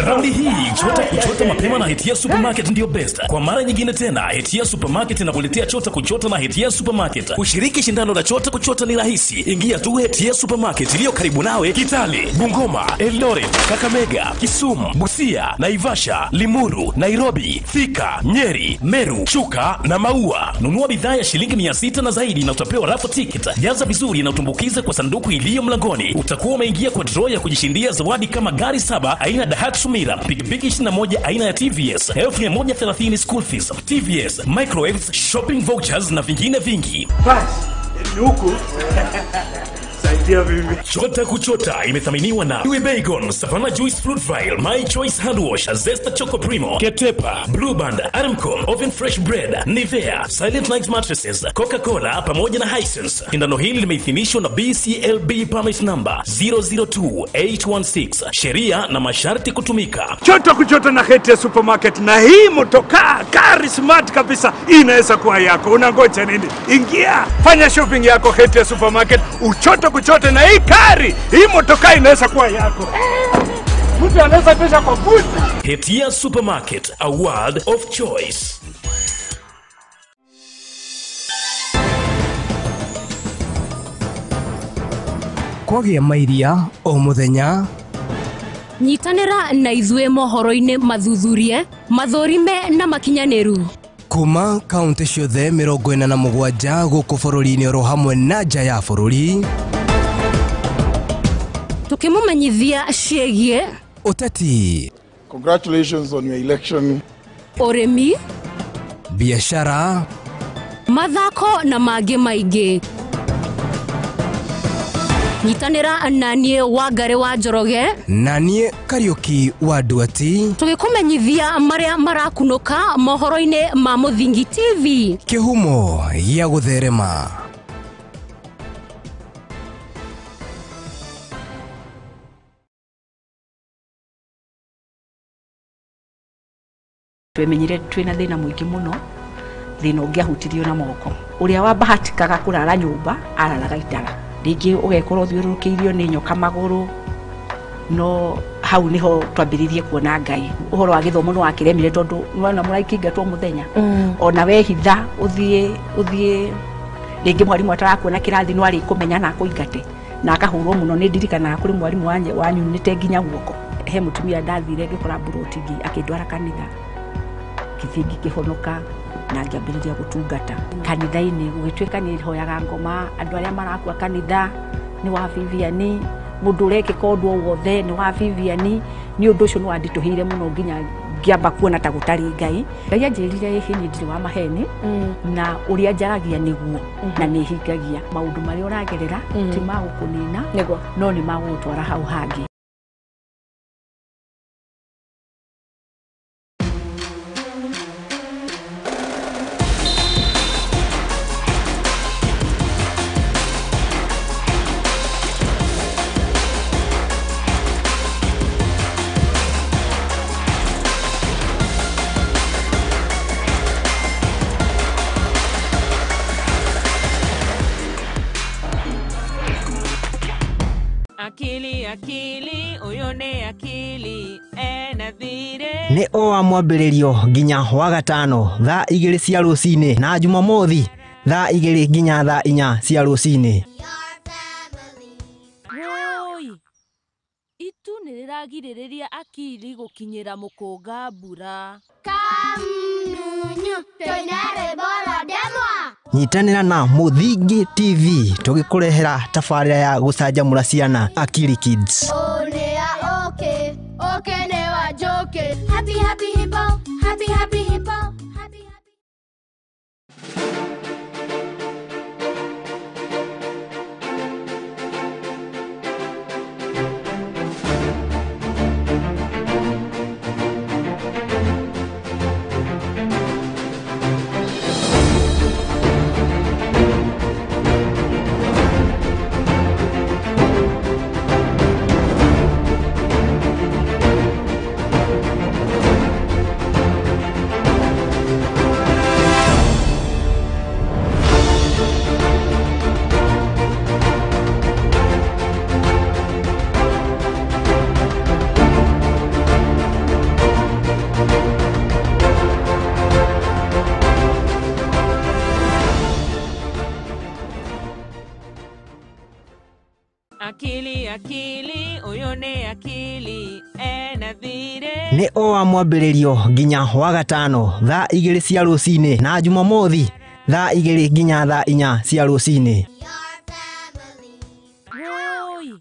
Raundi hii chota kuchota mapema na Hetia Supermarket ndio best. Kwa mara nyingine tena Hetia Supermarket inakuletea chota kuchota na Hetia Supermarket. Kushiriki shindano la chota kuchota ni rahisi. Ingia tu Hetia Supermarket iliyo karibu nawe Kitale, Bungoma, Eldoret, Kakamega, Kisumu, Busia, Naivasha, Limuru, Nairobi, Thika, Nyeri, Meru, Chuka na Maua. Nunua bidhaa ya shilingi 600 na zaidi na utapewa raffle ticket. Jaza vizuri na utumbukize kwa sanduku iliyo mlangoni. Utakuwa umeingia kwa draw ya kujishindia zawadi kama gari 7 aina Daihatsu Mira, pikipiki 21 aina ya TVS, 1130 school fees, TVS, microwaves, shopping vouchers na vingine vingi. Bas, ni huku. Saidia mimi. Chota kuchota imethaminiwa na Louis Bacon, Savannah Juice Fruit Vial, My Choice Hand Wash, Zesta Choco Primo, Ketepa, Blue Band, Armcom, Oven Fresh Bread, Nivea, Silent Night Mattresses, Coca-Cola pamoja na Hisense. Shindano hili limeidhinishwa na BCLB permit number 002816. Sheria na masharti kutumika. Chota kuchota na Hetia Supermarket na hii motokaa, gari smart kabisa inaweza kuwa yako. Unangoja nini? Ingia, fanya shopping yako Hetia Supermarket, uchoto kuchote na hii gari, hii motokaa inaweza kuwa yako. Mtu anaweza pesa kwa buti. Hetia Supermarket, a world of choice. Kwagia mairia o muthenya. Nyitanĩra na ithuĩ mohoro-inĩ mathuthurie, mathũrime na makinyanĩru. Kuma kaunti ciothe 47 gũkũ bũrũri-inĩ oro hamwe na nja ya bũrũri. Tukimumenyithia ciĩgiĩ ũteti. Congratulations on your election. Ũrĩmi, biashara, mathako na mangĩ maingĩ. Nyitanĩra na niĩ Wangari wa Njoroge na niĩ Kariuki wa Nduati, tũgĩkũmenyithia marĩa marakunũka mohoro-inĩ ma Mũthingi TV, kĩhumo gĩa gũtherema. Twemenyire twina thina mwingi muno, thina ũngĩahutirio na moko. Ũrĩa wabahatikaga kũrara nyũmba araraga itara, rĩngĩ ũgekorwo ũthiũrũrũkĩirio nĩ nyoka magũrũ, no hau niho twambĩrĩirie kuona Ngai. Ũhoro wa gĩthomo nĩ wakĩremire tondũ nĩwona mũraikĩingatwo mũthenya, ona wehitha ũthiĩ rĩngĩ mwarimũ atarakuona kĩrathi no arĩkũmenya na akũingate na akahũrwo mũno. Nĩ ndirikanaga kũrĩ mwarimũ wanyunĩte nginya guoko. He mũtumia ndathire ngĩkora mburoti akĩndwara kanitha, ngĩthiĩ ngĩkĩhonoka na ngĩambĩrĩria gũtungata kanitha-inĩ. Gũgĩtuĩka nĩ hoyaga ngoma, andũ arĩa marakua kanitha nĩ wa Vivian, mũndũ ũrekĩka ũndũ o wothe nĩ wa Vivian. Nĩ ũndũ ũcio nĩ wanditũhĩire mũno nginya ngĩamba kuona ta gũtarĩ Ngai. Ngai anjĩrire ĩhĩ niĩ ndirĩ wa maheni, na ũrĩa njaragia nĩguo na nĩ hingagia. Maũndũ marĩa ũragerera ti ma gũkũnina, no nĩ ma gũgũtwara hau hangĩ. Akili, akili, uyo ni akili, ena thire. Nĩ o wa mwambĩrĩrio nginya wa gatano thaa 2 cia rũcinĩ na Jumamothi thaa 2 nginya thaa 4 cia rũcinĩ. Woi, itu nĩ rĩragirĩrĩria akili gũkinyĩra mũkũnga mbura. Kamnunyu, tũinare bora demwa. Nyitanĩra na Mũthingi TV tũgĩkũrehera tabarĩra ya gũcanjamũra ciana Akili Kids. Onea oke, oke nĩ wa njoke. Happy happy hippo, happy happy hippo. Happy happy. akili ũyũ nĩ akili ena thirĩ. Nĩ o wa mwambĩrĩrio nginya wa gatano thaa 2 cia rũcinĩ na Jumamothi thaa 2 nginya thaa 4 cia rũcinĩ. Woi,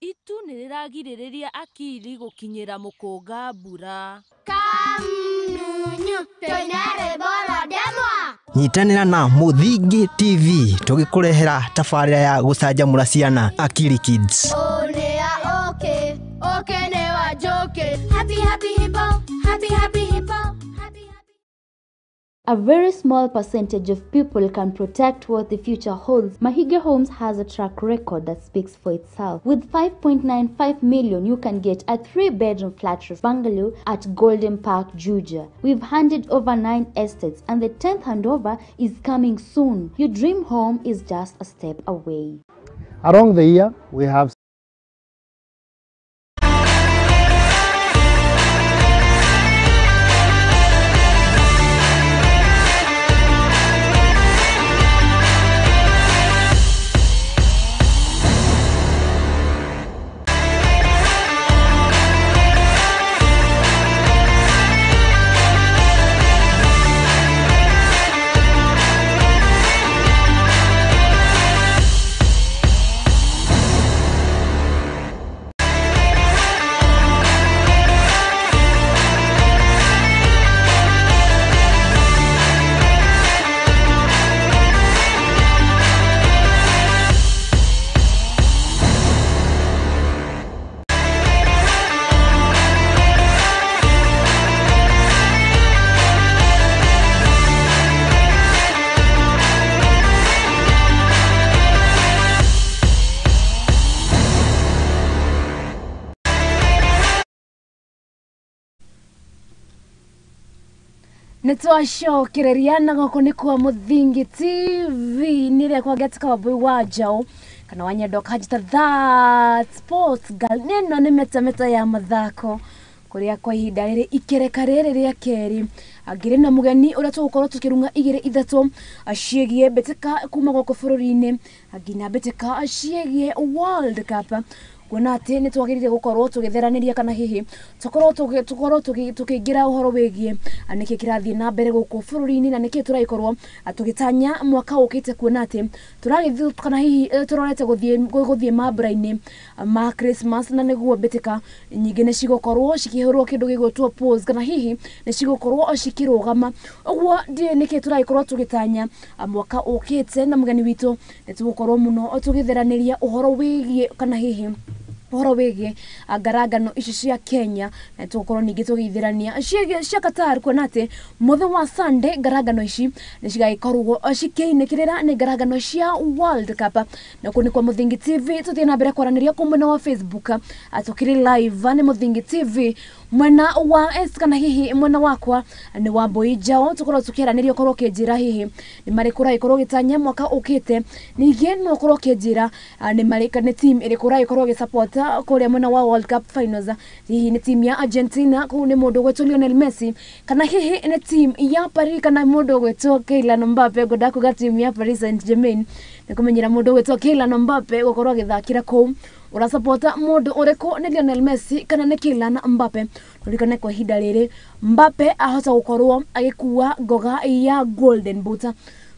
itu nĩ rĩragirĩrĩria akili gũkinyĩra mũkũnga mbura. Kamnunyu toinare bora demwa. Nyitanĩra na Mũthingi TV tũgĩkũrehera tabarĩra ya gũcanjamũra ciana Akili Kids. Onea oke, oke nĩ wa njoke. Happy happy hippo, happy happy hippo. A very small percentage of people can protect what the future holds. Mahiga Homes has a track record that speaks for itself. With 5.95 million, you can get a 3-bedroom flat roof bungalow at Golden Park, Juja. We've handed over 9 estates and the 10th handover is coming soon. Your dream home is just a step away. Along the year, we have Nitwacokereria na goko nĩ kwa Mũthingi TV nĩrĩa kwa getika wambui wa njaũ kana wa nyendo kanjita that sports girl. Nĩno nĩ metameta ya mathako kũrĩa kwa ihinda rĩrĩ ikereka rĩrĩ rĩa kerĩ angĩrĩ na mũgeni ũrĩa tũgũkorwo tũkĩrung'a igĩrĩ ithatũ ciĩgiĩ mbĩtĩka kuma gũkũ bũrũri-inĩ nginya mbĩtĩka ciĩgiĩ World Cup kuona atĩ nĩ twagĩrĩire gũkorwo tũgĩtheranĩria kana hihi tũkorwo tũkĩingĩra ũhoro wĩgiĩ nĩkĩ kĩrathiĩ na mbere gũkũ bũrũri-inĩ na nĩkĩ tũragĩkorwo tũgĩtanya mwaka ũkĩte kuona atĩ tũragĩthiĩ kana hihi tũrorete gũthiĩ mambura-inĩ ma Christmas na nĩguo mbĩtĩka nyingĩ nĩ cigũkorwo cikĩhũrwo kĩndũ gĩgwĩtwo pause kana hihi nĩ cigũkorwo cikĩrũgama. Ũguo ndiũĩ nĩkĩ tũragĩkorwo tũgĩtanya mwaka ũkĩte na mũgeni witũ nĩ tũgũkorwo mũno tũgĩtheranĩria ũhoro wĩgiĩ kana hihi ũhoro wĩgiĩ ngarangano ici cia Kenya na tũgũkorwo ningĩ tũgĩithĩrania cia Qatar kuona atĩ mũthĩ wa Sunday ngarangano ici nĩ cigagĩkorwo cikĩinĩkĩrĩra nĩ ngarangano cia World Cup. Na kũu nĩ kwa Mũthingi TV tũthiĩ na mbere kwaranĩria kũu mwena wa Facebook tũkĩrĩ live nĩ Mũthingi TV mwena wa S kana hihi mwena wakwa nĩ wa Mbui Njaũ tũkorwo tũkĩaranĩria ũkorwo ũkĩnjĩra hihi nĩ marĩkũ ũragĩkorwo ũgĩtanya mwaka ũkĩte ningĩ no ũkorwo ũkĩnjĩra nĩ marĩkũ nĩ team ĩrĩkũ ũragĩkorwo ũgĩsupport kũrĩa mwena wa World Cup finals hihi nĩ team ya Argentina kũu nĩ mũndũ ũgwĩtwo Lionel Messi kana hihi nĩ team ya Paris kana mũndũ ũgwĩtwo Kylian Mbappe. Ngwenda kuga team ya Paris Saint-Germain nĩ kũmenyera mũndũ ũgwĩtwo Kylian Mbappe gũkorwo agĩthakĩra kũu. Ũrasapota mũndũ ũrĩkũ nĩ Lionel Messi kana nĩ Kylian Mbappe? Tũririkane kwa ihinda rĩrĩ Mbappe ahota gũkorwo agĩkua ngoga ya Golden Boot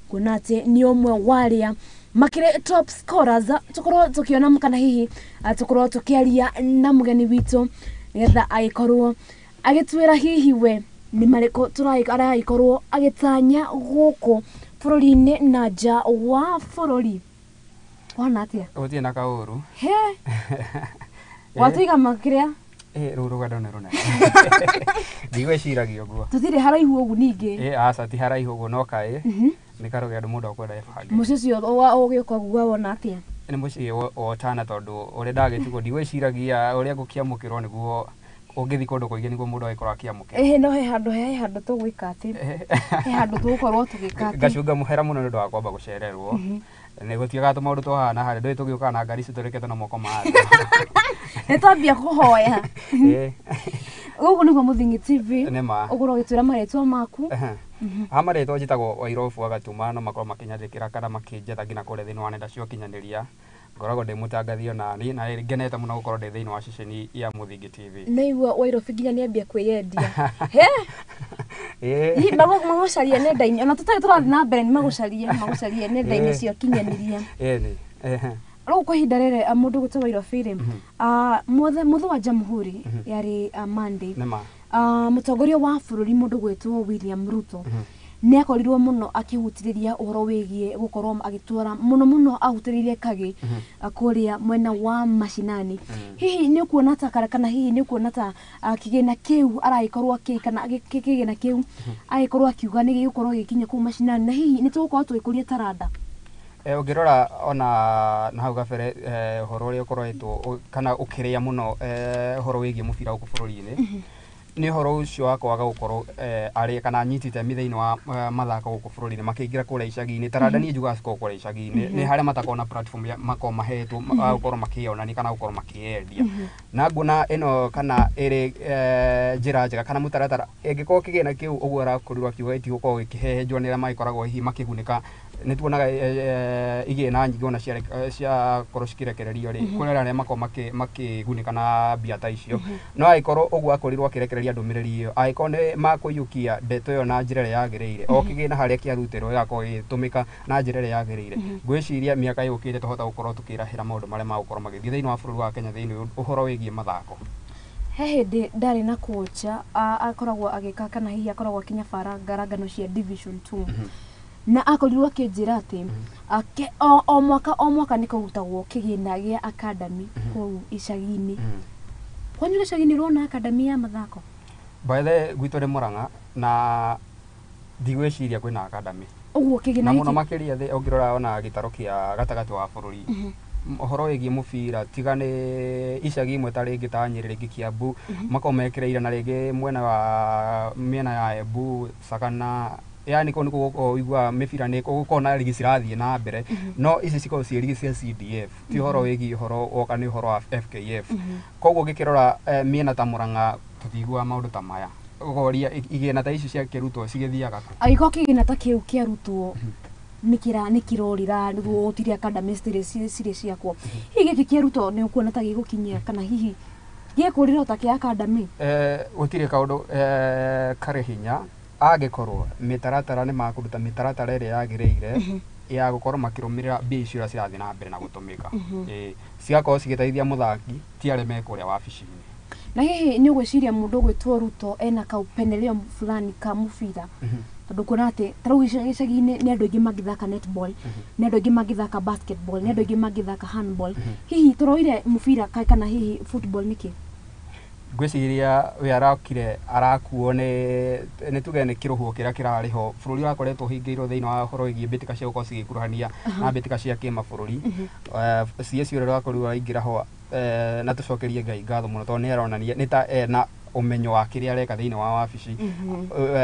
kuona atĩ nĩ ũmwe wa arĩa makĩrĩ top scorers. Tũkorwo tũkĩona kana hihi tũkorwo tũkĩaria na mũgeni witũ nĩgetha agĩkorwo agĩtwĩra hihi we nĩ marĩkũ aragĩkorwo agĩtanya gũkũ bũrũri-inĩ na nja wa bũrũri. Wana atia? Gũtirĩ na kaũru. He. Watũiga makĩrĩa? Rũu rũgendo nĩ rũnene. Ndigwĩciragia ũguo. Tũtirĩ haraihu ũguo ningĩ. Aca ti haraihu ũguo no kaĩ nĩ karũgendo mũndũ akwenda ebange. Mũciĩ ũcio ũgĩũka ũguo wona atĩa? Nĩ mũciĩ wa Tana tondũ ũrĩa ndagĩtigwo ndigwĩciragia ũrĩa ngũkĩamũkĩrwo nĩguo ũngĩthiĩ kũndũ kũingĩ nĩguo mũndũ agĩkorwo akĩamũkĩra. Ĩhĩ no he handũ tũgwĩka atĩ he handũ tũgũkorwo tũgĩka atĩ ngacunga mũhera mũno nĩ ũndũ wa kwamba gũcererwo. Nĩ gũtigaga tũmaũndũ tũhana harĩa ndũĩ tũgĩũkaga na ngari ici tũrekete na moko ma andũ. Nĩ twambia kũhoya. Gũkũ nĩkuo Mũthingi TV ũkorwo ũgĩtwĩra marĩtwa maku. Ha marĩtwa njĩtagwo Wairobu wa Gatuma no makorwo makĩnyandĩkĩra kana makĩnjetha nginya kũrĩa thĩinĩ wa nenda cia ũkinyanĩria Ngoragwo ndĩ mũtangathi ona niĩ na ngenete mũno gũkorwo ndĩ thĩinĩ wa ceceni ya Mũthingi TV. Nĩ igua Wairobi nginya nĩambia kwĩyendia. He? Magũcaria nenda-inĩ ona tũtarĩ tũrathiĩ na mbere nĩ magũcarie nenda-inĩ cia ũkinyanĩria. Ĩni. Rĩu kwa ihinda rĩrĩ mũndũ gwĩtwo Wairobi rĩ, mũthĩ wa Jamhuri yarĩ Monday. Nĩma. Mũtongoria wa bũrũri mũndũ gwĩtwo William Ruto nĩ akorirwo mũno akĩhutĩrĩria ũhoro wĩgiĩ gũkorwo agĩtwara mũno mũno ahutĩrĩirie kagĩ kũrĩa mwena wa macinani. Hihi nĩ ũkuona ta kana hihi nĩ ũkuona ta kĩgĩna kĩu aragĩkorwo akĩ kana kĩgĩna kĩu agĩkorwo akiuga nĩ gĩgũkorwo gĩkinya kũu macinani na hihi nĩ tũgũkorwo tũgĩkũria taranda? Ũngĩrora ona na hau gabere ũhoro ũrĩa ũkoretwo kana ũkĩrĩa mũno ũhoro wĩgiĩ mũbira gũkũ bũrũri-inĩ nĩ ũhoro ũcio wa kwaga gũkorwo arĩ kana anyiti itemi thĩinĩ wa mathako gũkũ bũrũri-inĩ makĩingĩra kũrĩa icagi-inĩ. Taranda niĩ njugaga cikoragwo kũrĩa icagi-inĩ nĩ harĩa matakoragwo na platform ya makoragwo mahetwo gũkorwo makĩyonania kana gũkorwo makĩyendia. Na nguona ĩno kana ĩrĩ njĩra njega kana mũtaratara ĩngĩkorwo kĩgĩna kĩu ũguo arakorirwo akiuga gĩtigũkorwo gĩkĩhehenjwo nĩ arĩa magĩkoragwo hihi makĩgunĩka. Nĩ tuonaga igĩna nyingĩ ona ciakorwo cikĩrekererio rĩ kũrĩ arĩa makoragwo makĩgunĩka na mbia ta icio. No angĩkorwo ũguo akorirwo akĩrekereria ndũmĩrĩri ĩyo angĩkorwo nĩ makũiyũkia ndeto ĩyo na njĩra ĩrĩa yagĩrĩire o kĩgĩna harĩa kĩarutĩrwo gĩgakorwo gĩgĩtũmĩka na njĩra ĩrĩa yagĩrĩire, ngwĩciria mĩaka yũkĩte tũhota gũkorwo tũkĩrahĩra maũndũ marĩa magũkorwo magĩthiĩ thĩinĩ wa bũrũri wa Kenya thĩinĩ ũhoro wĩgiĩ mathako. He hĩndĩ ndarĩ na kocha akoragwo agĩka kana hihi akoragwo akĩnyabara ngarangano cia Division 2 na akorirwo akĩnjĩra atĩ o mwaka nĩ kũrutagwo kĩgĩna gĩa academy kũu icagi-inĩ. Kwanyu gĩcagi-inĩ ũrona academy ya mathako? By the way, gwitũ nĩ Murang'a na ndigwĩciria kwĩna academy. Ũguo kĩgĩna na mũno makĩria thĩ ũngĩrora ona gĩtaro kĩa gatagatĩ wa bũrũri ũhoro wĩgiĩ mũbira tiga nĩ icagi imwe ta rĩngĩ ta Nyĩrĩ rĩngĩ Kiambu makoragwo mekĩrĩire na rĩngĩ mwena wa mĩena ya Embu Sagana, yani kũu nĩkuo ũiguaga mĩbira nĩ gũkoragwo na rigi cirathiĩ na mbere no ici cikoragwo ciĩ rigi cia CDF ti ũhoro wĩgiĩ ũhoro woka nĩ ũhoro wa FKF. Koguo ũngĩkĩrora mĩena ta Murang'a tũtiguaga maũndũ ta maya ũkoria igĩna ta ici ciakĩrutwo cigĩthiaga kũ? Angĩkorwo kĩgĩna ta kĩu kĩarutwo nĩ kĩrorĩra nĩguo gũtirĩ academy cirĩ ciakwo, hihi gĩkĩ kĩarutwo nĩ ũkuona ta gĩgũkinyia kana hihi gĩkũrĩra ta kĩa academy? Gũtirĩ kaũndũ karĩ hinya angĩkorwo mĩtaratara nĩ makũruta mĩtaratara ĩrĩa yagĩrĩire ya gũkorwo makĩrũmĩrĩra mbia icio iria cirathiĩ na mbere na gũtũmĩka, cigakorwo cigĩteithia mũthaki ti arĩa me kũrĩa wabici-inĩ. Na hihi nĩ ũgwĩciria mũndũ ũgwĩtwo Ruto ena kaupendeleo fulani ka mũbira? Tondũ kuona atĩ ta rĩu gĩcagi-inĩ nĩ andũ aingĩ mangĩthaka netball, nĩ andũ aingĩ mangĩthaka basketball, nĩ andũ aingĩ mangĩthaka handball. Hihi tũroire mũbira kana hihi football nĩkĩ? Ngwĩciria we arakire arakuo nĩ tuge nĩ kĩrũhuho kĩrĩa kĩrarĩ ho bũrũri ũrakoretwo ũhingĩirwo thĩinĩ wa ũhoro wĩgiĩ mbĩtĩka cia gũkorwo cigĩkuruhania na mbĩtĩka cia kĩmabũrũri. CS ũrĩa ũrakorirwo araingĩra ho na tũcokerie Ngai ngatho mũno tondũ nĩ aronania nĩ ta ena ũmenyo wa kĩrĩa areka thĩinĩ wa wabici.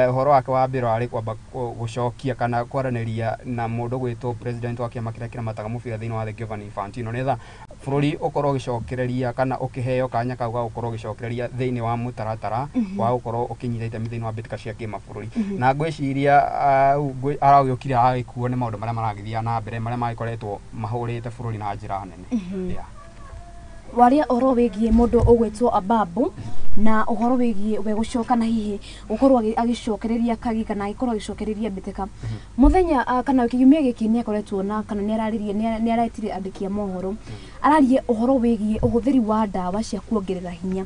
Ũhoro wake wa mbere warĩ kwamba gũcokia kana kwaranĩria na mũndũ gwĩtwo president wa kĩama kĩrĩa kĩramataga mũbira thĩinĩ wa thĩ Giovanni Infantino nĩgetha bũrũri ũkorwo ũgĩcokereria kana ũkĩheo kanya kau ga gũkorwo ũgĩcokereria thĩinĩ wa mũtaratara wa gũkorwo ũkĩnyita itemi thĩinĩ wa mbĩtĩka cia kĩmabũrũri. Na ngwĩciria aragĩũkire agĩkuo nĩ maũndũ marĩa maragĩthiĩ na mbere marĩa magĩkoretwo mahũrĩte bũrũri na njĩra nene. Waria ũhoro wĩgiĩ mũndũ ũgwĩtwo Ababu na ũhoro wĩgiĩ we gũcoka na hihi gũkorwo agĩcokereria kagi kana agĩkorwo agĩcokereria mbĩtĩka mũthenya kana kiumia gĩkĩ nĩ akoretwo na kana nĩ araririe nĩ aretire andĩki a mohoro ararie ũhoro wĩgiĩ ũhũthĩri wa ndawa cia kuongerera hinya.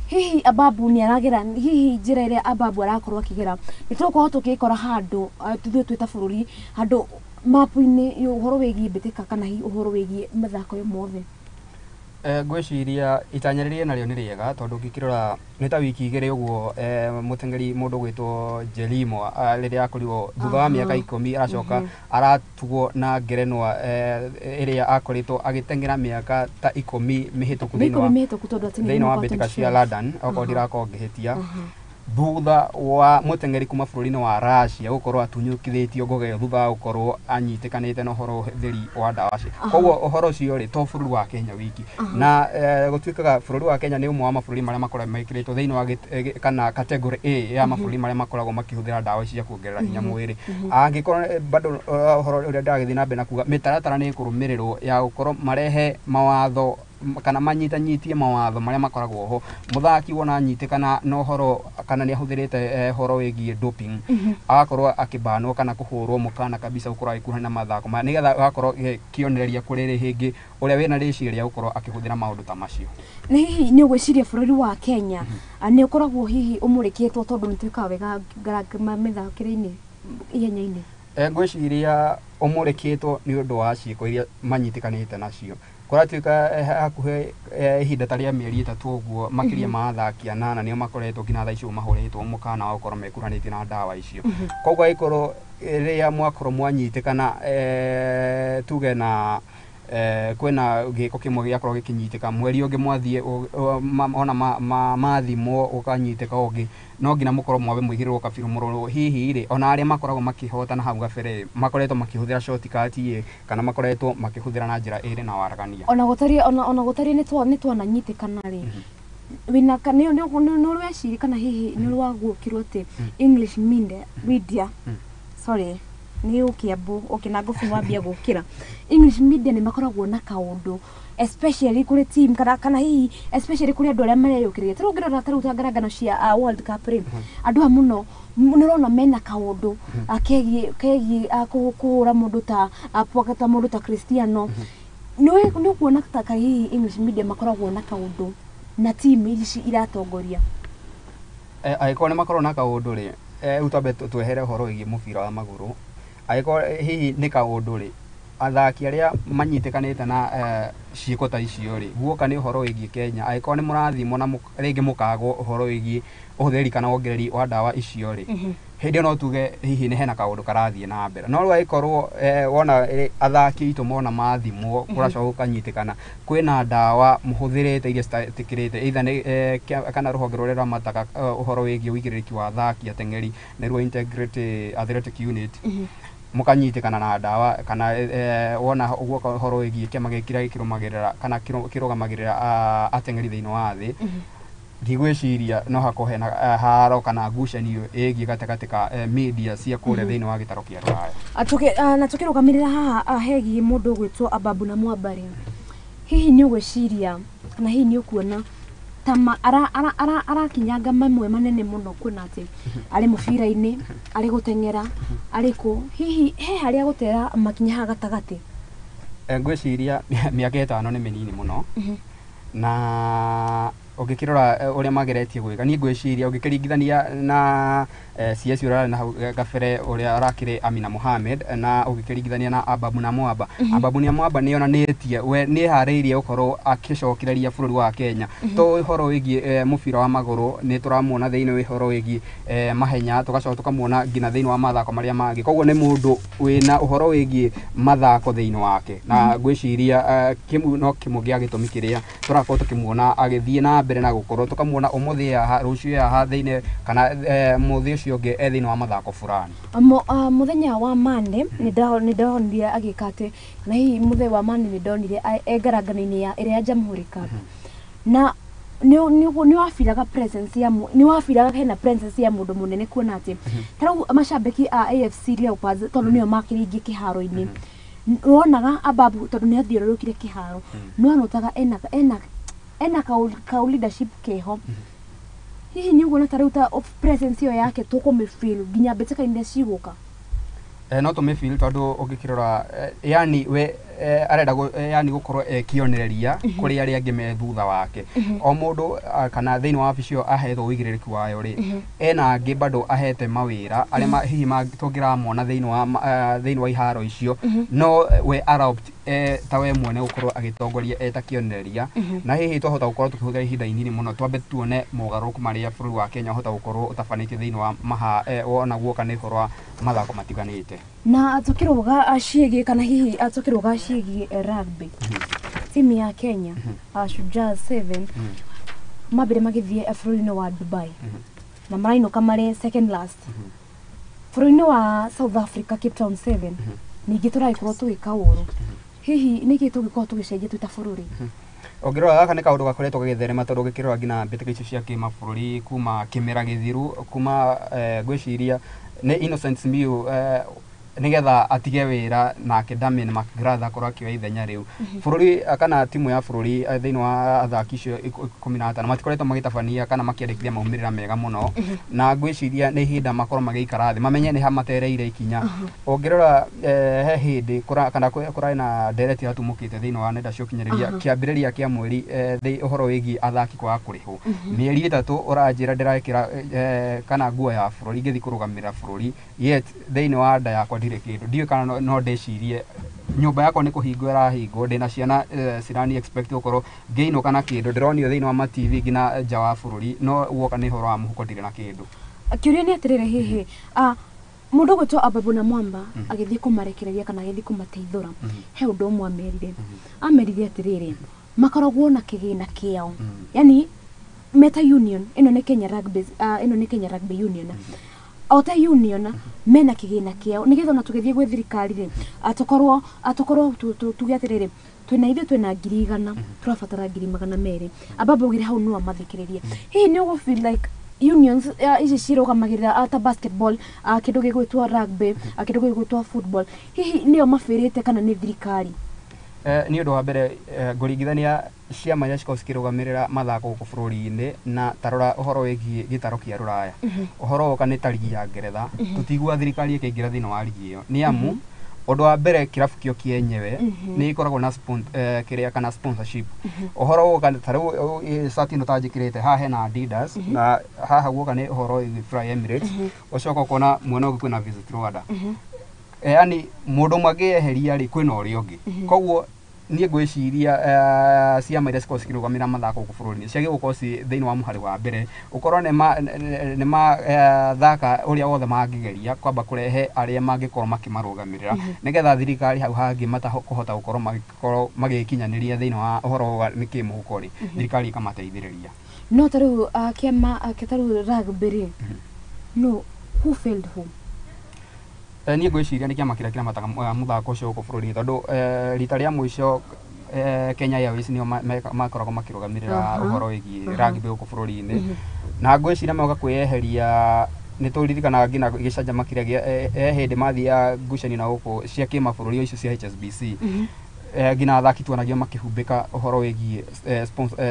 Hihi Ababu nĩ aragera hihi njĩra ĩrĩa Ababu arakorwo akĩgera nĩ tũgũkorwo tũgĩkora handũ ithuĩ twĩ ta bũrũri handũ mapu-inĩ ũhoro wĩgiĩ mbĩtĩka kana hihi ũhoro wĩgiĩ mathako yo mothe? Ngwĩciria itanya rĩrĩa narĩo nĩ rĩega tondũ ũngĩkĩrora nĩ ta wiki igĩrĩ ũguo mũteng'eri mũndũ ũgwĩtwo Jelimo rĩrĩa akorirwo thutha wa mĩaka 10 aracoka aratugwo na ngerenwa ĩrĩa akoretwo agĩteng'era mĩaka ta 10 mĩhĩtũku thĩinĩ wa mbĩtĩka cia London okorwo ndirakorwo ngĩhĩtia. Thutha wa mũteng'eri kuma bũrũri-inĩ wa Russia gũkorwo atunyũkithĩtio ngoga ĩyo thutha wa gũkorwo anyitĩkanĩte na ũhoro ũhũthĩri wa ndawa cio. Koguo ũhoro ũcio rĩ to bũrũri wa Kenya wiki, na gũtuĩkaga bũrũri wa Kenya nĩ ũmwe wa mabũrũri marĩa makoragwo mekĩrĩtwo thĩinĩ wa kana category A ya mabũrũri marĩa makoragwo makĩhũthĩra ndawa cia kuongerera hinya mwĩrĩ. Angĩkorwo bado ũhoro ũrĩa ndĩragĩthiĩ na mbere na kuga, mĩtaratara nĩ ĩkũrũmĩrĩrwo ya gũkorwo marehe mawatho kana manyitanyitie mawatho marĩa makoragwo ho, mũthaki wona anyitĩkana na ũhoro kana nĩ ahũthĩrĩte ũhoro wĩgiĩ doping, agakorwo akĩbanwo kana kũhũrwo mũkana kabisa gũkorwo agĩkuhana na mathako maya, nĩgetha agakorwo kĩonereria kũrĩ rĩngĩ ũrĩa wĩna rĩciria rĩa gũkorwo akĩhũthĩra maũndũ ta macio. Na hihi nĩ ũgwĩciria bũrũri wa Kenya nĩ ũkoragwo hihi ũmũrĩkĩtwo tondũ nĩ twĩkaga wega mĩthakĩre-inĩ ihenya-inĩ? Ngwĩciria ũmũrĩkĩtwo nĩ ũndũ wa ciĩko iria manyitĩkanĩte nacio. Kũratuĩka hakuhĩ ihinda ta rĩa mĩeri 3 ũguo, makĩria ma athaki 8 nĩo makoretwo nginya thaa icio mahũrĩtwo mũkana wa gũkorwo mekuranĩtie na ndawa icio. Koguo angĩkorwo rĩrĩa mwakorwo mwanyitĩkana, tuge na kwĩna gĩko kĩmwe gĩakorwo gĩkĩnyitĩka, mweri ũngĩ mwathiĩ ona mathimwo ũkanyitĩka ũngĩ, no nginya mũkorwo mwambe mũigĩrĩrwo kabirũ mũrorwo hihi rĩ ona arĩa makoragwo makĩhotana hau gabere makoretwo makĩhũthĩra shortcut ĩ kana makoretwo makĩhũthĩra na njĩra ĩrĩ na waragania. Ona gũtariĩ nĩ twananyitĩkana rĩ, wĩna nĩ ũrweciria kana hihi nĩ ũrwaguũkirwo atĩ English media, sorry, nĩ ũkĩambu ũkĩ na ngũbĩ wambia gũkĩra, English media nĩ makoragwo na kaũndũ especially kũrĩ team kana hihi especially kũrĩ andũ arĩa mareyũkĩrĩria. Ta rĩu ũngĩrora ta rĩu ta ngarangano cia World Cup rĩ, andũ aya mũno nĩ ũrona mena kaũndũ kegiĩ kũhũra mũndũ ta mũndũ ta Cristiano. Nĩ ũkuona ta hihi English media makoragwo na kaũndũ na team ici iratongoria? Angĩkorwo nĩ makoragwo na kaũndũ rĩ, rĩu twambe twehere ũhoro wĩgiĩ mũbira wa magũrũ. Angĩkorwo hihi nĩ kaũndũ rĩ, athaki arĩa manyitĩkanĩte na ciĩko ta icio rĩ, guoka nĩ ũhoro wĩgiĩ Kenya, angĩkorwo nĩ mũrathimwo na rĩngĩ mũkagwo ũhoro wĩgiĩ ũhũthĩri kana wongereri wa ndawa icio rĩ, hĩndĩ ĩyo no tuge hihi nĩ hena kaũndũ karathiĩ na mbere. No rĩu angĩkorwo wona athaki aitũ mona mathimwo kũracoka gũkanyitĩkana kwĩna ndawa mũhũthĩrĩte iria citetĩkĩrĩte, either nĩ kana rũhonge rũrĩa rũramataga ũhoro wĩgiĩ ũigĩrĩrĩki wa athaki ateng'eri nĩruo Integrated Athletic Unit, mũkanyitĩkana na ndawa kana wona guoka ũhoro wĩgiĩ kĩama gĩkĩ kĩrĩa gĩkĩrũmagĩrĩra kana kĩrũgamagĩrĩra ateng'eri thĩinĩ wa thĩ, ndigwĩciria no hakorwo hena haro kana ngucanio ĩgiĩ gatagatĩ ka media cia kũrĩa thĩinĩ wa gĩtaro kĩa Rũraya. Na tũkĩrũgamĩrĩra haha hegiĩ mũndũ ũgwĩtwo Ababu na Mwambari, hihi nĩ ũgwĩciria kana hihi nĩ ũkuona ta arakinyanga mamwe manene mũno kuona atĩ arĩ mũbira-inĩ, arĩ gũteng'era, arĩ kũ, hihi he harĩa gũtera makinya haha gatagatĩ? Ngwĩciria mĩaka 5 nĩ mĩnini mũno, na ũngĩkĩrora ũrĩa mageretie gwĩka, niĩ ngwĩciria ũngĩkĩringithania na CS ũrĩa arĩ na hau gabere ũrĩa arakĩrĩ Amina Mohamed, na ũngĩkĩringithania na Ababu na Mwamba, Ababu na Mwamba nĩ onanĩtie we nĩ eharĩirie gũkorwo akĩcokereria bũrũri wa Kenya. To ũhoro wĩgiĩ mũbira wa magũrũ nĩ tũramuona thĩinĩ wa ũhoro wĩgiĩ mahenya, tũgacoka tũkamuona nginya thĩinĩ wa mathako marĩa mangĩ. Koguo nĩ mũndũ wĩna ũhoro wĩgiĩ mathako thĩinĩ wake, na ngwĩciria kĩmwe no kĩmwe gĩa gĩtũmi kĩrĩa tũrakorwo tũkĩmuona agĩthiĩ na mbere na gũkorwo tũkamuona ũmũthĩ haha rũciũ haha thĩinĩ kana mũthĩ ũcio ũngĩ e thĩinĩ wa mathako fulani. Mũthenya wa Monday nĩ ndonire agĩka atĩ kana hihi mũthenya wa Monday nĩ ndonire e ngarangano-inĩ ya ĩrĩa ya Jamhuri Cup, na nĩ wabiraga presence ya nĩ wabiraga hena presence ya mũndũ mũnene kuona atĩ ta rĩu macambĩki a AFC Leopards tondũ nĩo makĩrĩingĩ kĩharo-inĩ, wonaga Ababu tondũ nĩ athiũrũrũkire kĩharo, nĩ wanotaga ena ka leadership keho. Hihi nĩ ũguona ta rĩu ta presence ĩyo yake tũkũmĩfeel nginya mbĩtĩka-inĩ cigũka? No tũmĩfeel tondũ ũngĩkĩrora yani we arenda yani gũkorwo ekĩonereria kũrĩ arĩa angĩ me thutha wake. O mũndũ kana thĩinĩ wa wabici ĩyo ahetwo ũigĩrĩrĩki wayo rĩ, ena angĩ bado ahete mawĩra arĩa hihi tũngĩramona thĩinĩ wa iharo icio, no we aropt ta we mwene gũkorwo agĩtongoria eta kĩonereria, na hihi twahota gũkorwo tũkĩhũthĩra ihinda inini mũno twambe tuone mogarũrũku marĩa bũrũri wa Kenya ũhota gũkorwo ũtabanĩtie thĩinĩ wa wona guoka nĩ ũhoro wa mathako matiganĩte. Na tũkĩrũga ciĩgiĩ kana hihi tũkĩrũga ciĩgiĩ rugby, timu ya Kenya Shujaa 7 mambire magĩthiĩ bũrũri-inĩ wa Dubai. Na marainũka marĩ second last bũrũri-inĩ wa South Africa, Cape Town 7. Ningĩ tũragĩkorwo tũgĩka ũru. Hihi nĩkĩ tũngĩkorwo tũgĩcenjia twĩ ta bũrũri? Ũngĩrora, gaka nĩ kaũndũ gakoretwo gagĩtherema, tondũ ũngĩkĩrora nginya mbĩtĩka icio cia kĩmabũrũri kuma kĩmera gĩthiru, kuma ngwĩciria nĩ Innocent Simiyu nĩgetha atige wĩra nake Damien McGrath akorwo akĩoya ithenya rĩu. Bũrũri kana timu ya bũrũri thĩinĩ wa athaki icio 15 matikoretwo magĩtabania kana makĩandĩkithia maumĩrĩra mega mũno. Na ngwĩciria nĩ ihinda makorwo magĩikara thĩ mamenye nĩ ha matereire ikinya. Ũngĩrora he hĩndĩ kana kũrarĩ na ndereti yatumũkĩte thĩinĩ wa nenda cia ũkinyanĩria kĩambĩrĩria kĩa mweri ũhoro wĩgiĩ athaki kwaga kũrĩhwo. Mĩeri 3 ũranjĩra ndĩrekĩra kana nguo ya bũrũri ngĩthiĩ kũrũgamĩrĩra bũrũri, yet thĩinĩ wa nda yakwa ndirĩ kĩndũ. Ndiũĩ kana no ndĩcirie nyũmba yakwa nĩ kũhingwo ĩrahingwo, ndĩna ciana cirani expect gũkorwo ngĩinũka na kĩndũ. Ndĩronio thĩinĩ wa ma TV nginya nja wa bũrũri, no woka nĩ ũhoro wa mũhuko ndirĩ na kĩndũ. Kĩũria nĩ atĩrĩrĩ, hihi mũndũ ũgwĩtwo Ababu na Mwamba agĩthiĩ kũmarekereria kana agĩthiĩ kũmateithũra, he ũndũ ũmwe amerire atĩrĩrĩ, makoragwo na kĩgĩna kĩao, yani meta union ĩno nĩ Kenya Rugby, ĩno nĩ Kenya Rugby Union, o ta union mena kĩgĩna kĩao, nĩgetha ona tũgĩthiĩ gwĩ thirikari rĩ, atũkorwo tuge atĩrĩrĩ, twĩna ithuĩ twĩna 100,000, tũrabatara 200,000. Ababu augire hau no amathikĩrĩrie. Hihi nĩ ũgũ feel like unions ici cirũgamagĩrĩra ta basketball, kĩndũ gĩgwĩtwo rugby, kĩndũ gĩgwĩtwo football, hihi nĩo mabĩrĩte kana nĩ thirikari? Nĩ ũndũ wa mbere ngũringithania ciama iria cikoragwo cikĩrũgamĩrĩra mathako gũkũ bũrũri-inĩ na tarora ũhoro wĩgiĩ gĩtaro kĩa rũraya. Ũhoro woka nĩ ta rigi ya Ngeretha, tũtiguaga thirikari ĩkĩingĩra thĩinĩ wa rigi ĩyo, nĩ amu ũndũ wa mbere kĩrabu kĩo kĩenyewe nĩ ĩkoragwo na kĩrĩa kana sponsorship. Ũhoro woka ta rĩu cati ĩno ta njĩkĩrĩte haha hena Adidas, na haha guoka nĩ ũhoro wĩgiĩ Fly Emirates. Ũcoka ũkona mwena ũngĩ kwĩna Visit Rwanda. Yani mũndũ ũmwe angĩeheria rĩ, kwĩna ũrĩa ũngĩ. Koguo niĩ ngwĩciria ciama iria cikoragwo cikĩrũgamĩrĩra mathako gũkũ bũrũri-inĩ ciagĩrĩirwo gũkorwo ciĩ thĩinĩ wa mũhari wa mbere, ũkorwo nĩ ma thaka ũrĩa wothe mangĩgeria kwamba kũrehe arĩa mangĩkorwo makĩmarũgamĩrĩra, nĩgetha thirikari hau hangĩ matakũhota gũkorwo magĩkorwo magĩkinyanĩria thĩinĩ wa ũhoro wa nĩkĩ mũhuko rĩ, thirikari ĩkamateithĩrĩria. No ta rĩu kĩama ta rĩu rugby rĩ, no who failed who? Niĩ ngwĩciria nĩ kĩama kĩrĩa kĩramataga mũthako ũcio gũkũ bũrũri-inĩ, tondũ rita rĩa mũico Kenya Airways nĩo makoragwo makĩrũgamĩrĩra ũhoro wĩgiĩ rugby gũkũ bũrũri-inĩ. Na ngwĩciria moka kwĩyeheria, nĩ tũririkanaga nginya gĩcanjama kĩrĩa he hĩndĩ mathiaga ngucanio na gũkũ cia kĩmabũrũri icio cia HSBC. Nginya athaki tuonagio makĩhumbĩka ũhoro wĩgiĩ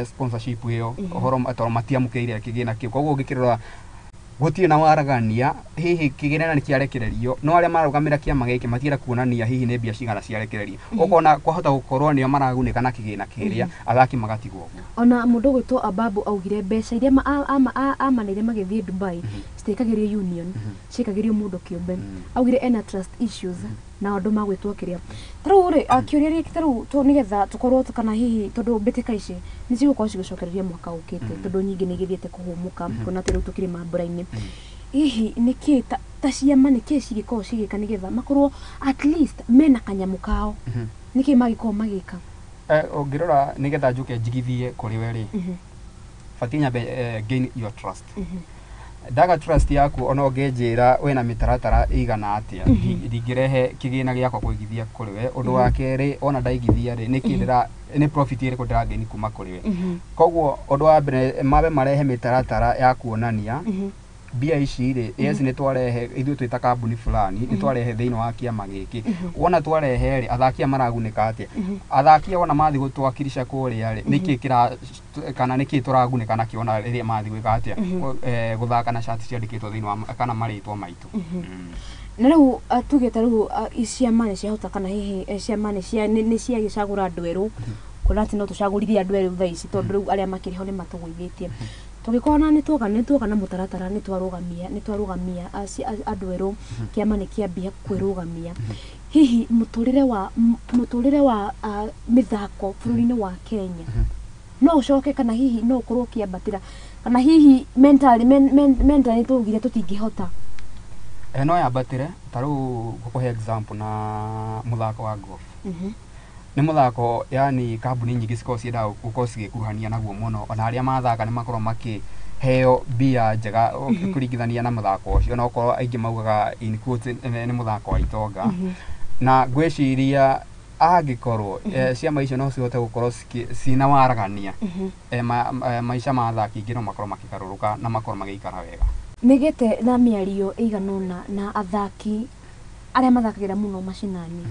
sponsorship ĩyo, ũhoro tondũ matiamũkĩire kĩgĩna kĩu. Koguo ũngĩkĩrora gũtirĩ na waragania, hihi kĩgĩna nĩ kĩarekererio, no arĩa marũgamĩra kĩama gĩkĩ matienda kuonania hihi nĩ mbia cigana ciarekererio. Ũkona kwahota gũkorwo nĩo maragunĩka na kĩgĩna kĩrĩa, athaki magatigwo ũguo. Ona mũndũ ũgwĩtwo Ababu augire mbeca iria amanĩire magĩthiĩ Dubai citiĩkagĩrio union, ciĩkagĩrio mũndũ kĩũmbe. Augire ena trust issues na andũ magwĩtwo kĩrĩa. Ta rĩu rĩ, kĩũria gĩkĩ ta rĩu nĩgetha tũkorwo kana hihi tondũ mbĩtĩka ici nĩ cigũkorwo cigĩcokereria mwaka ũkĩte, tondũ nyingĩ nĩ igĩthiĩte kũhũmũka, kuona atĩ rĩu tũkĩrĩ mambura-inĩ. Hihi nĩkĩ ta ciama nĩkĩ cigĩkorwo cigĩka nĩgetha makorwo at least mena kanyamũ kao? Nĩkĩ magĩkorwo magĩka? Ũngĩrora nĩgetha njũke njigithie kũrĩ we rĩ, batiĩ nyambe gain your trust. Ndaga trust yaku, ona ũngĩnjĩra wĩna mĩtaratara ĩigana atĩa, ndingĩrehe kĩgĩna gĩakwa kũigithia kũrĩ we. Ũndũ wa kerĩ, ona ndaigithia rĩ, nĩkĩ ndĩra nĩ profit ĩrĩkũ ndĩragain kuma kũrĩ we? Koguo ũndũ wa mbere mabe marehe mĩtaratara ya kuonania mbia ici rĩ, yes, nĩ twarehe ithuĩ twĩ ta kambuni fulani, nĩ twarehe thĩinĩ wa kĩama gĩkĩ. Wona twarehe rĩ, athaki aya maragunĩka atĩa? Athaki aya wona mathiĩ gũtwakirisha kũrĩa rĩ, nĩkĩ kĩra kana nĩkĩ tũragunĩka nakĩo ona rĩrĩa mathiĩ gwĩka atĩa, gũthaka na cati ciandĩkĩtwo thĩinĩ wa kana marĩtwa maitũ? Na rĩu tuge ta rĩu ciama nĩ ciahota kana hihi ciama nĩ ciagĩcagũra andũ erũ, kuona atĩ no tũcagũrithie andũ erũ thaa ici, tondũ rĩu arĩa makĩrĩ ho nĩ matũgũithĩtie. Tũgĩkorwo nĩ tuoka na mũtaratara, nĩ twarũgamia andũ erũ, kĩama nĩ kĩambia kwĩrũgamia, hihi mũtũrĩre wa mĩthako bũrũri-inĩ wa Kenya no ũcoke kana hihi no ũkorwo ũkĩambatĩra, kana hihi mentally tũugire tũtingĩhota? No yambatĩre. Ta rĩu ngũkũhe example na mũthako wa golf. Nĩ mũthako yani kambuni nyingĩ cikoragwo ciendaga gũkorwo cigĩkuruhania naguo mũno, ona arĩa mathaka nĩ makoragwo makĩ heo mbia njega kũringithania na mũthako ũcio, na okorwo aingĩ maugaga in quotes nĩ mũthako wa itonga. Na ngwĩciria angĩkorwo ciama icio no cihote gũkorwo cina waragania, maica ma athaki aingĩ no makorwo makĩgarũrũka na makorwo magĩikara wega. Nĩgĩte na mĩario ĩigana ũna na athaki arĩa mathakagĩra mũno macinani,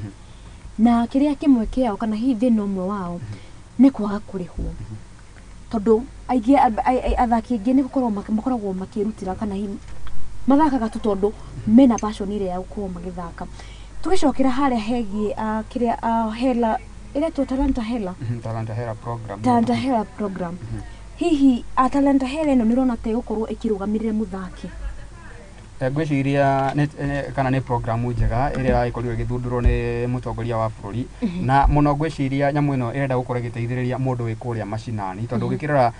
na kĩrĩa kĩmwe kĩao kana hihi thĩna ũmwe wao nĩ kwaga kũrĩhwo, tondũ aingĩ athaki aingĩ nĩ gũkorwo makoragwo makĩrutĩra kana hihi mathakaga tu tondũ mena passion ĩrĩa ya gũkorwo magĩthaka. Tũgĩcokera harĩa hegiĩ kĩrĩa hela ĩretwo Talanta Hela. Talanta Hela program. Talanta Hela program. Hihi Talanta Hela ĩno nĩ ũrona ta ĩgũkorwo ĩkĩrũgamĩrĩra mũthaki? Ngwĩciria kana nĩ programu njega ĩrĩa ĩkorirwo ĩgĩthundũrwo nĩ mũtongoria wa bũrũri, na mũno ngwĩciria nyamũ ĩno ĩrenda gũkorwo ĩgĩteithĩrĩria mũndũ wĩ kũrĩa macinani, tondũ ũngĩkĩrora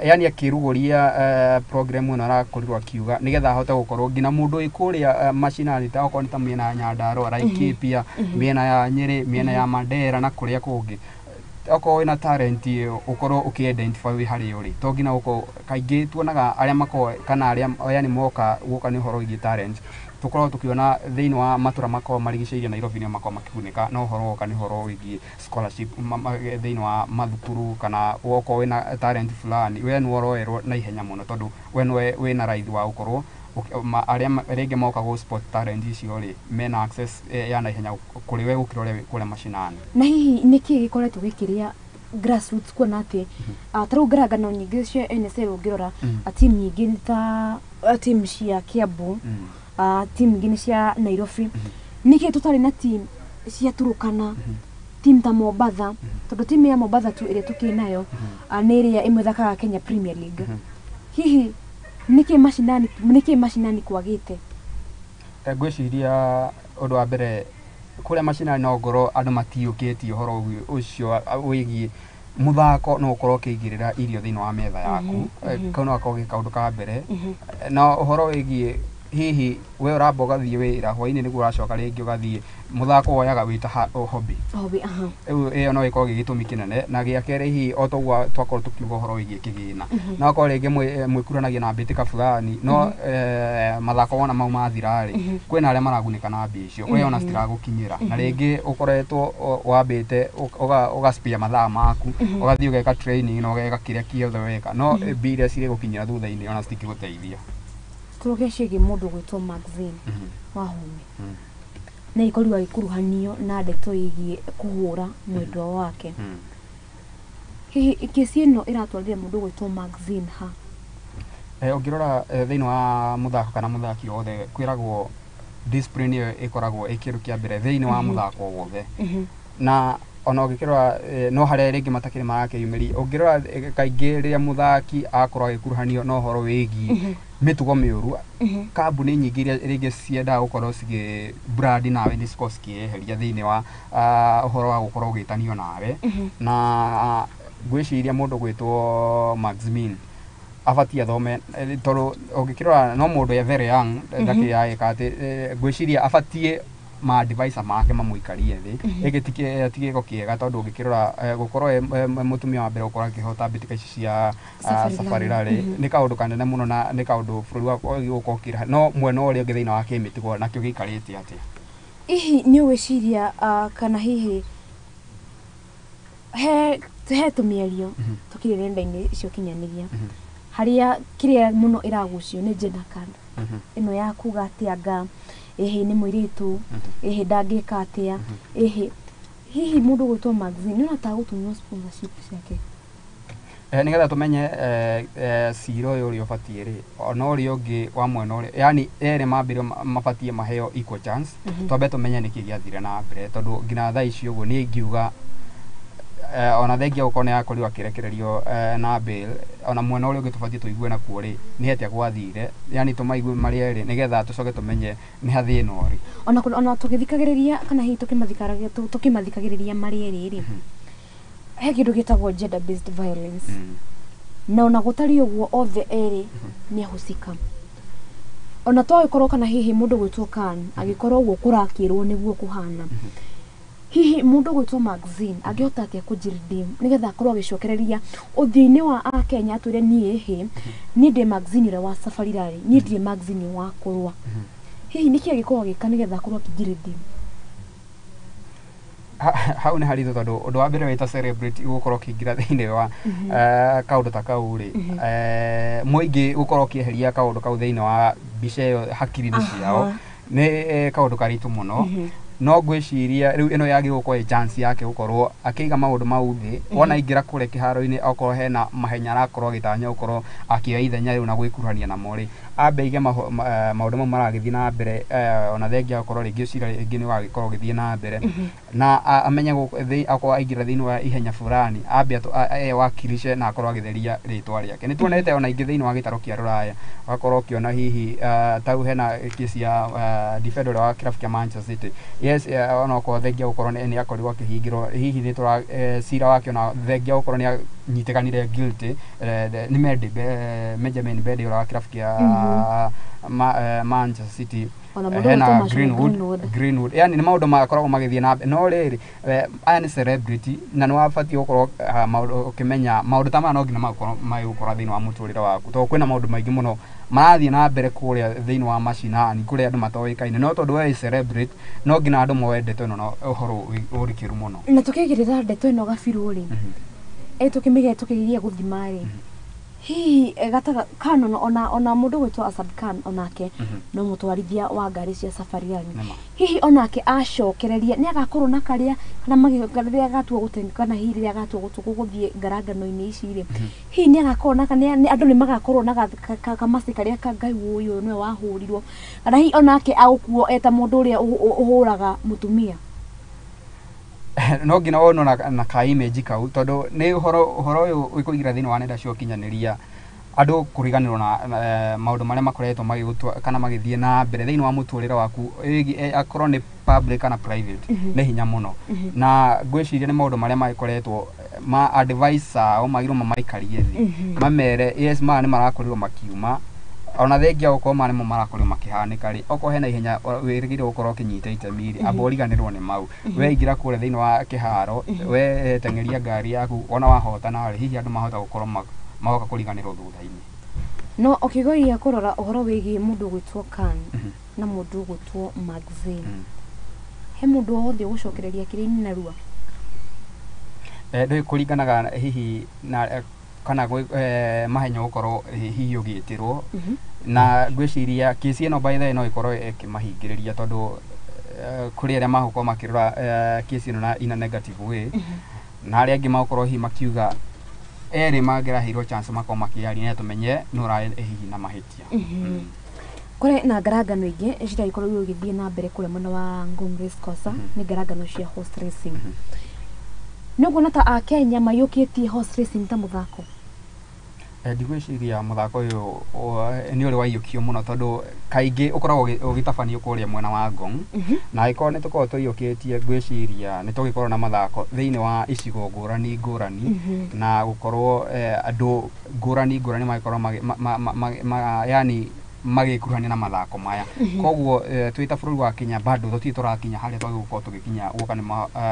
yani akĩrugũria program ĩno arakorirwo akiuga nĩgetha ahote gũkorwo nginya mũndũ wĩ kũrĩa macinani, ta okorwo nĩ ta mĩena ya Nyandarua, Laikipia, mĩena ya Nyĩrĩ, mĩena ya Mandera na kũrĩa kũngĩ, okorwo wĩna talent ĩyo ũkorwo ũkĩ-identify wĩ harĩa ũrĩ, to nginya ũkorwo kaingĩ tuonaga arĩa makoragwo kana arĩa yani moka gũka nĩ ũhoro wĩgiĩ talent, tũkoragwo tũkĩona thĩinĩ wa matũra makoragwo marigicĩirie Nairobi nĩo makoragwo makĩgunĩka na ũhoro woka nĩ ũhoro wĩgiĩ scholarship thĩinĩ wa mathukuru, kana wokorwo wĩna talent fulani we nĩwe ũroerwo na ihenya mũno, tondũ we nĩwe wĩna raithi wa gũkorwo arĩa rĩngĩ moka gũ spot talent icio rĩ mena access ya naihenya kũrĩ we gũkĩra ũrĩa wĩ kũrĩa macinani. Na hihi nĩkĩ gĩkoretwo gĩkĩrĩa grassroots, kuona atĩ ta rĩu ngarangano nyingĩ cia NSL ũngĩrora, team nyingĩ nĩ ta team cia Kiambu, team ingĩ nĩ cia Nairobi, nĩkĩ tũtarĩ na team cia Turukana, team ta Mombatha, tondũ team ya Mombatha tu ĩrĩa tũkĩ nayo nĩ ĩrĩa ĩmwe ĩthakaga Kenya Premier League. Hihi nĩkĩ macinani, nĩkĩ macinani kwagĩte? Ngwĩciria ũndũ wa mbere kũrĩa macinani no ngorwo andũ matiũkĩtie ũhoro ũcio wĩgiĩ mũthako no ũkorwo ũkĩigĩrĩra irio thĩinĩ wa metha yaku, kau no gakorwo gĩ kaũndũ ka mbere. Na ũhoro wĩgiĩ hihi we ũramba ũgathiĩ wĩra hwaĩ-inĩ nĩguo ũracoka rĩngĩ ũgathiĩ mũthako woyaga wĩ ta hobby. Hobby, aha. Rĩu ĩyo no ĩkorwo gĩ gĩtũmi kĩnene. Na gĩa kerĩ hihi o ta ũguo twakorwo tũkiuga ũhoro wĩgiĩ kĩgĩna, no okorwo rĩngĩ mwĩkuranagia na mbĩtĩka fulani, no mathako wona mau mathira rĩ, kwĩna arĩa maragunĩka na mbia icio, we ona citiragũkinyĩra, na rĩngĩ ũkoretwo wambĩte ũgaspare mathaa maku, ũgathiĩ ũgeka training na ũgeka kĩrĩa kĩothe weka, no mbia iria cirĩgũkinyĩra thutha-inĩ ona citingĩgũteithia. Tũroke ciĩgiĩ mũndũ gwĩtwo Maxine Wahome, nĩ ikorirwo agĩkuruhanio na ndeto ĩgiĩ kũhũra mwendwa wake. Hihi kesi ĩno ĩratwarire mũndũ gwĩtwo Maxine ha? Ũngĩrora thĩinĩ wa mũthako kana mũthaki wothe, kwĩragwo discipline ĩyo ĩkoragwo ĩ kĩndũ kĩa mbere thĩinĩ wa mũthako wothe, na ona ũngĩkĩrora no harĩa rĩngĩ matakĩrĩ marakĩyumĩria, ũngĩrora kaingĩ rĩrĩa mũthaki akorwo agĩkuruhanio na ũhoro wĩgiĩ mĩtugo mĩũru, kambuni nyingĩ iria rĩngĩ ciendaga gũkorwo cigĩ brand nawe nĩ cikoragwo cikĩyeheria thĩinĩ wa ũhoro wa gũkorwo ũgĩtanio nawe. Na ngwĩciria mũndũ gwĩtwo Maximin abatiĩ athome, tondũ ũngĩkĩrora no mũndũ e very young ndakĩrĩ areka atĩ, ngwĩciria abatiĩ ma advisor make mamũikarie thĩ. Gĩkĩ ti gĩko kĩega, tondũ ũngĩkĩrora gũkorwo e mũtumia wa mbere gũkorwo akĩhota mbĩtĩka ici cia Safari Rally nĩ kaũndũ kanene mũno, na nĩ kaũndũ bũrũri wakwa gũkorwo ũkĩraha, no mwena ũrĩa ũngĩ thĩinĩ wa kĩmĩtugo nakĩo gĩikarĩte atĩa? Hihi nĩ ũgwĩciria kana hihi he tũmĩario tũkĩrĩ nenda-inĩ cia ũkinyanĩria harĩa kĩrĩa mũno ĩragucio nĩ gender card ĩno ya kuga atĩ anga ĩhĩ nĩ mũirĩtu, ĩhĩ ndangĩka atĩa, ĩhĩ hihi mũndũ gwĩtwo Maxine nĩ ona tagũtunywo sponsorship ciake? Nĩgetha tũmenye cira ũyũ ũrĩa ũbatiĩ rĩ, ona ũrĩa ũngĩ wa mwena ũrĩa, yani erĩ mambire mabatiĩ maheo equal chance, twambe tũmenye nĩkĩ gĩathire na mbere, tondũ nginya thaa ici ũguo niĩ ingiuga ona thengia gũkorwo nĩ akorirwo akĩrekererio na bail, ona mwena ũrĩa ũngĩ tũbatiĩ tũigue nakuo rĩ nĩ atĩa gwathire, yani tũmaigue marĩ erĩ nĩgetha tũcoke tũmenye nĩ ha thĩna ũrĩ. Ona tũgĩthikagĩrĩria kana hihi tũkĩmathikagĩrĩria marĩ erĩ rĩ, he kĩndũ gĩtagwo gender based violence, na ona gũtariĩ ũguo othe erĩ nĩ ahusika. Ona twagĩkorwo kana hihi mũndũ gwĩtwo Khan agĩkorwo ũguo kũrakĩrwo nĩguo kũhana, Hihi mũndũ gwĩtwo Maxine angĩhota atĩa kũnjiredeem nĩgetha akorwo agĩcokereria ũthiũ-inĩ wa Akenya atwĩre niĩ hĩ niĩ ndĩ Maxine ũrĩa wa Safari Rally, niĩ ndirĩ Maxine wa kũrũa. Hihi nĩkĩ angĩkorwo agĩka nĩgetha akorwo akĩnjiredeem? Hau nĩ haritũ tondũ ũndũ wa mbere wĩta celebrity ũgũkorwo ũkĩingĩra thĩinĩ wa kaũndũ ta kau rĩ, mũingĩ ũgũkorwo ũkĩeheria kaũndũ kau thĩinĩ wa mbica ĩyo hakiri-inĩ ciao nĩ kaũndũ karitũ mũno. No ngwĩciria rĩu ĩno yagĩrĩirwo gũkorwo ĩ chance yake gũkorwo akĩiga maũndũ mau thĩ, wona aingĩra kũrĩa kĩharo-inĩ okorwo hena mahenya arakorwo agĩtanya gũkorwo akĩoya ithenya rĩu na gwĩkuruhania namo rĩ, ambe aige maũndũ mau maragĩthiĩ na mbere, ona thengia gũkorwo rĩngĩ cira rĩngĩ nĩ ũgagĩkorwo ũgĩthiĩ na mbere, na amenye akorwo aingĩra thĩinĩ wa ihenya fulani ambe ewakilishe na akorwo agĩtheria rĩtwa rĩake. Nĩ tuonete ona ingĩ thĩinĩ wa gĩtarũ kĩa rũraya ũgakorwo ũkĩona hihi tau hena kesi ya defender ũrĩa wa kĩrabu kĩa Manchester City, yes, ona okorwo thengia gũkorwo nĩ akorirwo akĩhingĩrwo hihi nĩ tũra cira wake ona thengia gũkorwo nĩ anyitĩkanire guilty, nĩ Mendy, Benjamin Mendy ũrĩa wa kĩrabu kĩa Manchester City, hena Greenwood, yani nĩ maũndũ makoragwo magĩthiĩ na mbere. No rĩrĩ aya nĩ celebrity na nĩ wabatiĩ gũkorwo ũkĩmenya maũndũ ta maya no nginya makorwo magĩgũkora thĩinĩ wa mũtũrĩre waku, tondũ kwĩna maũndũ maingĩ mũno marathiĩ na mbere kũrĩa thĩinĩ wa macinani kũrĩa andũ matoĩkaine, no tondũ we celebrity no nginya andũ moe ndeto ĩno na ũhoro ũrikĩru mũno. Na tũkĩigĩrĩra ndeto ĩno Gabiru rĩ, tũkĩmĩge tũkĩgeria gũthima rĩ, hihi gataga Khan ona mũndũ gwĩtwo Asad Khan onake no mũtwarithia wa ngari cia Safari Rally, hihi onake acokereria nĩ agakorwo na karĩa kana rĩrĩa agatua gũteng'era kana hihi rĩrĩa agatua gũthiĩ ngarangano-inĩ ici rĩ, hihi nĩ agakorwo na andũ nĩ magakorwo na kamacĩ karĩa ka Ngai ũyũ nĩwe wahũrirwo, kana hihi onake agũkuo eta mũndũ ũrĩa ũhũraga mũtumia? No nginya wonwo na ka image kau tondũ nĩ ũhoro ũyũ ũkũingĩra thĩinĩ wa nenda cia ũkinyanĩria andũ kũriganĩrwo na maũndũ marĩa makoretwo magĩgũtwa kana magĩthiĩ na mbere thĩinĩ wa mũtũrĩre waku, akorwo nĩ public kana private, nĩ hinya mũno. Na ngwĩciria nĩ maũndũ marĩa magĩkoretwo ma advice ao magĩrĩirwo mamaikarie thĩ mamere yes maya nĩ marakorirwo makiuma, ona thengia gũkorwo maya nĩmo marakorirwo makĩhanĩka rĩ, okorwo hena ihenya wĩrĩgĩrĩire gũkorwo ũkĩnyita itemi rĩ, amba ũriganĩrwo nĩ mau, we ingĩra kũrĩa thĩinĩ wa kĩharo, we teng'eria ngari yaku, wona wahotana rĩ, hihi andũ mahota gũkorwo magoka kũriganĩrwo thutha-inĩ. No ũkĩgeria kũrora ũhoro wĩgiĩ mũndũ gwĩtwo Khan na mũndũ gwĩtwo Maxine, he mũndũ o wothe ũgũcokereria kĩrĩa-inĩ narua? Ndũĩ kũringanaga hihi na kana mahenya gũkorwo hihi ũgĩtĩrwo, na ngwĩciria kesi ĩno by the way no ĩkorwo ĩkĩmahingĩrĩria tondũ kũrĩ arĩa magũkorwo makĩrora kesi ĩno na in a negative way, na arĩa angĩ magũkorwo hihi makiuga erĩ mangĩraheirwo chance makorwo makĩaria na tũmenye nũ ũrarĩ hihi na mahĩtia. Kũrĩ na ngarangano ingĩ ciragĩkorwo igĩthiĩ na mbere kũrĩa mwena wa Ngong Race Course, nĩ ngarangano cia horse racing. Nĩ ũkuona ta Akenya maiyũkĩtie horse racing ta mũthako? Ndigwĩciria mũthako ũyũ nĩ ũrĩ waiyũkio mũno tondũ kaingĩ ũkoragwo ũgĩtabanio kũrĩa mwena wa Ngong, na angĩkorwo nĩ tũkoragwo tũiyũkĩtie ngwĩciria nĩ tũgĩkorwo na mathako thĩinĩ wa icigo ngũrani ngũrani, na gũkorwo andũ ngũrani ngũrani magĩkorwo yani magĩkuruhania na mathako maya. Koguo twĩ ta bũrũri wa Kenya bado tũtirĩ tũrakinya harĩa twagĩrĩirwo gũkorwo tũgĩkinya guoka nĩ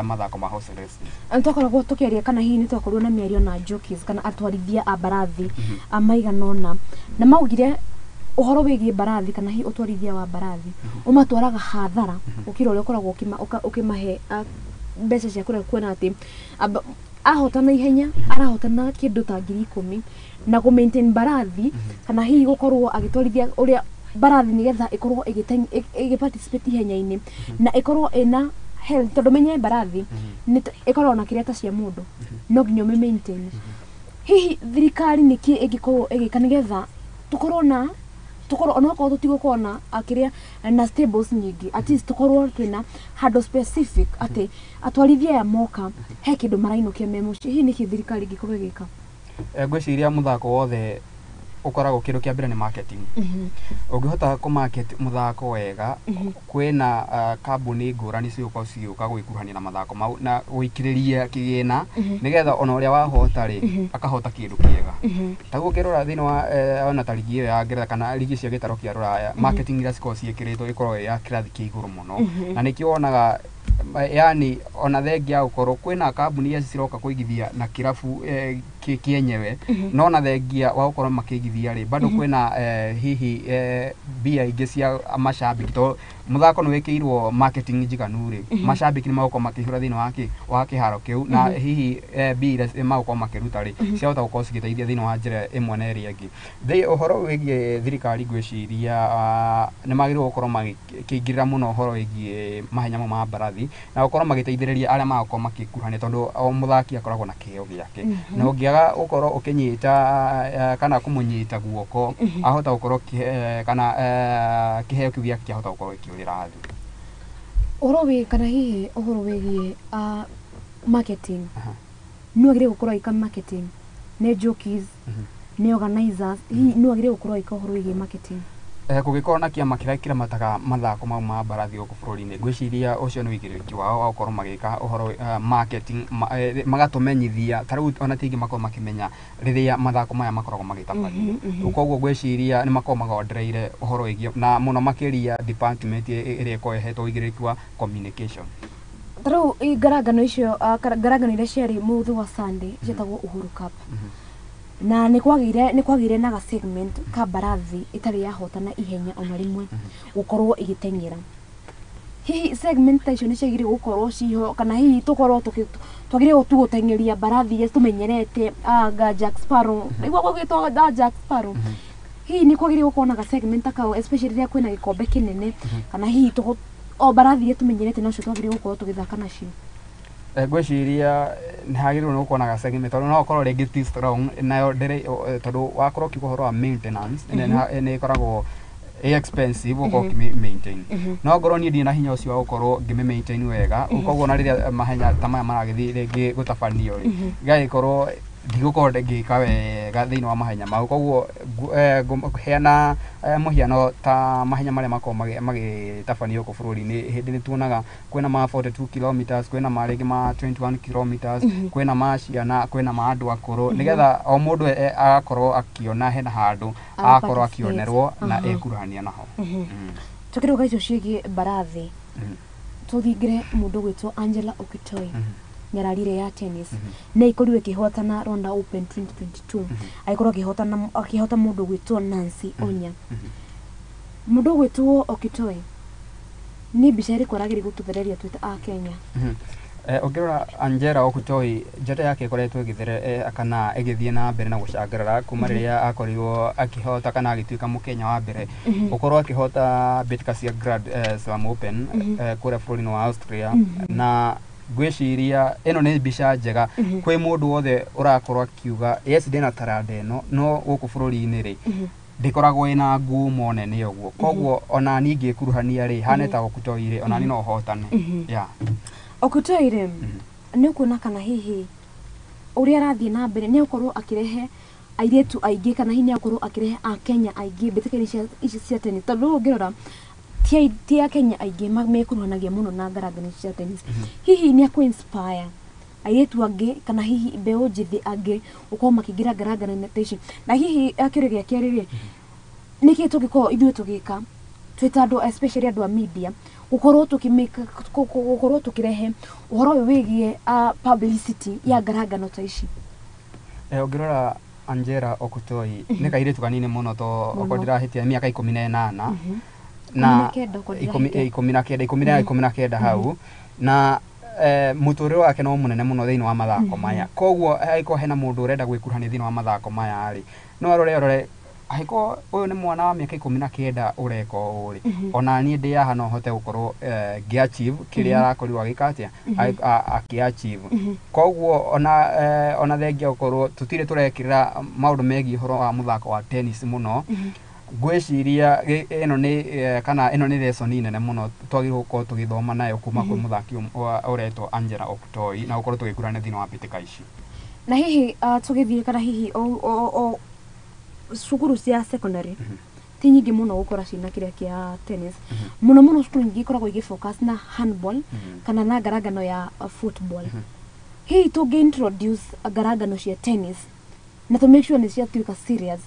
mathako ma horse racing. Twakoragwo tũkĩaria kana hihi nĩ twakorirwo na mĩario na jockeys kana atwarithia a mbarathi maigana ũna, na maugire ũhoro wĩgiĩ mbarathi kana hihi ũtwarithia wa mbarathi ũmatwaraga hathara gũkĩra ũrĩa ũkoragwo ũkĩmahe mbeca cia kũrĩa, kuona atĩ ahotana ihenya arahotana kĩndũ ta 10,000 na kũ maintain mbarathi kana hihi gũkorwo agĩtwarithia ũrĩa mbarathi nĩgetha ĩkorwo ĩgĩ participate ihenya-inĩ na ĩkorwo ĩna health, tondũ menye mbarathi ĩkoragwo na kĩrĩa ta cia mũndũ no nginya ũmĩ maintain. Hihi thirikari nĩkĩ ĩngĩkorwo ĩgĩka nĩgetha tũkorwo na tũkorwo onokorwo tũtigũkorwo na kĩrĩa na stables nyingĩ, at least tũkorwo twĩna handũ specific atĩ atwarithia aya moka he kĩndũ marainũkia me mũciĩ. Hihi nĩkĩ thirikari ĩngĩkorwo ĩgĩka? Ngwĩciria mũthako wothe ũkoragwo kĩndũ kĩa mbere nĩ marketing. Ũngĩhota kũ market mũthako wega, kwĩna kambuni ngũrani cigũkorwo cigĩũka gwĩkuruhania na mathako mau na gũikĩrĩria kĩgĩna nĩgetha ona ũrĩa wahota rĩ akahota kĩndũ kĩega. Taguo ũngĩrora thĩinĩ wa ona ta rigi ĩyo ya Ngeretha kana rigi cia gĩtarũ kĩa rũraya, marketing iria cikoragwo ciĩkĩrĩtwo ĩkoragwo ĩ ya kĩrathi kĩa igũrũ mũno, na nĩkĩo wonaga Yani ona thengia gũkorwo kwĩna kambuni iria ciroka kũigithia na kĩrabu kĩenyewe, no ona thengia wa gũkorwo makĩigithia rĩ, bado kwĩna hihi mbia ingĩ cia macambĩki, tondũ mũthako nĩ wĩkĩirwo marketing njiganu rĩ, macambĩki nĩ magũkorwo makĩihũra thĩinĩ wa wa kĩharo kĩu, na hihi mbia iria magũkorwo makĩruta rĩ, ciahota gũkorwo cigĩteithia thĩinĩ wa njĩra ĩmwe na ĩrĩa ĩngĩ. Ũhoro wĩgiĩ thirikari, ngwĩciria nĩ magĩrĩirwo gũkorwo makĩingĩrĩra mũno ũhoro wĩgiĩ mahenya mau ma mbarathi na gũkorwo magĩteithĩrĩria arĩa magũkorwo magĩkuruhania, tondũ o mũthaki akoragwo na kĩheo gĩake, na ũngĩaga gũkorwo ũkĩnyita kana kũmũnyita guoko, ahota gũkorwo kana kĩheo kĩu gĩake kĩahota gũkorwo gĩkĩũrĩra thĩ. Ũhoro wĩ kana hihi ũhoro wĩgiĩ marketing, nĩ wagĩrĩire gũkorwo agĩka marketing nĩ jockeys, nĩ organizers, hihi nĩ wagĩrĩire gũkorwo agĩka ũhoro wĩgiĩ marketing? Kũngĩkorwo na kĩama kĩrĩa kĩramataga mathako mau ma mbarathi gũkũ bũrũri-inĩ, ngwĩciria ũcio nĩ ũigĩrĩrĩki wao wa gũkorwo magĩka ũhoro marketing, magatũmenyithia. Ta rĩu ona ti aingĩ makoragwo makĩmenya rĩrĩa mathako maya makoragwo magĩtabanio. Koguo ngwĩciria nĩ makoragwo magondereire ũhoro wĩgiĩ na mũno makĩria department ĩrĩa ĩkoragwo ĩhetwo ũigĩrĩrĩki wa communication. Ta rĩu ngarangano icio, ngarangano iria ciarĩ mũthĩ wa Sunday ciĩtagwo Uhuru Cup, na nĩ kwagĩire na ga segment ka mbarathi ĩtarĩ yahotana ihenya ona rĩmwe gũkorwo ĩgĩteng'era. Hihi segment ta icio nĩ ciagĩrĩirwo gũkorwo ciho, kana hihi tũkorwo twagĩrĩirwo tu gũteng'eria mbarathi iria tũmenyerete, ga Jack Sparrow nĩguo gũgĩtwo ga Jack Sparrow? Hihi nĩ kwagĩrĩirwo gũkorwo na ga segment ta kau, especially rĩrĩa kwĩna gĩkombe kĩnene, kana hihi o mbarathi iria tũmenyerete nocio twagĩrĩirwo gũkorwo tũgĩthaka nacio? Ngwĩciria nĩ hagĩrĩirwo nĩ gũkorwo na ga segment, tondũ no ũkorwo rĩngĩ ti strong nayo ndĩrĩ, tondũ wakorwo ũkiuga ũhoro wa maintenance, nĩ ĩkoragwo ĩ expensive gũkorwo ũkĩmĩ maintain. No ngorwo niĩ ndirĩ na hinya ũcio wa gũkorwo ngĩmĩ maintain wega, koguo ona rĩrĩa mahenya ta maya maragĩthiĩ rĩngĩ gũtabanio rĩ, gagĩkorwo ndigũkorwo ngĩka wega thĩinĩ wa mahenya mau. Koguo ngũheana mũhiano ta mahenya marĩa makoragwo magĩtabanio gũkũ bũrũri-inĩ, hĩndĩ nĩ tuonaga kwĩna ma 42 kilometers, kwĩna ma rĩngĩ ma 21 kilometers, kwĩna ma ciana, kwĩna ma andũ akũrũ, nĩgetha o mũndũ agakorwo akĩona hena handũ agakorwo akĩonerwo na ekuruhania naho. Tũkĩrũga icio ciĩgiĩ mbarathi, tũthingĩre mũndũ gwĩtwo Angela Okitoi nyararire ya tennis, nĩ ikorirwo ĩkĩhotana Rwanda Open 2022, agĩkorwo akĩhotana, akĩhota mũndũ gwĩtwo Nancy Onya. Mũndũ gwĩtwo Okitoi nĩ mbica ĩrĩkũ aragĩrĩire gũtũthereria twĩ ta a Kenya? Ũngĩrora Angela Okutoi, njata yake ĩkoretwo ĩgĩthere kana ĩgĩthiĩ na mbere na gũcangarara kuma rĩrĩa akorirwo akĩhota kana agĩtuĩka mũkenya wa mbere gũkorwo akĩhota mbĩtĩka cia Grand Slam Open kũrĩa bũrũri-inĩ wa Austria. Na ngwĩciria ĩno nĩ mbica njega kwĩ mũndũ wothe ũrakorwo akiuga, yes, ndĩna taranda ĩno, no gũkũ bũrũri-inĩ rĩ, ndĩkoragwo ĩna ngumo nene ũguo. Koguo ona niĩ ingĩkuruhania rĩ, hane ta Okutoi rĩ, ona niĩ no hotane. Yeah. Okutoi rĩ, nĩ ũkuona kana hihi ũrĩa arathiĩ na mbere nĩ egũkorwo akĩrehe airĩtu aingĩ, kana hihi nĩ egũkorwo akĩrehe akenya aingĩ mbĩtĩka-inĩ ici cia tennis? Tondũ rĩu ũngĩrora ti akenya aingĩ mekuruhanagia mũno na ngarangano cia tennis. Hihi nĩ akũ inspire airĩtu angĩ, kana hihi mbeũ njĩthĩ angĩ gũkorwo makĩingĩra ngarangano ta ici? Na hihi kĩũria gĩa kerĩ rĩ, nĩkĩ tũngĩkorwo ithuĩ tũgĩka twĩ ta andũ, especially andũ a media, gũkorwo tũkĩmĩka gũkorwo tũkĩrehe ũhoro ũyũ wĩgiĩ publicity ya ngarangano ta ici? Ũngĩrora Angela Okutoi nĩ kairĩtu kanini mũno, to okorwo ndirahĩtia mĩaka 18 na 19 okorwo ndĩrahĩtia. 19, ikũmi na 19 hau, na mũtũrĩre wake no mũnene mũno thĩinĩ wa mathako maya. Koguo angĩkorwo hena mũndũ ũrenda gwĩkuruhania thĩinĩ wa mathako maya rĩ, no arore angĩkorwo ũyũ nĩ mwana wa mĩaka 19 ũreka ũũ rĩ, ona niĩ ndĩ haha no hote gũkorwo ngĩ achieve kĩrĩa arakorirwo agĩka atĩa, akĩ achieve. Koguo ona thengia gũkorwo tũtirĩ tũrekĩrĩra maũndũ megiĩ ũhoro wa mũthako wa tennis mũno, ngwĩciria ĩno nĩ kana ĩno nĩ lesson nene mũno twagĩrĩirwo gũkorwo tũgĩthoma nayo kuma kwĩ mũthaki ũretwo Angela Okutoi na gũkorwo tũgĩkuruhania thĩinĩ wa mbĩtĩka ici. Na hihi tũgĩthiĩ kana hihi o cukuru cia secondary ti nyingĩ mũno gũkora ciĩna kĩrĩa kĩa tennis mũno mũno. Cukuru nyingĩ ikoragwo igĩ focus na handball kana na ngarangano ya football. Hihi tũngĩ introduce ngarangano cia tennis Na to make sure nĩ ciatuĩka serious,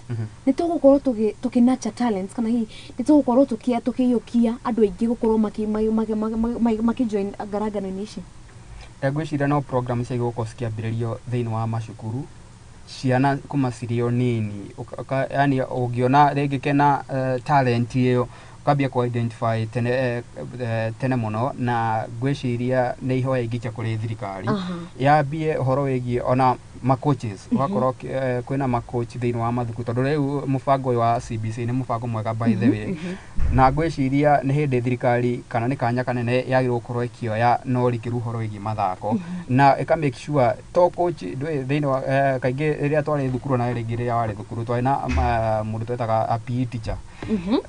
nĩ tũgũkorwo tũkĩ nurture talents, kana hihi nĩ tũgũkorwo tũkĩiyũkia andũ aingĩ gũkorwo makĩ join ngarangano-inĩ ici? Ngwĩciria no program ciagĩrĩirwo gũkorwo cikĩambĩrĩrio thĩinĩ wa macukuru, ciana kuma cirĩ o nini. Yani ũngĩona rĩngĩ kena talent ĩyo, ũkambia kũ identify tene, tene mũno. Na ngwĩciria nĩ ihoya ingĩikia kũrĩ thirikari yambie ũhoro wĩgiĩ ona ma-coaches, ũgakorwo kwĩna ma-coach thĩinĩ wa mathukuru, tondũ rĩu mũbango ũyũ wa CBC nĩ mũbango mwega, by the way. Na ngwĩciria nĩ hĩndĩ thirikari kana nĩ kanya kanene yagĩrĩirwo gũkorwo ĩkĩoya na ũrikĩru ũhoro wĩgiĩ mathako, na ĩka make sure to coach ndũĩ thĩinĩ wa kaingĩ rĩrĩa twarĩ thukuru, na rĩngĩ rĩrĩa warĩ thukuru, twarĩ na mũndũ twetaga a PE teacher,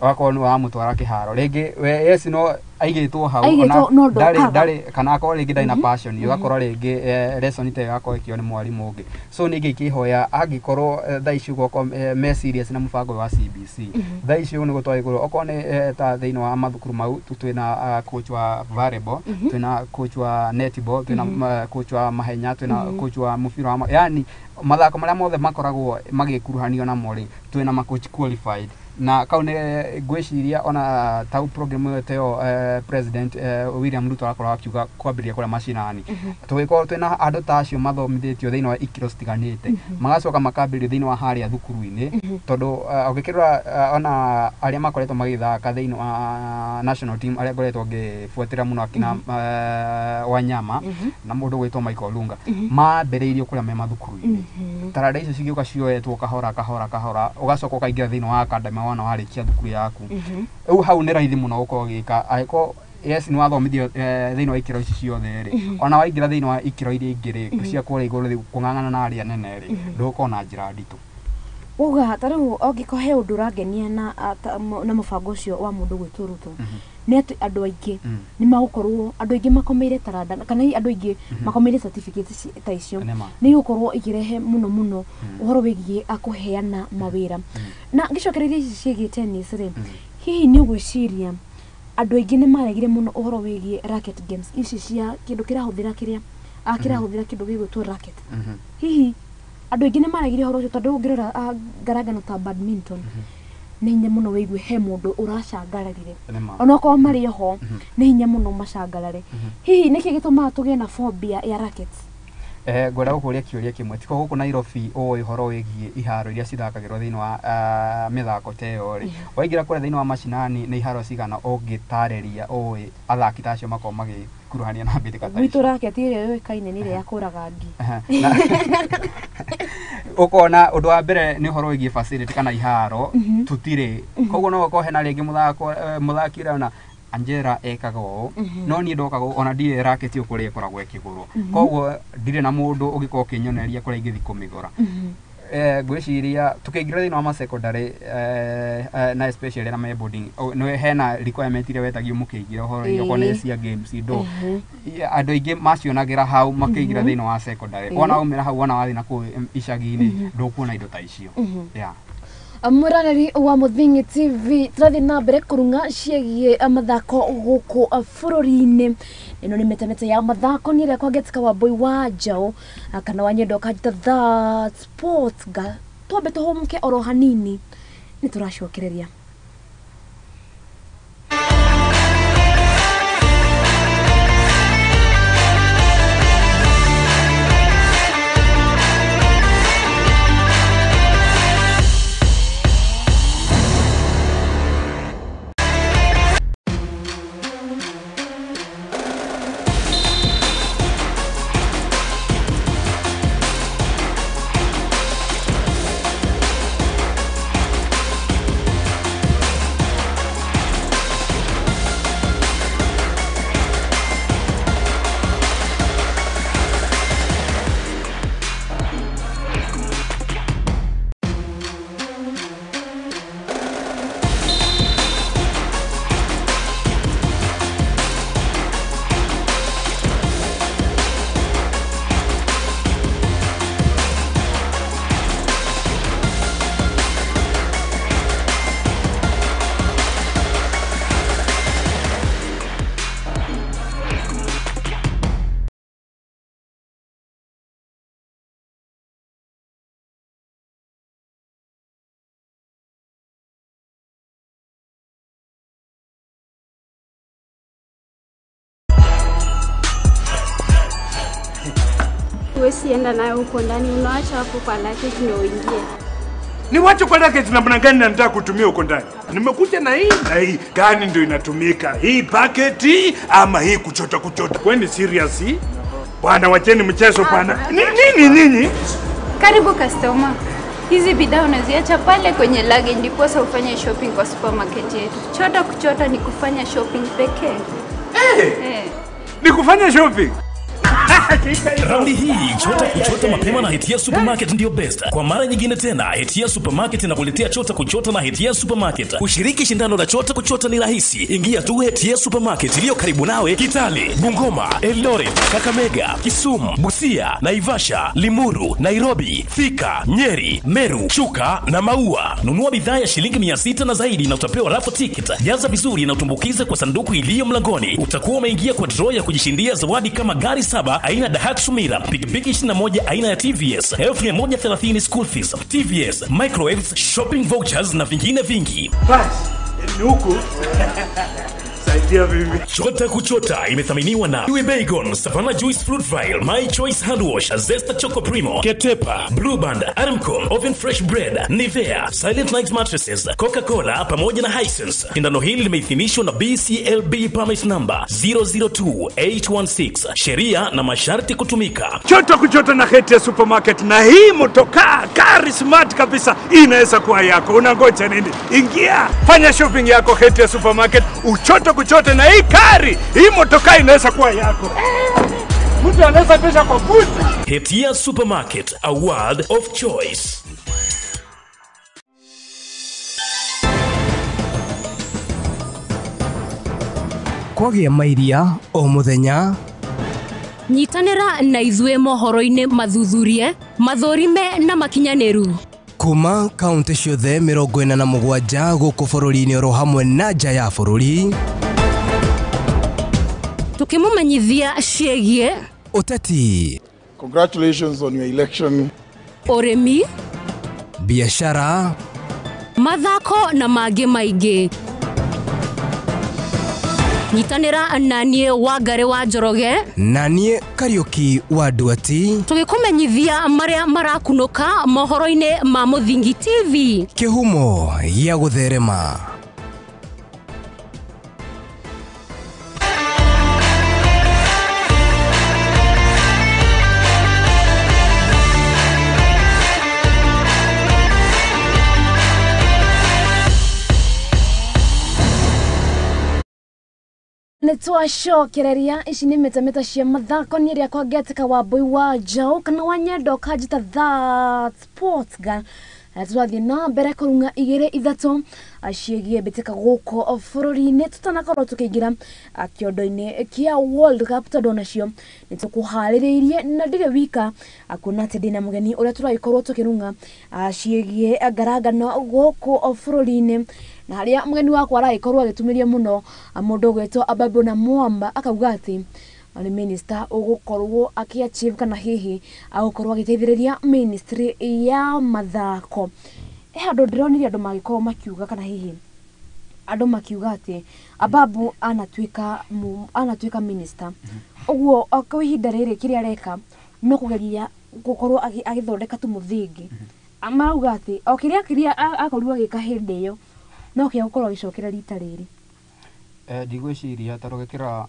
ũgakorwo nĩ wamũtwara kĩharo rĩngĩ we, yes, no aigĩtwo hau. Aigĩtwo, ona no ndokaga. Ndarĩ kana akorwo rĩngĩ ndarĩ na passion, ũgakora rĩngĩ lesson ta ĩyo ĩgakorwo ĩkĩo nĩ mwarimũ ũngĩ. So ningĩ ikĩhoya angĩkorwo thaa ici ũguo okorwo me serious na mũbango ũyũ wa CBC, thaa ici ũguo nĩguo twagĩrĩirwo, okorwo nĩ ta thĩinĩ wa mathukuru mau twĩna coach wa volleyball, twĩna coach wa netball, twĩna coach wa mahenya, twĩna coach wa mũbira wa yani mathako marĩa mothe makoragwo magĩkuruhanio namo rĩ, twĩna ma coach qualified. Na kau nĩ ngwĩciria ona tau program ĩyo ta ĩyo President William Ruto arakorwo akiuga kwambĩrĩria kũrĩa macinani, tũgĩkorwo twĩna andũ ta acio mathomithĩtio thĩinĩ wa ikĩro citiganĩte, magacoka makambĩrĩrio thĩinĩ wa harĩa thukuru-inĩ, tondũ ũngĩkĩrora ona arĩa makoretwo magĩthaka thĩinĩ wa national team, arĩa ngoretwo ngĩbuatĩra mũno, akina Wanyama na mũndũ gwĩtwo Michael Olunga, mambĩrĩirio kũrĩa me mathukuru-inĩ. Taranda icio cigĩũka cioetwo kahora kahora kahora, ũgacoka ũkaingĩra thĩinĩ wa academy wona warĩkia thukuru yaku. Rĩu hau nĩ raithi mũno gũkorwo ũgĩka, angĩkorwo yes nĩ wathomithio thĩinĩ wa ikĩro ici ciothe rĩ, ona waingĩra thĩinĩ wa ikĩro iria ingĩ rĩ, cia kũrĩa igũrũ rĩ, kũng'ang'ana na arĩa anene rĩ, ndũgũkorwo na njĩra nditũ. Uga ta rĩu angĩkorwo he ũndũ ũrangenia na na mũbango ũcio wa mũndũ gwĩtwo Ruto, nĩ atĩ andũ aingĩ nĩ magũkorwo, andũ aingĩ makomeire taranda, kana hihi andũ aingĩ makomeire certificate ta icio, Nĩma. nĩ igũkorwo ikĩrehe mũno mũno ũhoro wĩgiĩ kũheana mawĩra. Na ngĩcokereria ici ciĩgiĩ tennis rĩ, hihi nĩ ũgwĩciria andũ aingĩ nĩ maregire mũno ũhoro wĩgiĩ racket games ici cia kĩndũ kĩrahũthĩra kĩrĩa kĩrahũthĩra kĩndũ gĩgwĩtwo racket? Hihi andũ aingĩ nĩ maregire ũhoro ũcio, tondũ ũngĩrora ngarangano ta badminton, nĩ hinya mũno wĩigue he mũndũ ũracangararire, Nĩma. onokorwo marĩ oho nĩ hinya mũno macangarare. Hihi nĩkĩ gĩtũmaga tũgĩe na phobia ya rackets? Ngwenda gũkũria kĩũria kĩmwe. Tiko gũkũ Nairobi ũĩ ũhoro wĩgiĩ iharo iria cithakagĩrwo thĩinĩ wa mĩthako ta ĩyo rĩ, waingĩra kũrĩa thĩinĩ wa macinani, nĩ iharo cigana ũngĩtarĩria ũĩ athaki ta acio makorwo magĩkuruhania na mbĩtĩka ta Gwitũ icio? racket ĩrĩa yũĩkaine nĩ ĩrĩa ya kũraga ngi. Ũkona ũndũ wa mbere nĩ ũhoro wĩgiĩ facility kana iharo, tũtirĩ. Koguo no gũkorwo hena rĩngĩ mũthako mũthaki ũrĩa ona Angela ekaga ũũ, no niĩ ndokaga ona ndirĩ racket ĩyo kũrĩa ĩkoragwo ĩkĩgũrwo, koguo ndirĩ na mũndũ ũngĩkorwo ũkĩnyoneria kũrĩa ingĩthiĩ kũmĩgũra. Ngwĩciria tũkĩingĩra thĩinĩ wa masecondary na especially na me boarding, nĩ hena requirement iria wetagio mũkĩingĩra ũhoro okorwo nĩ cia games indo, andũ aingĩ macionagĩra hau makĩingĩra thĩinĩ wa secondary. Wona waumĩra hau, wona wathiĩ na kũu icagi-inĩ, ndũkuona indo ta icio. Yeah. Mwĩroreri wa Mũthingi TV, tũrathiĩ na mbere kũrung'a ciĩgiĩ mathako gũkũ bũrũri-inĩ. Ĩno nĩ metameta ya mathako, nĩ ĩrĩa kwangetika wa Mbui wa Njaũ kana wa Nyendo kanjita the sports girl. Twambe tũhũmũke oro hanini, nĩ tũracokereria. Huwezi enda nayo huko ndani, unaacha hapo kwa luggage ndio uingie. Niwache kwa luggage namna gani na nataka kutumia huko ndani? Nimekuja na hii na hii. Gani ndio inatumika? Hii paketi ama hii kuchota kuchota? Kwani serious? Bwana wacheni mchezo bwana. Nini nini? Karibu customer. Hizi bidhaa unaziacha pale kwenye luggage ndiposa ufanye shopping kwa supermarket yetu. Chota kuchota ni kufanya shopping pekee. Hey. Ni kufanya shopping. Raundi hii chota kuchota mapema na Hetia Supermarket ndio best. Kwa mara nyingine tena Hetia Supermarket inakuletea chota kuchota na Hetia Supermarket. Kushiriki shindano la chota kuchota ni rahisi. Ingia tu Hetia Supermarket iliyo karibu nawe Kitale, Bungoma, Eldoret, Kakamega, Kisumu, Busia, Naivasha, Limuru, Nairobi, Thika, Nyeri, Meru, Chuka na Maua. Nunua bidhaa ya shilingi 600 na zaidi na utapewa raffle ticket. Jaza vizuri na utumbukize kwa sanduku iliyo mlangoni. Utakuwa umeingia kwa draw ya kujishindia zawadi kama gari 7 aina Daihatsu Mira, pikipiki 21 aina ya TVS, 1130 school fees, TVS, microwaves, shopping vouchers na vingine vingi. Bas, ni huku. Saidia mimi. Chota kuchota imethaminiwa na Iwe Bacon, Savannah Juice Fruit Vial, My Choice Hand Wash, Zesta Choco Primo, Ketepa, Blue Band, Armcom, Oven Fresh Bread, Nivea, Silent Night Mattresses, Coca-Cola pamoja na Hisense. Shindano hili limeidhinishwa na BCLB permit number 002816. Sheria na masharti kutumika. Chota kuchota na Hetia Supermarket na hii motokaa gari smart kabisa inaweza kuwa yako. Unangoja nini? Ingia, fanya shopping yako Hetia Supermarket, uchoto kuchote na hii kari, hii motokaa inaweza kuwa yako. Mtu anaweza pesa kwa buti. Hetia Supermarket, a world of choice. Kwagia mairia o muthenya nyitanĩra na ithuĩ mohoro-inĩ mathuthurie mathũrime na makinyanĩru kuma kaunti ciothe 47 gũkũ bũrũri-inĩ oro hamwe na nja ya bũrũri, tukimumenyithia ciĩgiĩ ũteti. Congratulations on your election. Ũrĩmi, biashara, mathako na mangĩ maingĩ. Nyitanĩra na niĩ Wangari wa Njoroge na niĩ Kariuki wa Nduati, tũgĩkũmenyithia marĩa marakunũka mohoro-inĩ ma Mũthingi TV, kĩhumo gĩa gũtherema. Nitwacokereria ici nĩ mĩtamĩta cia mathako nĩ ĩrĩa kwangetika wa Mbui wa Njaũ kana wa Nyendo kanjita that sports girl. Tũrathiĩ na mbere kũrung'a igĩrĩ ithatũ ciĩgiĩ mbĩtĩka gũkũ bũrũri-inĩ tũtanakorwo tũkĩingĩra kĩondo-inĩ kĩa World Cup, tondũ onacio nĩ tũkũharĩrĩirie na ndirĩ wika kuona atĩ ndĩna mũgeni ũrĩa tũragĩkorwo tũkĩrung'a ciĩgiĩ ngarangano gũkũ bũrũri-inĩ, na harĩa mũgeni wakwa aragĩkorwo agĩtumĩria mũno mũndũ ũgwĩtwo Ababu na Mwamba akauga atĩ nĩ minister ũgũkorwo akĩ-achieve kana hihi agũkorwo agĩteithĩrĩria ministry ya mathako. He handũ ndĩronire andũ magĩkorwo makiuga kana hihi andũ makiuga atĩ Ababu anatuĩka minister, ũguo kwa ihinda rĩrĩ kĩrĩa areka no kũgeria gũkorwo agĩthondeka tu mũthingi. Marauga atĩ o kĩrĩa akorirwo agĩka hĩndĩ ĩyo no kĩa gũkorwo agĩcokera rita rĩrĩ. Ndigwĩciria tondũ gĩkĩra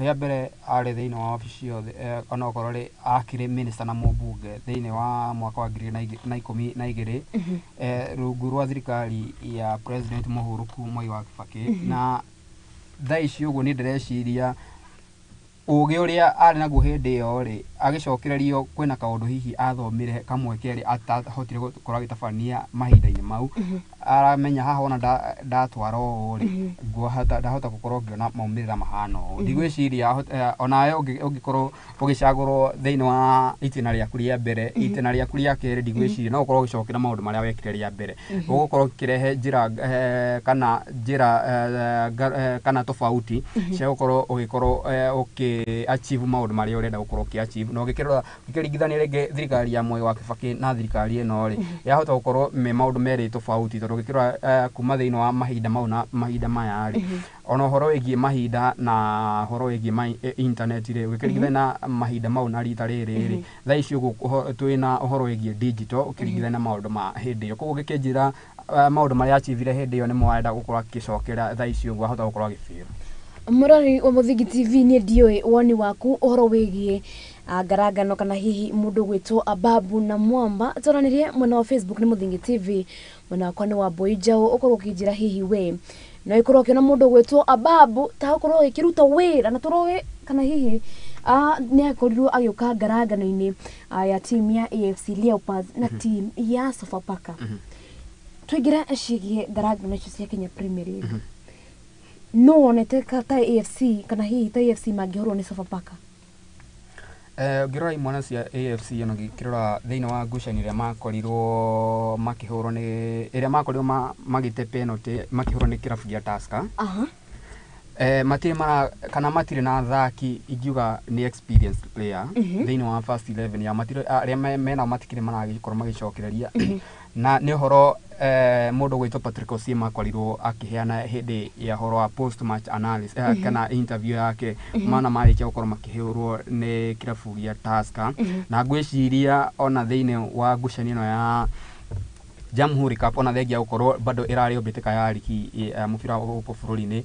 rĩa mbere arĩ thĩinĩ wa wabici yothe onokorwo rĩ akĩrĩ minister na mũmbunge thĩinĩ wa mwaka wa 2012 rungu rwa thirikari ya President Mũhũrũku Mwai wa Kibaki, na thaa ici ũguo nĩ ndĩreciria ũgĩ ũrĩa arĩ naguo hĩndĩ ĩyo rĩ agĩcokererio kwĩna kaũndũ hihi athomire kamwe kerĩ atahotire gũkorwo agĩtabania mahinda-inĩ mau, aramenya haha ona ndatwara ũũ rĩ ndahota gũkorwo ngĩona maumĩrĩra mahana ũũ. Ndigwĩciria onawe ũngĩkorwo ũgĩcagũrwo thĩinĩ wa itĩna rĩaku rĩa mbere, itĩna rĩaku rĩa kerĩ, ndigwĩciria no ũkorwo ũgĩcokera maũndũ marĩa wekire rĩa mbere, ũgũkorwo ũkĩrehe njĩra kana njĩra kana tofauti cia gũkorwo ũgĩkorwo ũkĩ achieve maũndũ marĩa ũrenda gũkorwo ũkĩ achieve. Na ũgĩkĩrora ũkĩringithania rĩngĩ thirikari ya Moi wa Kibaki na thirikari ĩno rĩ, yahota gũkorwo me maũndũ merĩ tofauti, tondũ ũgĩkĩrora kuma thĩinĩ wa mahinda mau na mahinda maya rĩ, ona ũhoro wĩgiĩ mahinda na ũhoro wĩgiĩ internet rĩ, ũgĩkĩringithania na mahinda mau na rita rĩrĩ rĩ, thaa ici ũguo twĩna ũhoro wĩgiĩ digital ũkĩringithania na maũndũ ma hĩndĩ ĩyo. Koguo gĩkĩnjĩra maũndũ marĩa achievire hĩndĩ ĩyo nĩmo arenda gũkorwo akĩcokera thaa ici ũguo ahota gũkorwo agĩbĩra. Mũrori wa Mũthingi TV, niĩ ndiũĩ woni waku ũhoro wĩgiĩ ngarangano kana hihi mũndũ gwĩtwo Ababu na Mwamba. Tũranĩrie mwena wa Facebook nĩ Mũthingi TV, mwena wakwa nĩ wa Mbũi Njaũ, ũkorwo ũkĩnjĩra hihi we no ĩkorwo ũkĩona mũndũ gwĩtwo Ababu ta ũkorwo ĩkĩruta wĩra na tũrũĩ kana hihi nĩ akorirwo agĩũka ngarangano-inĩ ya team ya AFC Leopards na team ya Sofapaka. Tũingĩre ciĩgiĩ ngarangano icio cia Kenya Premier League. No wonete ta AFC kana hihi ta AFC mangĩhũrwo nĩ Sofapaka? Ũngĩrora imwana cia AFC ona ngĩkĩrora thĩinĩ wa ngucanio ĩrĩa makorirwo makĩhũrwo nĩ ĩrĩa makorirwo magĩte penalty makĩhũrwo nĩ kĩrabu gĩa Tusker. Matirĩ mara kana matirĩ na athaki ingiuga nĩ experienced player thĩinĩ wa first 11 ya matirĩ arĩa menao matikĩrĩ maragĩkorwo magĩcokereria. Na nĩ ũhoro mũndũ gwĩtwo Patrick Osima akorirwo akĩheana hĩndĩ ya ũhoro wa post match analysis kana interview yake, mana marĩkia gũkorwo makĩhũrwo nĩ kĩrabu gĩa Tusker. Na ngwĩciria ona thĩinĩ wa ngucanio ĩno ya Jamhuri Cup ona thengia gũkorwo bado ĩrarĩ mbĩtĩka ya rigi mũbira gũkũ bũrũri-inĩ,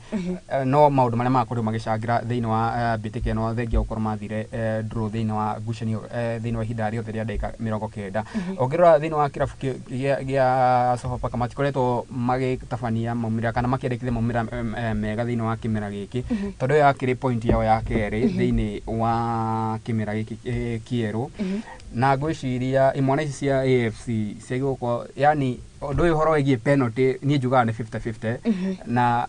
no maũndũ marĩa makorirwo magĩcangĩra thĩinĩ wa mbĩtĩka ĩno thengia gũkorwo mathire draw thĩinĩ wa ngucanio thĩinĩ wa ihinda rĩothe rĩa ndagĩka 90. Ũngĩrora thĩinĩ wa kĩrabu gĩa Sofapaka matikoretwo magĩtabania maumĩrĩra kana makĩandĩkithia maumĩrĩra mega thĩinĩ wa kĩmera gĩkĩ, tondũ ĩyo yakĩrĩ point yao ya kerĩ thĩinĩ wa kĩmera gĩkĩ kĩerũ. Na ngwĩciria imwana ici cia AFC ciagĩrĩirwo yani ũndũ ũyũ ũhoro wĩgiĩ penalty niĩ njugaga nĩ 50-50 na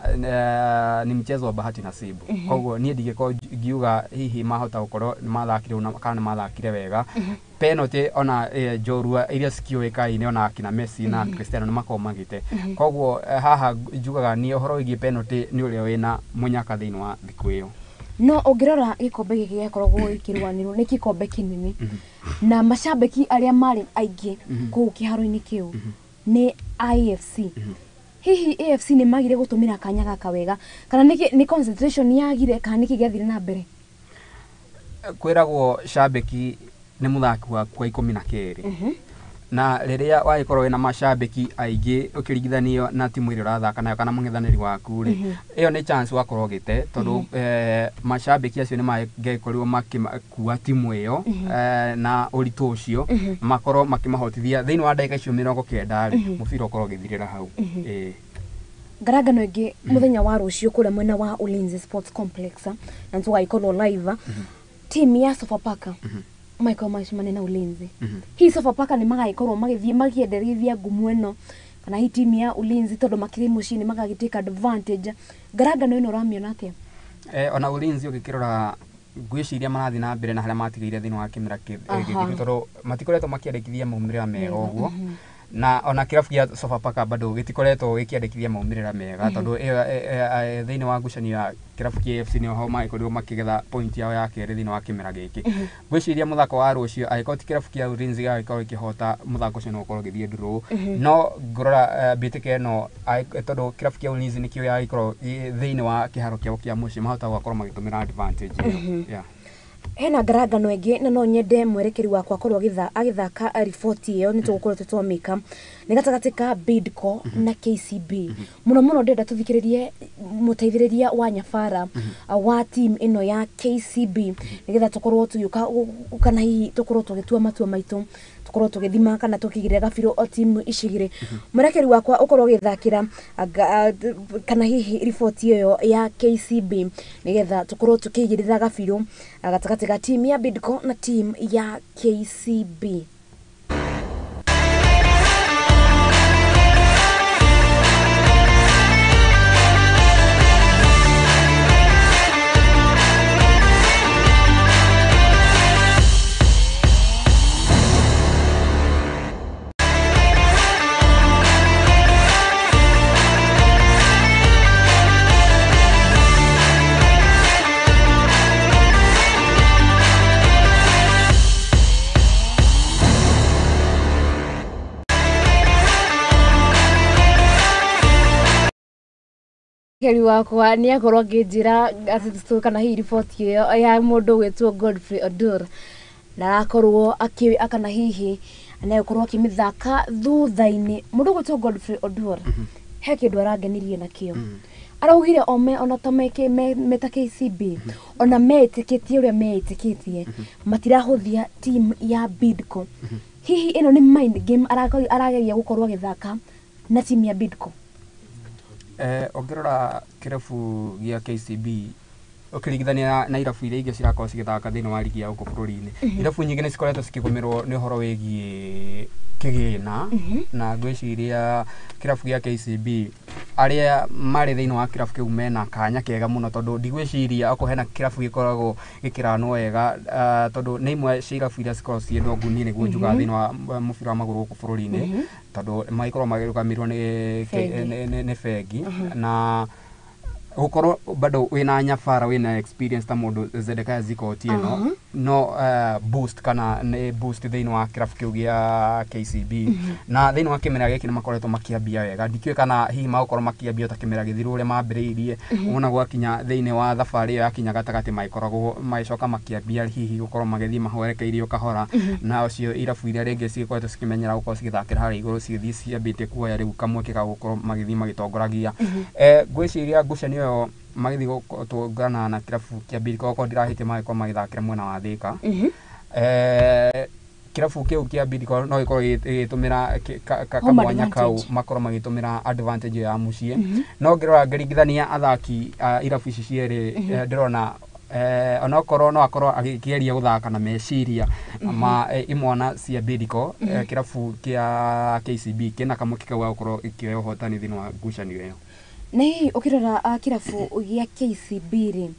ni mchezo wa bahati nasibu. Koguo niĩ ndingĩkorwo ngiuga hihi mahota gũkorwo nĩ mathakire kana nĩ mathakire wega. Penalty ona njorua iria cikĩũĩkaine ona akina Messi na Cristiano nĩ makoragwo magĩte. Koguo haha njugaga niĩ ũhoro wĩgiĩ penalty nĩ ũrĩa wĩna mũnyaka thĩinĩ wa thikũ ĩyo. No ũngĩrora gĩkombe gĩkĩ gĩakoragwo gĩkĩrũanĩrwo nĩ gĩkombe kĩnene na macambĩki arĩa marĩ aingĩ kũu kĩharo-inĩ kĩu nĩ AFC. Hihi AFC nĩ magire gũtũmĩra kanya gaka wega kana nĩ concentration yagire kana nĩkĩ gĩathire na mbere? Kwĩragwo cambĩki nĩ mũthaki waku wa 12 na rĩrĩa wagĩkorwo wĩna macambĩki aingĩ ũkĩringithanio na timu ĩrĩa ũrathaka nayo kana mũng'ethanĩri waku rĩ, ĩyo nĩ chance wakorwo ũgĩte, tondũ macambĩki acio nĩ mangĩkorirwo makĩkua timu ĩyo na ũritũ ũcio makorwo makĩmahotithia thĩinĩ wa ndagĩka icio 90 rĩ, mũbira ũkorwo ũgĩthirĩra hau. Ngarangano ĩngĩ mũthenya wa rũciũ kũrĩa mwena wa Ulinzi Sports Complex na nĩtũgagĩkorwo live team ya Sofapaka Michael macemane na Ulinzi. Hihi Sofapaka nĩ magagĩkorwo magĩthiĩ makĩendereithia ngumo ĩno kana hihi timu ya Ulinzi tondũ makĩrĩ mũciĩ nĩ magagĩtake advantage? Ngarangano ĩno ũramĩona atĩa? Ona Ulinzi ũgĩkĩrora ngwĩciria marathiĩ na mbere na harĩa matigĩire thĩinĩ wa kĩmera gĩthiru, tondũ matikoretwo makĩandĩkithia maumĩrĩra mega ũguo, na ona kĩrabu gĩa Sofapaka bado gĩtikoretwo gĩkĩandĩkithia maumĩrĩra mega, tondũ thĩinĩ wa ngucanio ya kĩrabu kĩa AFC nĩho magĩkorirwo makĩgetha point yao ya kerĩ thĩinĩ wa kĩmera gĩkĩ. Ngwĩciria mũthako wa rũciũ angĩkorwo ti kĩrabu kĩa Ulinzi gĩgagĩkorwo gĩkĩhota mũthako ũcio no ũkorwo ũgĩthiĩ draw, no ngũrora mbĩtĩka ĩno tondũ kĩrabu kĩa Ulinzi nĩkĩo gĩgagĩkorwo thĩinĩ wa kĩharo kĩao kĩa mũciĩ mahota gũkorwo magĩtũmĩra advantage ĩyo. Hena ngarangano ĩngĩ na no nyende mwerekeri wakwa akorwo agĩthaka riboti ĩyo nĩ tũgũkorwo tũtwamĩka nĩ gatagatĩ ka Bidco na KCB. Mũno mũno ndĩrenda tũthikĩrĩrie mũteithĩrĩria wa Nyabara wa team ĩno ya KCB nĩgetha tũkorwo tũgĩũka kana hihi tũkorwo tũgĩtua matua maitũ, tũkorwo tũgĩthima kana tũkĩigĩrĩra gabirũ o timu ici igĩrĩ. Mwerekeri wakwa ũkorwo ũgĩthakĩra kana hihi riboti ĩyo ya KCB nĩgetha tũkorwo tũkĩigĩrĩra gabirũ gatagatĩ ga team ya Bidco na team ya KCB. Keri wakwa nĩ akorwo akĩnjĩra atĩ kana hihi riboti ĩyo ya mũndũ ũgwĩtwo Godfrey Odur na arakorwo akĩ kana hihi na gũkorwo akĩmĩthaka thutha-inĩ. Mũndũ ũgwĩtwo Godfrey Odur he kĩndũ arangenirie nakĩo. Araugire ome ona ta meke meta KCB ona metĩkĩtie ũrĩa metĩkĩtie matirahũthia team ya Bidco. Hihi ĩno nĩ mind game arageria gũkorwo agĩthaka na team ya Bidco? Ũngĩrora kĩrabu gĩa KCB ũkĩringithania na irabu iria ingĩ cirakorwo cigĩthaka thĩinĩ wa rigi ya gũkũ bũrũri-inĩ, irabu nyingĩ nĩ cikoretwo cikĩgũmĩrwo nĩ ũhoro wĩgiĩ kĩgĩna, na ngwĩciria kĩrabu gĩa KCB arĩa marĩ thĩinĩ wa kĩrabu kĩu mena kanya kega mũno, tondũ ndigwĩciria okorwo hena kĩrabu gĩkoragwo gĩkĩranwo wega, tondũ nĩ imwe cia irabu iria cikoragwo ciĩ ndongu niĩ nĩguo njugaga thĩinĩ wa mũbira wa magũrũ gũkũ bũrũri-inĩ, tondũ magĩkorwo magĩrũgamĩrĩrwo nĩ bengi, na gukorwo bado wina nyabara wina experience ta mundu Zedekiah Ziko Otieno no boost kana nĩ boost thĩinĩ wa kĩrabu kĩu gĩa KCB. Na thĩinĩ wa kĩmera gĩkĩ nĩ makoretwo makĩambia wega, ndikĩũĩ kana hihi magũkorwo makĩambia ta kĩmera gĩthiru ũrĩa mambĩrĩirie, wona gwakinya thĩinĩ wa thabarĩ ĩyo yakinya gatagatĩ magĩkoragwo magĩcoka makĩambia hihi gũkorwo magĩthiĩ mahwerekeirio kahora, na ũcio irabu iria rĩngĩ cigĩkoretwo cikĩmenyera gũkorwo cigĩthakĩra harĩa igũrũ cigĩthiĩ ciambĩtie kuoya rĩu kamweke ga gũkorwo magĩthiĩ magĩtongoragia. Ngwĩciria ngucanio ĩyo magĩthiĩ gũtũngana na kĩrabu kĩa Bidco, okorwo ndirahĩtia magĩkorwo magĩthakĩra mwena wa Thika. Kĩrabu kĩu kĩa Bidco no gĩkorwo gĩgĩtũmĩra kamwanya kau, makorwo magĩtũmĩra advantage ya mũciĩ. No ngĩrora ngĩringithania athaki a irabu ici cierĩ, ndĩrona onokorwo no akorwo agĩkĩgeria gũthaka na meciria ma imwana cia Bidco, kĩrabu kĩa KCB kĩna kamweke kau ga gũkorwo gĩkĩoya ũhotani thĩinĩ wa ngucanio ĩyo. Na hihi ũkĩrora kĩrabu gĩa KCB rĩ,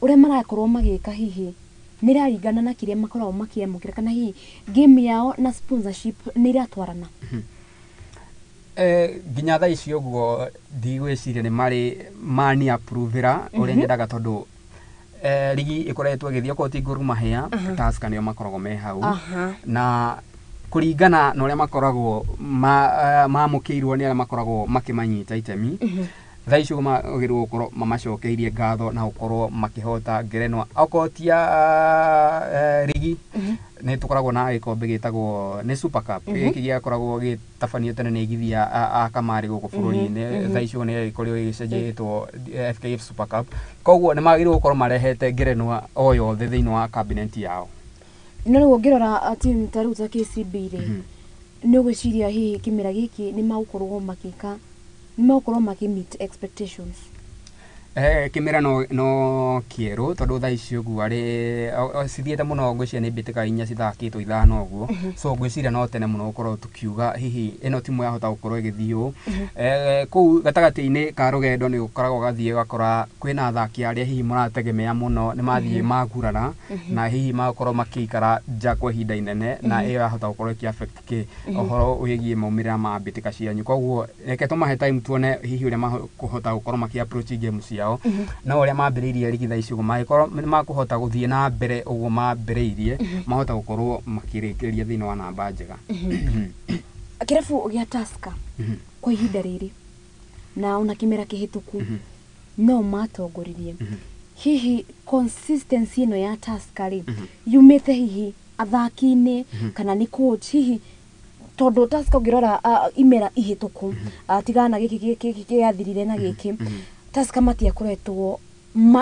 ũrĩa marakorwo magĩka hihi nĩ ĩraringana na kĩrĩa makoragwo makĩamũkĩra, kana hihi game yao na sponsorship nĩ iratwarana? Nginya thaa ici ũguo ndigwĩciria nĩ marĩ mani approve-ĩra ũrĩa nyendaga, tondũ rigi ĩkoretwo ĩgĩthiĩ okorwo ti Gor Mahia, Tusker nĩo makoragwo me hau, na kũringana na ũrĩa makoragwo mamũkĩirwo nĩ arĩa makoragwo makĩmanyita itemi, thaa ici magĩrĩirwo gũkorwo mamacokeirie ngatho na gũkorwo makĩhota ngerenwa. Okorwo ti ya rigi, nĩ tũkoragwo na gĩkombe gĩtagwo nĩ Super Cup, gĩkĩ gĩakoragwo gĩtabanio tene nĩ aigithia a kamarĩ gũkũ bũrũri-inĩ, thaa ici nĩ gĩkorirwo gĩgĩcenjetwo FKF Super Cup. Koguo nĩ magĩrĩirwo gũkorwo marehete ngerenwa o yothe thĩinĩ wa cabinet yao. No rĩu ũngĩrora team ta rĩu ta KCB rĩ, nĩ ũgwĩciria hihi kĩmera gĩkĩ nĩ magũkorwo magĩka, nĩ magũkorwo makĩ meet expectations? Kĩmera no kĩerũ, tondũ thaa ici ũguo arĩ cithiĩte mũno, ngwĩciria nĩ mbĩtĩka inya cithakĩtwo ithano ũguo, so ngwĩciria no tene mũno gũkorwo tũkiuga hihi ĩno timu yahota gũkorwo ĩgĩthiĩ ũũ. Kũu gatagatĩ-inĩ ka rũgendo nĩ ũkoragwo ũgathiĩ ũgakora kwĩna athaki arĩa hihi mũrategemea mũno nĩ mathiĩ magurara, na hihi magakorwo makĩikara nja kwa ihinda inene, na ĩyo yahota gũkorwo ĩkĩ affect kĩ ũhoro wĩgiĩ maumĩrĩra ma mbĩtĩka cianyu. Koguo reke tũmahe time tuone hihi ũrĩa makũhota gũkorwo makĩ approach game ciao. No ũrĩa mambĩrĩirie rigi thaa ici ũguo mangĩkorwo nĩ makũhota gũthiĩ na mbere ũguo mambĩrĩirie, mahota gũkorwo makĩrĩkĩrĩria thĩinĩ wa namba njega. Kĩrabu gĩa Tusker kwa ihinda rĩrĩ na ona kĩmera kĩhĩtũku no matongoririe, hihi consistency ĩno ya Tusker rĩ yumĩte hihi athaki-inĩ kana nĩ coach hihi? Tondũ Tusker ũngĩrora imera ihĩtũku, tigana na gĩkĩ gĩathirire na gĩkĩ, Tusker matiakoretwo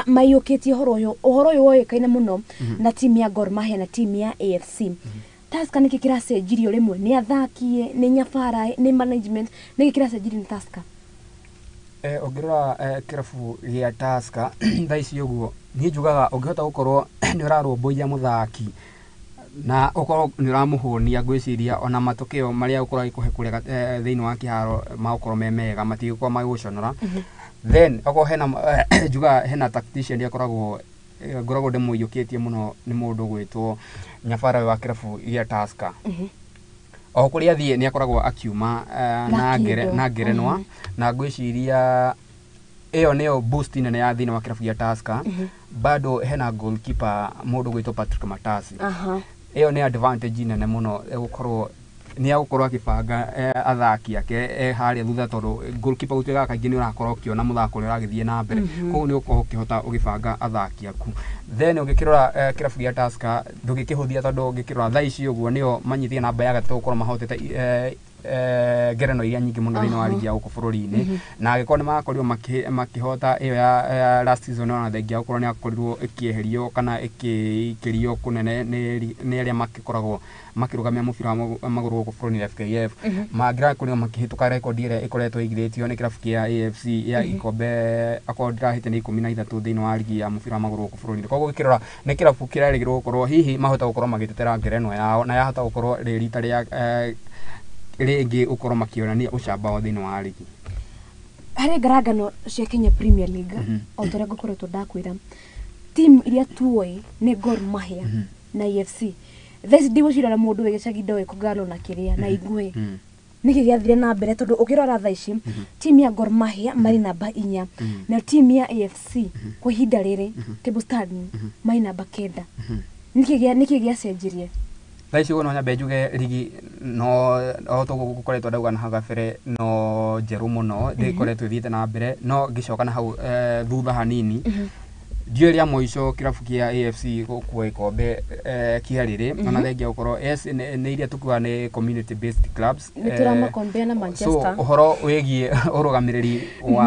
maiyũkĩtie ũhoro ũyũ, ũhoro ũyũ woĩkaine mũno na timu ya Gor Mahia na timu ya AFC. Tusker nĩkĩ kĩracenjirio rĩmwe? Nĩ athaki, nĩ nyabara, nĩ management, nĩkĩ kĩracenjirio nĩ Tusker? Ũngĩrora kĩrabu gĩa Tusker thaa ici ũguo, niĩ njugaga ũngĩhota gũkorwo nĩ ũrarũmbũiya mũthaki na ũkorwo nĩ ũramũhũnia, ngwĩciria ona matokeo marĩa ũkorwo agĩkũhe kũrĩa thĩinĩ wa kĩharo magũkorwo me mega, matigũkorwo magĩgũconora. Then okorwo hena njugaga hena tactician akoragwo ngoragwo ndĩmũiyũkĩtie mũno, nĩ mũndũ ũgwĩtwo Nyabara wa kĩrabu gĩa Tusker. O kũrĩa athiĩ nĩ akoragwo akiuma na ngerenwa, na ngwĩciria ĩyo nĩyo boost nene ya thĩinĩ wa kĩrabu gĩa Tusker. Bado hena goalkeeper mũndũ ũgwĩtwo Patrick Matasi, ĩyo nĩ advantage nene mũno ĩgũkorwo Nĩ agũkorwo akĩbanga athaki ake harĩa thutha, tondũ goalkeeper gũtuĩkaga kaingĩ nĩ ũrakorwo ũkĩona mũthako ũrĩa ũragĩthiĩ na mbere. Koguo nĩ ũgũkorwo ũkĩhota ũgĩbanga athaki aku. Then ũngĩkĩrora kĩrabu gĩa Tusker, ndũngĩkĩhũthia, tondũ ũngĩkĩrora thaa ici ũguo nĩo manyitĩte namba ya gatatũ gũkorwo mahotete ngerenwa iria nyingĩ mũno thĩinĩ wa ligi ya gũkũ bũrũri-inĩ. Na angĩkorwo nĩ marakorirwo makĩhota ĩyo ya last season, ona thengia gũkorwo nĩ yakorirwo ĩkĩeherio kana ĩkĩikĩrio kũnene nĩ arĩa makĩkoragwo makĩrũgamia mũbira wa magũrũ gũkũ bũrũri-inĩ, FKF, mangĩrakorirwo makĩhĩtũka rekondi ĩrĩa ĩkoretwo ĩigithĩtio nĩ kĩrabu kĩa AFC ya ikombe, akorwo ndirahĩtia, nĩ 13 thĩinĩ wa ligi ya mũbira wa magũrũ gũkũ bũrũri-inĩ. Koguo gũkĩrora nĩ kĩrabu kĩrerĩgĩrĩrwo gũkorwo hihi mahota gũkorwo magĩtetera ngerenwa yao, na yahota gũkorwo rĩ rita rĩa rĩngĩ gũkorwo makĩonania ũcamba wao thĩinĩ wa ligi. Harĩ ngarangano cia Kenya Premier League, o ta ũrĩa ngũkoretwo ndakwĩra, team iria tuoĩ nĩ Gor Mahia na AFC. Thaa ici ndigwĩciria ona mũndũ wĩ gĩcagi ndoĩ kũngano na kĩrĩa na Ingwe nĩkĩ gĩathire na mbere, tondũ ũkĩrora thaa ici team ya Gor Mahia marĩ namba 4, na team ya AFC kwa ihinda rĩrĩ table standing marĩ namba 9. Nĩkĩ gĩacenjirie? Thaa ici ũguo no nyambe njuge ligi no o toguo gũkoretwo ndauga na hau gabere no njerũ mũno, ndĩkoretwo ĩthiĩte na mbere. No ngĩcoka na hau thutha hanini, ndiũĩ rĩa mũico kĩrabu kĩa AFC gũkua gĩkombe kĩa rĩrĩ, ona thengia gũkorwo yes, nĩ iria tũkuaga nĩ community based clubs. Nĩ tũramakombea na Manchester. So ũhoro wĩgiĩ ũrũgamĩrĩri wa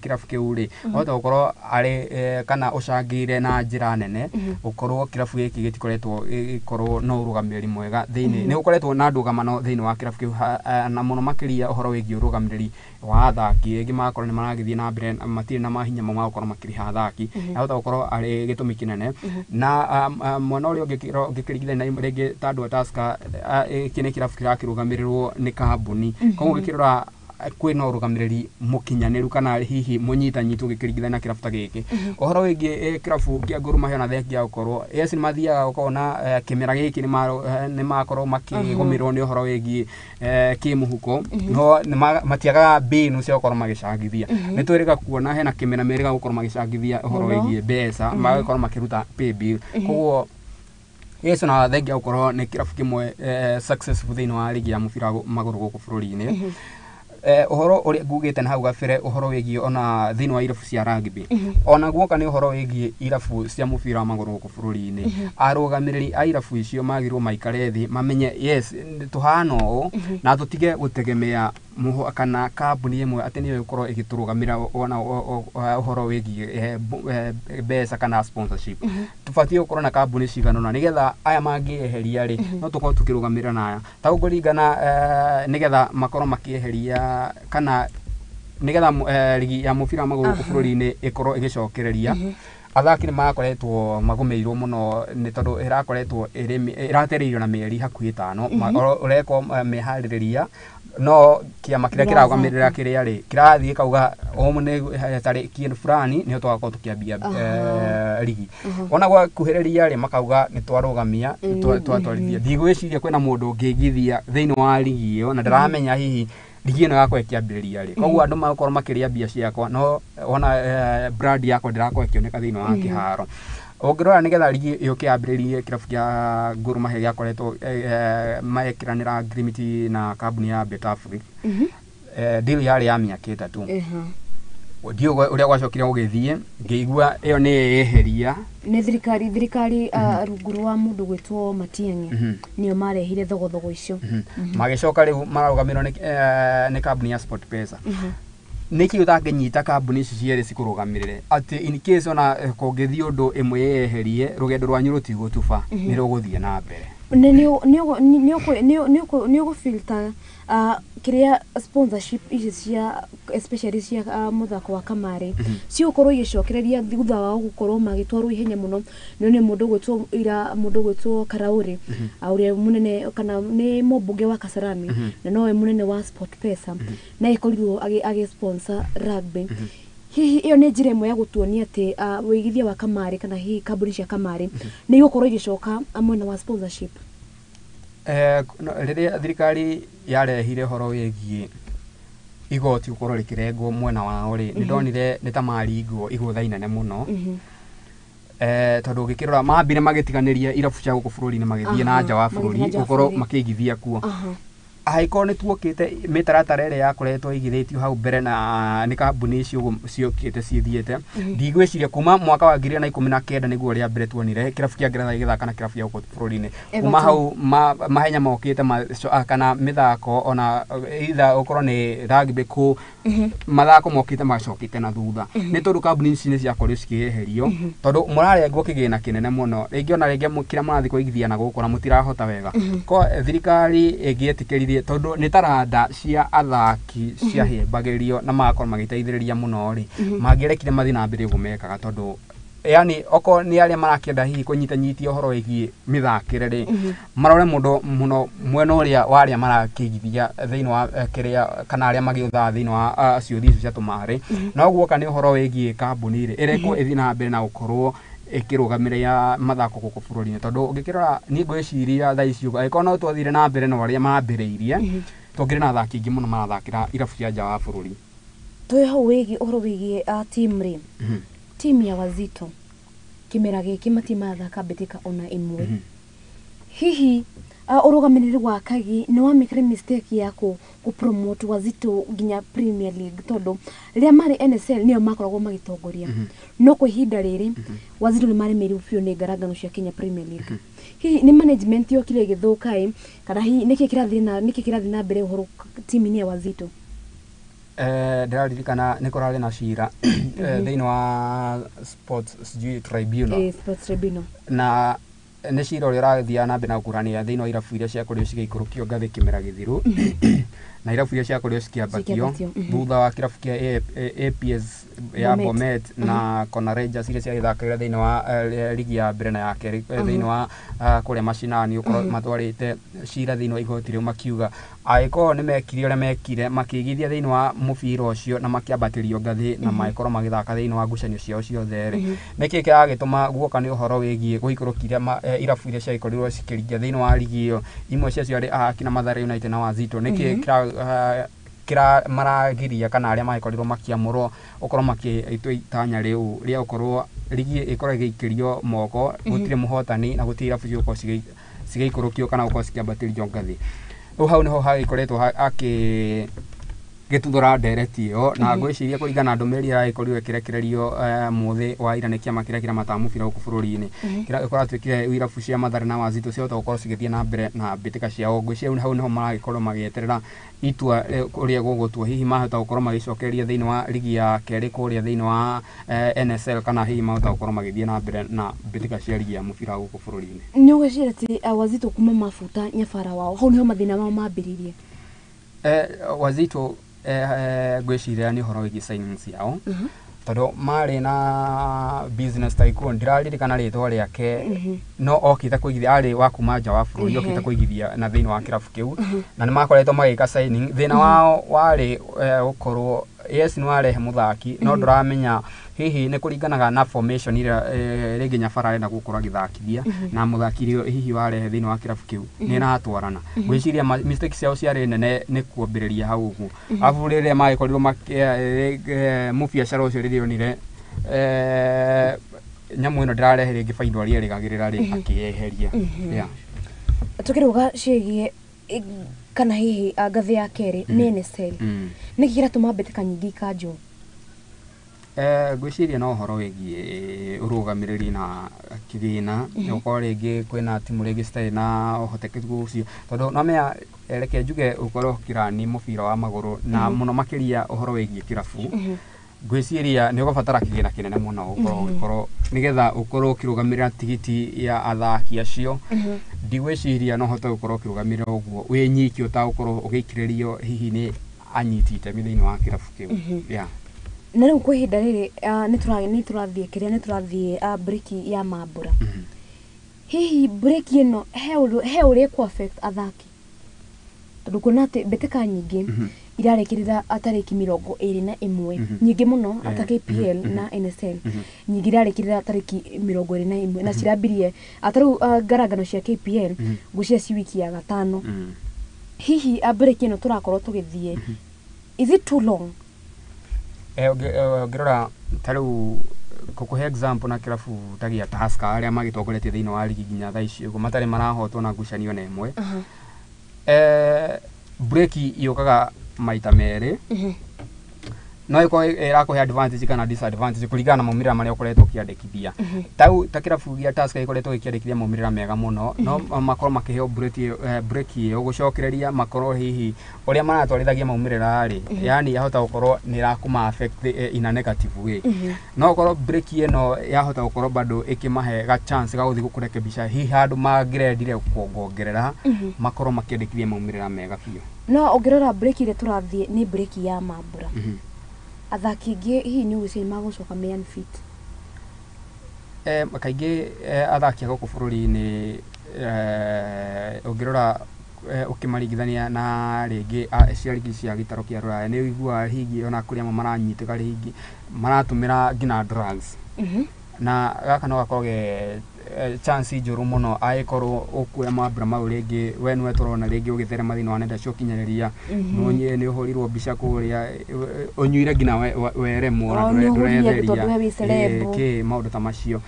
kĩrabu kĩu rĩ, wahota gũkorwo arĩ kana ũcangĩire na njĩra nene gũkorwo kĩrabu gĩkĩ gĩtikoretwo gĩkorwo na ũrũgamĩrĩri mwega thĩinĩ. Nĩ gũkoretwo na ndũgamano thĩinĩ wa kĩrabu kĩu, na mũno makĩria ũhoro wĩgiĩ ũrũgamĩrĩri wa athaki. Rĩngĩ magakorwo nĩ maragĩthiĩ na mbere matirĩ na mahinya mau ma gũkorwo makĩrĩha athaki, yahota gũkorwo arĩ gĩtũmi kĩnene. Na mwena ũrĩa ũngĩkĩringithania na rĩngĩ ta andũ a Tusker, gĩkĩ nĩ kĩrabu kĩrakĩrũgamĩrĩrwo nĩ kambuni, koguo ũngĩkĩrora kwĩna ũrũgamĩrĩri mũkinyanĩru kana hihi mũnyitanyitwo ũgĩkĩringithania na kĩrabu ta gĩkĩ. Ũhoro wĩgiĩ kĩrabu kĩa Gor Mahia, ona thengia gũkorwo yes nĩ mathiaga ũkona kĩmera gĩkĩ nĩ makorwo makĩgũmĩrwo nĩ ũhoro wĩgiĩ kĩmũhuko, no matiagaga mbinu cia gũkorwo magĩcangithia. Nĩ twĩrĩga kuona hena kĩmera merĩga gũkorwo magĩcangithia ũhoro wĩgiĩ mbeca, magakorwo makĩruta pay bill. Koguo yes, ona thengia gũkorwo nĩ kĩrabu kĩmwe successful thĩinĩ wa ligi ya mũbira wa magũrũ gũkũ bũrũri-inĩ. Ũhoro ũrĩa ngugĩte na hau gabere, ũhoro wĩgiĩ ona thĩinĩ wa irabu cia rugby, ona guoka nĩ ũhoro wĩgiĩ irabu cia mũbira wa magũrũ gũkũ bũrũri-inĩ, arũgamĩrĩri a irabu icio magĩrĩirwo maikare thĩ mamenye yes tũhana ũũ, na tũtige gũtegemea mũho kana kambuni ĩmwe atĩ nĩyo ĩgũkorwo ĩgĩtũrũgamĩra ona ũhoro wĩgiĩ mbeca kana sponsorship. Tũbatiĩ gũkorwo na kambuni cigana ũna, nĩgetha aya mangĩeheria rĩ, no tũkorwo tũkĩrũgamĩrĩra na aya ta kũringana, nĩgetha makorwo makĩeheria kana nĩgetha ligi ya mũbira wa magũrũ gũkũ bũrũri-inĩ ĩkorwo ĩgĩcokereria. Athaki nĩ makoretwo magũmĩirwo mũno nĩ tondũ ĩrakoretwo ĩratereirio na mĩeri hakuhĩ 5, ũrekwo meharĩrĩria, no kĩama kĩrĩa kĩrarũgamĩrĩra kĩrĩa rĩ kĩrathiĩ kauga ũmũ nĩ tarĩki fulani nĩho tũgakorwo tũkĩambia ligi. Ona gwakuhĩrĩria rĩ, makauga nĩ twarũgamia, twatwarithia. Ndigwĩciria kwĩna mũndũ ũngĩigithia thĩinĩ wa ligi ĩyo, na ndaramenya hihi ligi ĩno yakwa ĩkĩambĩrĩria rĩ. Koguo andũ magakorwo makĩrĩa mbia ciakwa, no ona brand yakwa ndĩrakorwo ĩkĩoneka thĩinĩ wa kĩharo. Ũngĩrora nĩgetha ligi ĩũke yambĩrĩrie, kĩrabu kĩa Gor Mahia gĩakoretwo mekĩranĩra agreement na kambuni ya Betafric. Deal yarĩ ya mĩaka 3. Ndiũĩ ũrĩa gwacokire gũgĩthiĩ, ngĩigua ĩyo nĩ yeheria nĩ thirikari rungu rwa mũndũ gwĩtwo Matiang'i, nĩo marehire thogothogo icio. Magĩcoka rĩu mararũgamĩrĩrwo nĩ kambuni ya SportPesa. Nĩkĩ ũtangĩnyita kambuni ici cierĩ cikũrũgamĩrĩre atĩ in case ona kũngĩthiĩ ũndũ ĩmwe yeherie, rũgendo rwanyu rũtigũtuba, nĩ rũgũthiĩ na mbere? Nĩ ũgũfilter kĩrĩa sponsorship ici cia especially cia mũthako wa kamarĩ cigũkorwo igĩcokereria thutha wao gũkorwo magĩtwarwo ihenya mũno. Nĩ mũndũ gwĩtwo ira mũndũ gwĩtwo Karauri, ũrĩa mũnene kana nĩ mũmbunge wa Kasarani na nowe mũnene wa SportPesa, na ĩkorirwo agĩ sponsor rugby. Hihi ĩyo nĩ njĩra ĩmwe ya gũtuonia atĩ wĩigithia wa kamarĩ kana hihi kambuni cia kamarĩ nĩ igũkorwo igĩcoka mwena wa sponsorship? Rĩrĩa thirikari yarehire ũhoro wĩgiĩ igoti gũkorwo rĩkĩrengwo mwena wao rĩ, nĩ ndonire nĩ ta maringwo igũtha inene mũno, tondũ ũngĩkĩrora mambire magĩtiganĩria irabu cia gũkũ bũrũri-inĩ, magĩthiĩ na nja wa bũrũri gũkorwo makĩigithia kuo. Angĩkorwo nĩ tuokĩte mĩtaratara ĩrĩa yakoretwo ĩigithĩtio hau mbere na nĩ kambuni icio ũguo ciokĩte cithiĩte, ndigwĩciria kuma mwaka wa 2019 nĩguo rĩa mbere tuonire kĩrabu kĩa Ngeretha gĩgĩthaka na kĩrabu gĩa gũkũ bũrũri-inĩ. Kuma Everton. Hau mahenya mokĩte kana mĩthako ona either ũkorwo nĩ rugby kũ mathako mokĩte macokete na thutha, nĩ tondũ kambuni ici nĩ ciakorirwo cikĩeherio, tondũ mũrarengwo kĩgĩna kĩnene mũno, rĩngĩ ona rĩngĩ kĩrĩa mũrathiĩ kũigithia na gũkũ na mũtirahota wega. Ko thirikari ĩngĩetĩkĩririe, tondũ nĩ taranda cia athaki ciahĩmbagĩrio na magakorwo magĩteithĩrĩria mũno rĩ, mangĩrekire mathiĩ na mbere ũguo mekaga, tondũ yani okorwo nĩ arĩa marakĩenda hihi kũnyitanyitia ũhoro wĩgiĩ mĩthakĩre rĩ, marore mũndũ mũno mwena ũrĩa wa arĩa marakĩigithia thĩinĩ wa kĩrĩa kana arĩa magĩũthaga thĩinĩ wa ciũthi icio cia tũmarĩ. No guoka nĩ ũhoro wĩgiĩ kambuni rĩ, ĩrekwo ĩthiĩ na mbere na gũkorwo ĩkĩrũgamĩrĩra mathako gũkũ bũrũri-inĩ, tondũ ũngĩkĩrora niĩ ngwĩciria thaa ici ũguo angĩkorwo no twathire na mbere na ũrĩa mambĩrĩirie, tũngĩrĩ na athaki aingĩ mũno marathakĩra irabu cia nja wa bũrũri. Twĩ hau wĩgiĩ ũhoro wĩgiĩ team rĩ, timu ya Wazito kĩmera gĩkĩ matimathaka mbĩtĩka ona ĩmwe. Hihi ũrũgamĩrĩri wa Kagi nĩ wamĩkire mistake ya kũ promote Wazito nginya Premier League, tondũ rĩrĩa marĩ NSL nĩo makoragwo magĩtongoria, no kwa ihinda rĩrĩ Wazito nĩ maremeirwo biũ nĩ ngarangano cia Kenya Premier League? Hihi nĩ management yokire ĩgĩthũka ĩ, kana hihi nĩkĩ kĩrathiĩ na mbere ũhoro timu-inĩ ya Wazito? Ndĩraririkana nĩ kũrarĩ na cira thĩinĩ wa sports sijui tribunal. Sports tribunal. Na nĩ cira ũrĩa ũrathiaga na mbere na gũkũrania thĩinĩ wa irabu iria ciakorirwo cigĩikũrũkio ngathĩ kĩmera gĩthiru na irabu iria ciakorirwo cikĩambatio Cikĩambatio, thutha wa kĩrabu kĩa APS ya Bomet. Bomet na Kona Rangers iria ciagĩthakĩra thĩinĩ wa ligi ya mbere na ya kerĩ thĩinĩ wa kũrĩa macinani gũkorwo matwarĩte cira thĩinĩ wa igoti rĩu, makiuga angĩkorwo nĩ mekire ũrĩa mekire makĩigithia thĩinĩ wa mũbira ũcio na makĩambatĩrio ngathĩ na magĩkorwo magĩthaka thĩinĩ wa ngucanio ciao ciothe rĩ, nĩkĩ kĩragĩtũma guoka nĩ ũhoro wĩgiĩ gũikũrũkia irabu iria ciagĩkorirwo cikĩringia thĩinĩ wa ligi ĩyo, imwe ciacio arĩ ahaki na Mathare United na Wazito, nĩkĩ kĩra maragiria kana arĩa magĩkorirwo makĩamũrwo gũkorwo makĩtua itanya rĩu rĩa gũkorwo ligi ĩkorwo ĩgĩikĩrio moko, gũtirĩ mũhotani na gũtirĩ irabu cigũkorwo cigĩikũrũkio kana gũkorwo cikĩambatĩrio ngathĩ? Rĩu hau nĩho hagĩkoretwo akĩ gĩtuthũra ndereti ĩyo, na ngwĩciria kũringana na ndũmĩrĩri ĩragĩkorirwo ĩkĩrekererio mũthĩ wa ira nĩ kĩama kĩrĩa kĩramataga mũbira gũkũ bũrũri-inĩ, kĩrĩa kũratuĩkire irabu cia Mathare na Wazito ciahota gũkorwo cigĩthiĩ na mbere na mbĩtĩka ciao. Ngwĩciria hau nĩho maragĩkorwo magĩeterera itua ũrĩa gũgũtuo, hihi mahota gũkorwo magĩcokereria thĩinĩ wa ligi ya kerĩ kũrĩa thĩinĩ wa NSL, kana hihi mahota gũkorwo magĩthiĩ na mbere na mbĩtĩka cia ligi ya mũbira gũkũ bũrũri-inĩ. Nĩ ũgwĩciria atĩ Wazito kuma mabuta nyabara wao hau nĩho mathĩna mao mambĩrĩirie? Wazito ngwĩciria nĩ ũhoro wĩgiĩ signings yao, tondũ marĩ na business tycoon, ndiraririkana rĩtwa rĩake, no okĩte kũigithia, arĩ wa kuma nja wa bũrũri, okĩte kũigithia na thĩinĩ wa kĩrabu kĩu, na nĩ makoretwo magĩka signing. Thĩna wao warĩ gũkorwo yes nĩ warehe mũthaki, no ndũramenya hihi nĩ kũringanaga na formation ĩrĩa rĩngĩ Nyabara arenda gũkorwo agĩthakithia na mũthaki ũrĩa hihi warehe thĩinĩ wa kĩrabu kĩu nĩ ĩratwarana. Ngwĩciria mistake ciao ciarĩ nene nĩ kuambĩrĩria hau ũguo, arabu rĩrĩa magĩkorirwo mũbiacara ũcio rĩrĩa onire nyamũ ĩno ndĩrarehe rĩngĩ baida ũrĩa erĩgagĩrĩra rĩ, akĩyeheria. Yeah. Tũkĩrũga ciĩgiĩ kana hihi ngathĩ ya kerĩ nĩ NSL, nĩkĩ kĩratũma mbĩtĩka nyingĩ ikanjwo? Ngwĩciria no ũhoro wĩgiĩ ũrũgamĩrĩri na kĩgĩna, gũkorwo rĩngĩ kwĩna timu rĩngĩ citarĩ na ũhotekeku ũcio, tondũ nomenya reke njuge ũkorwo ũkĩrani mũbira wa magũrũ na mũno makĩria ũhoro wĩgiĩ kĩrabu, ngwĩciria nĩ ũgũbatara kĩgĩna kĩnene mũno gũkorwo ũgĩkorwo nĩgetha ũkorwo ũkĩrũgamĩrĩra tigiti ya athaki acio. Ndigwĩciria no ũhote gũkorwo ũkĩrũgamĩrĩra ũguo wĩ nyiki ũtagũkorwo ũgĩikĩrĩrio hihi nĩ anyiti itemi thĩinĩ wa kĩrabu kĩu. Yeah. Na rĩu kwa ihinda rĩrĩ nĩ tũrathiĩ kĩrĩa nĩ tũrathiĩ breki ya mambũra. Hihi breki ĩno he ũndũ he ũrĩa ĩkũ affect athaki, tondũ kuona atĩ mbĩtĩka nyingĩ irarĩkĩrĩra tarĩki 21, nyingĩ mũno ata KPL na NSL, nyingĩ irarĩkĩrĩra tarĩki 21 na cirambirie ta rĩu ngarangano cia KPL ngwĩciria ci wiki ya gatano. Hihi breki ĩno tũrakorwo tũgĩthiĩ, is it too long? Ũngĩrora ta rĩu ngũkũhe example na kĩrabu ta gĩa Tusker arĩa magĩtongoretie thĩinĩ wa ligi nginya thaa ici ũguo matarĩ marahotwo na ngucanio na ĩmwe. Break yũkaga maita merĩ. No ĩkorwo ĩrakũhe advantage kana disadvantage kũringana na maumĩrĩra marĩa ũkoretwo ũkĩandĩkithia. Tau ta kĩrabu gĩa Tusker gĩkoretwo gĩkĩandĩkithia maumĩrĩra mega mũno, no makorwo makĩheo break ĩyo gũcokereria makorwo hihi ũrĩa maratwarithagia maumĩrĩra rĩ, yani yahota gũkorwo nĩ ĩrakũma affect in a negative way. No ũkorwo break ĩno yahota gũkorwo bado ĩkĩmahe ga chance ga gũthiĩ kũrekebisha hihi handũ mangĩrendire kuongerera, makorwo makĩandĩkithia maumĩrĩra mega biũ. No ũngĩrora break ĩrĩa tũrathiĩ nĩ break ya mambura, athaki aingĩ hihi nĩ ũgwĩciria magũcoka me unfit? Kaingĩ athaki a gũkũ bũrũri-inĩ, ũngĩrora ũkĩmaringithania na rĩngĩ cia rigi cia gĩtarũ kĩa rũraya, nĩ ũiguaga hihi ona kũrĩ amwe maranyitĩka rĩngĩ maratũmĩra nginya drugs. Na gaka no gakorwo ge chance njũru mũno angĩkorwo ũkuoya mambura mau rĩngĩ we nĩwe tũrona rĩngĩ ũgĩtherema thĩinĩ wa nenda cia ũkinyanĩria, nĩ ũhũrirwo mbica kũrĩa ũnyuire nginya weremwo na Oh, nĩ ũhũrire ndũretheria. tondũ we wĩ celeb. Kĩ maũndũ ta macio.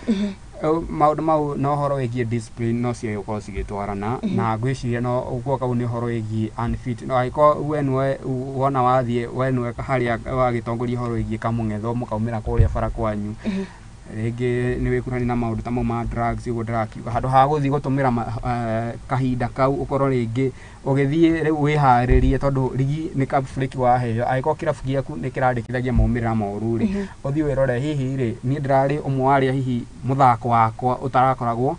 Maũndũ mau na ũhoro wĩgiĩ discipline no cio gũkorwo cigĩtwarana, na ngwĩciria no ũguo kau nĩ ũhoro wĩgiĩ unfit. No angĩkorwo we nĩwe wona wathiĩ we nĩwe harĩa wagĩtongoria ũhoro wĩgiĩ kamũng'etho mũkaumĩra kũrĩa bara kwanyu, rĩngĩ nĩ wĩkuhania na maũndũ ta mau ma drugs ũguo ndĩrakiuga, handũ ha gũthiĩ gũtũmĩra kahinda kau ũkorwo rĩngĩ ũgĩthiĩ rĩu wĩharĩrie, tondũ rigi nĩ ka break waheo, angĩkorwo kĩrabu gĩaku nĩ kĩrandĩkithagia maumĩrĩra moru rĩ, ũthiĩ wĩrore hihi rĩ niĩ ndĩrarĩ ũmwe wa arĩa hihi mũthako wakwa ũtarakoragwo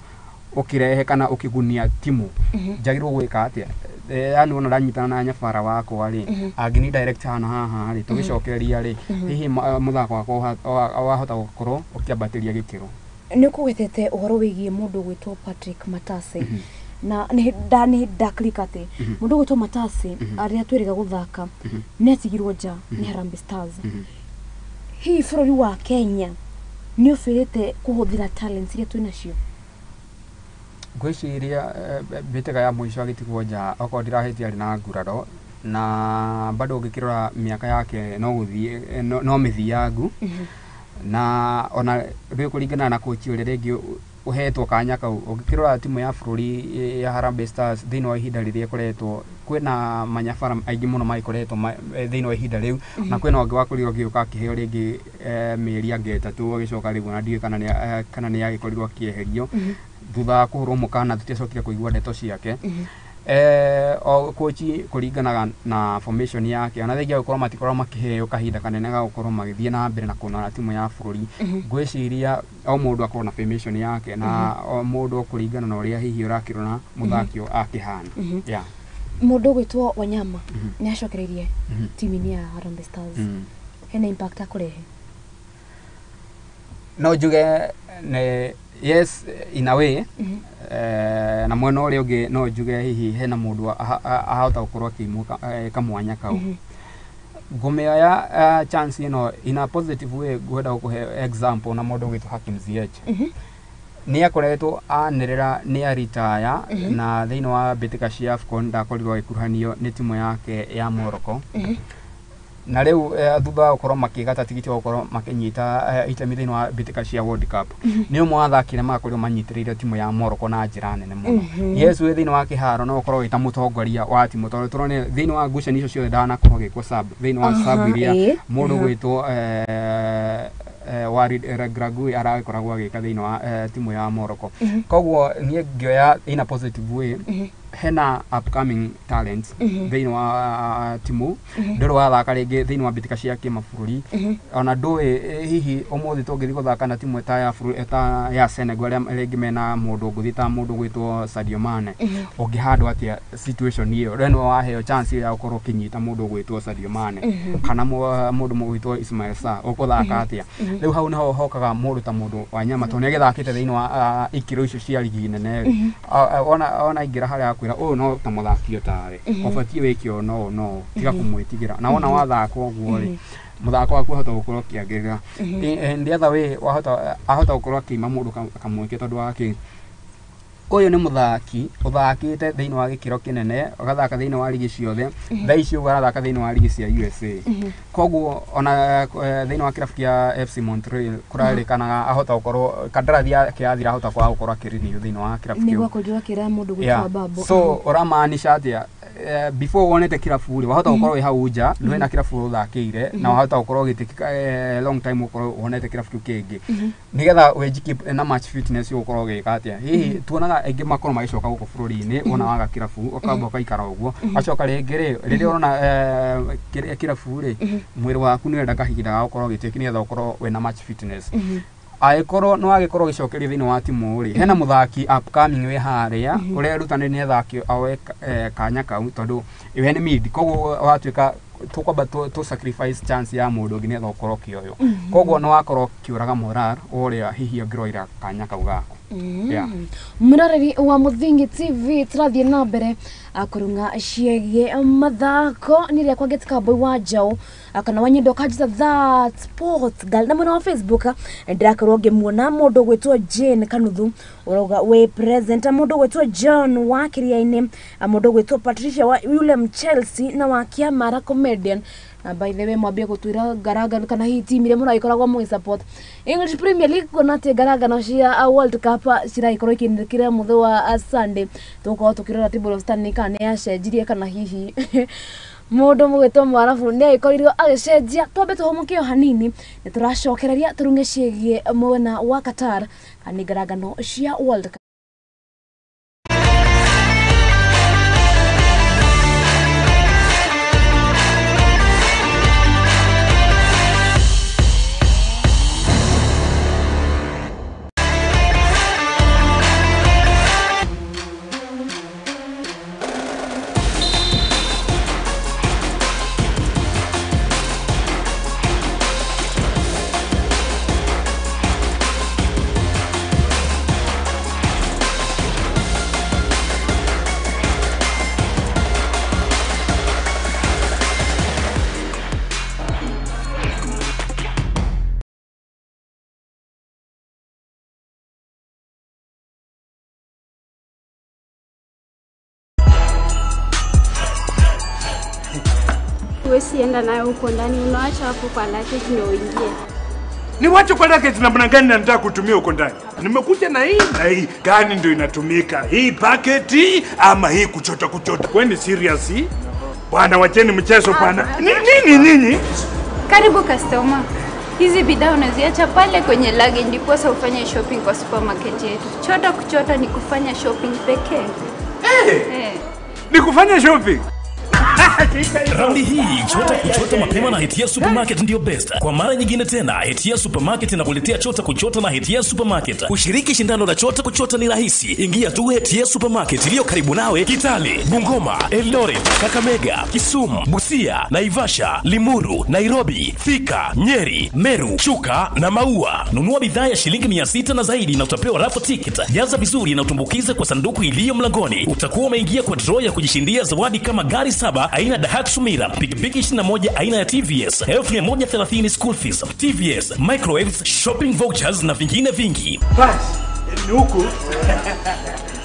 ũkĩrehe kana ũkĩgunia timu, njagĩrĩirwo gwĩka atĩa? Yani wona ndanyitana na nyabara wakwa rĩ, angĩni direct hana haha rĩ, tũgĩcokereria rĩ, hihi mũthako wakwa wahota gũkorwo ũkĩambatĩria gĩkĩro. Nĩ ũkũgwetete ũhoro wĩgiĩ mũndũ ũgwĩtwo Patrick Matase, na nĩ nda nĩ ndaclick atĩ mũndũ ũgwĩtwo Matase arĩa twĩrĩga gũthaka nĩ atigirwo nja nĩ Harambee Stars. Hihi bũrũri wa Kenya nĩ ũbĩrĩte kũhũthĩra talents iria twĩ nacio? Ngwĩciria mbĩtĩka ya mũico agĩtigwo nja, okorwo ndirahĩtia, arĩ na nguraro, na bado ũngĩkĩrora mĩaka yake no gũthiĩ no mĩthiangu, na ona rĩu kũringana na kochi ũrĩa rĩngĩ ũhetwo kanya kau, ũngĩkĩrora timu ya bũrũri ya Harambee Stars thĩinĩ wa ihinda rĩrĩa ĩkoretwo kwĩna manyabara aingĩ mũno magĩkoretwo thĩinĩ wa ihinda rĩu, na kwĩna ũngĩ wakorirwo agĩũka akĩheo rĩngĩ mĩeri anga 3, agĩcoka rĩu ona ndiũĩ kana nĩ agĩkorirwo akĩeherio thutha wa kũhũrwo mũkana, tũtiacokire kũigua ndeto ciake. O kochi kũringanaga na formation yake, ona thengia gũkorwo matikoragwo makĩheo kahinda kanene ga gũkorwo magĩthiĩ na mbere na kũnora timu ya bũrũri. Ngwĩciria o mũndũ akorwo na formation yake, na o mũndũ kũringana na ũrĩa hihi ũrakĩrora mũthaki ũyũ akĩhana. Yeah. Mũndũ ũgwĩtwo Wanyama nĩ acokereirie timu-inĩ ya Harambee Stars. Hena impact akũrehe? No njuge nĩ yes in a way, na mwena ũrĩa ũngĩ no njuge hihi hena mũndũ ahota gũkorwo akĩimwo kamwanya kau. Ngũmĩoya chance ĩno in a positive way. Ngwenda gũkũhe example na mũndũ ũgwĩtwo Hakim Ziyech. Nĩ akoretwo anĩrĩra nĩ aritaya, na thĩinĩ wa mbĩtĩka cia AFCON ndakorirwo agĩkuruhanio nĩ timu yake ya Morocco, na rĩu thutha wa gũkorwo makĩgata tigiti wa gũkorwo makĩnyita itemi thĩinĩ wa mbĩtĩka cia World Cup, nĩ ũmwe wa athaki arĩa magakorirwo manyitĩrĩire timu ya Morocco na njĩra nene mũno. Yes, wĩ thĩinĩ wa kĩharo no ũkorwo wĩ ta mũtongoria wa timu, tondũ tũrone thĩinĩ wa ngucanio icio ciothe ndanakorwo agĩkwo sub thĩinĩ wa sub iria mũndũ gwĩtwo Walid Regragui aragĩkoragwo agĩka thĩinĩ wa timu ya Morocco. Koguo niĩ ngĩoya in a positive way, hena upcoming talents thĩinĩ wa timu, ndũrĩ wathaka rĩngĩ thĩinĩ wa mbĩtĩka cia kĩmabũrũri, ona ndũĩ hihi ũmũthĩ tũngĩthiĩ gũthaka na timu ta ya bũrũri ta ya Senegal, arĩa rĩngĩ mena mũndũ ũngũthiĩ ta mũndũ ũgwĩtwo Sadio Mane, ũngĩhandwo atĩa situation ĩyo? We nĩwe waheo chance ĩyo ya gũkorwo ũkĩnyita mũndũ ũgwĩtwo Sadio Mane kana mũndũ mũgwĩtwo Ismail Sarr, ũgũthaka atĩa? Rĩu hau nĩho hokaga mũndũ ta mũndũ wa nyama, tondũ nĩagĩthakĩte thĩinĩ wa ikĩro icio cia ligi nene rĩ. Ona aingĩra harĩa akwĩra ũyũ no ta mũthaki o tawe, ũbatiĩ wĩke ũũ no ũũ no ũũ, tiga kũmwĩtigĩra, na wona wathaka ũguo rĩ, mũthako waku wahota gũkorwo ũkĩagĩrĩra. In the other way, wahota ahota gũkorwo akĩima mũndũ kamweke, tondũ wa kĩ? Ũyũ nĩ mũthaki ũthakĩte thĩinĩ wa gĩkĩro kĩnene, ũgathaka thĩinĩ wa ligi ciothe, thaa ici ũguo arathaka thĩinĩ wa ligi cia USA. Koguo ona thĩinĩ wa kĩrabu kĩa FC Montreal kũrarĩkanaga ahota gũkorwo kandarathi yake yathira, ahota kwaga gũkorwo akĩrenew thĩinĩ wa kĩrabu Nĩ kĩu. gwakorirwo akĩra mũndũ gwĩtwo Babo. So ũramaanisha atĩa? Before wonete kirabu rĩ, wahota gũkorwo wĩ hau nja, ndũrĩ na kirabu ũthakĩire, na wahota gũkorwo ũgĩtĩkĩka long time ũkorwo wonete kirabu kĩu kĩngĩ, nĩgetha wĩnjiki na match fitness ũgũkorwo ũgĩka atĩa. Hihi tuonaga aingĩ makorwo magĩcoka gũkũ bũrũri-inĩ, wona waga kirabu ũkamba ũgaikara ũguo, acoka rĩngĩ rĩ, rĩrĩa ũrona kirabu rĩ, mwĩrĩ waku nĩ ũrenda kahinda ga gũkorwo ũgĩtĩki nĩgetha ũkorwo wĩna match fitness. Angĩkorwo nĩ wagĩkorwo ũgĩcokerio thĩinĩ wa timu rĩ, hena mũthaki upcoming wĩ harĩa ũrerutanĩria nĩ athaki aoe kanya kau, tondũ we nĩ mid, koguo watuĩka tũkwamba tũ sacrifice chance ya mũndũ ũngĩ nĩgetha ũkorwo ũkĩoywo. Koguo nĩ wakorwo ũkĩũraga moral ũrĩa hihi ũngĩroira kanya kau gaku. Yeah. Mwĩroreri wa Mũthingi TV, tũrathiĩ na mbere kũrung'a ciĩgiĩ mathako. Nĩ rĩakwa ngĩtĩka Mbui wa Njaũ kana wa nyendo kanjita that sport girl, na mwena wa Facebook ndĩrakorwo ngĩmuona mũndũ gwĩtwo Jane Kanuthu ũrauga wĩ present, mũndũ gwĩtwo John wa Kĩrĩa-inĩ, mũndũ gwĩtwo Patricia wa yule Chelsea na wa Kĩamara comedian. Na by the way, mwambie gũtwĩra ngarangano kana hihi timu iria mũragĩkoragwo mũgĩ support English Premier League, kuona atĩ ngarangano cia World Cup ciragĩkorwo ikĩnĩkĩra mũthĩ wa Sunday. Tũgũkorwo tũkĩrora table of standing kana nĩ yacenjirie, kana hihi mũndũ mũgwĩtwo Mwarabu nĩ agĩkorirwo agĩcenjia. Twambe tũhũmũke o hanini, nĩ tũracokereria tũrung'e ciĩgiĩ mwena wa Qatar kana nĩ ngarangano cia World Cup. Huwezi enda nayo huko ndani, unaacha hapo kwa luggage ndio uingie. Niwache kwa luggage namna gani na nataka kutumia huko ndani? Nimekuja na hii na hii, gani ndio inatumika? Hii paketi ama hii kuchota kuchota? Kwani serious? Bwana, wacheni mchezo bwana. Nini nini? Karibu customer. Hizi bidhaa unaziacha pale kwenye luggage ndiposa ufanye shopping kwa supermarket yetu. Chota kuchota ni kufanya shopping pekee. Hey. Ni kufanya shopping? Raundi hii chota kuchota mapema na Hetia Supermarket ndio best. Kwa mara nyingine tena, Hetia Supermarket inakuletea chota kuchota na Hetia Supermarket. Kushiriki shindano la chota kuchota ni rahisi. Ingia tu Hetia Supermarket iliyo karibu nawe Kitale, Bungoma, Eldoret, Kakamega, Kisumu, Busia, Naivasha, Limuru, Nairobi, Thika, Nyeri, Meru, Chuka na Maua. Nunua bidhaa ya shilingi 600 na zaidi na utapewa raffle ticket. Jaza vizuri na utumbukize kwa sanduku iliyo mlangoni. Utakuwa umeingia kwa draw ya kujishindia zawadi kama gari 7 aina Daihatsu Mira, pikipiki 21 aina ya TVS, 1130 school fees, TVS, microwaves, shopping vouchers na vingine vingi. Bas, ni huku.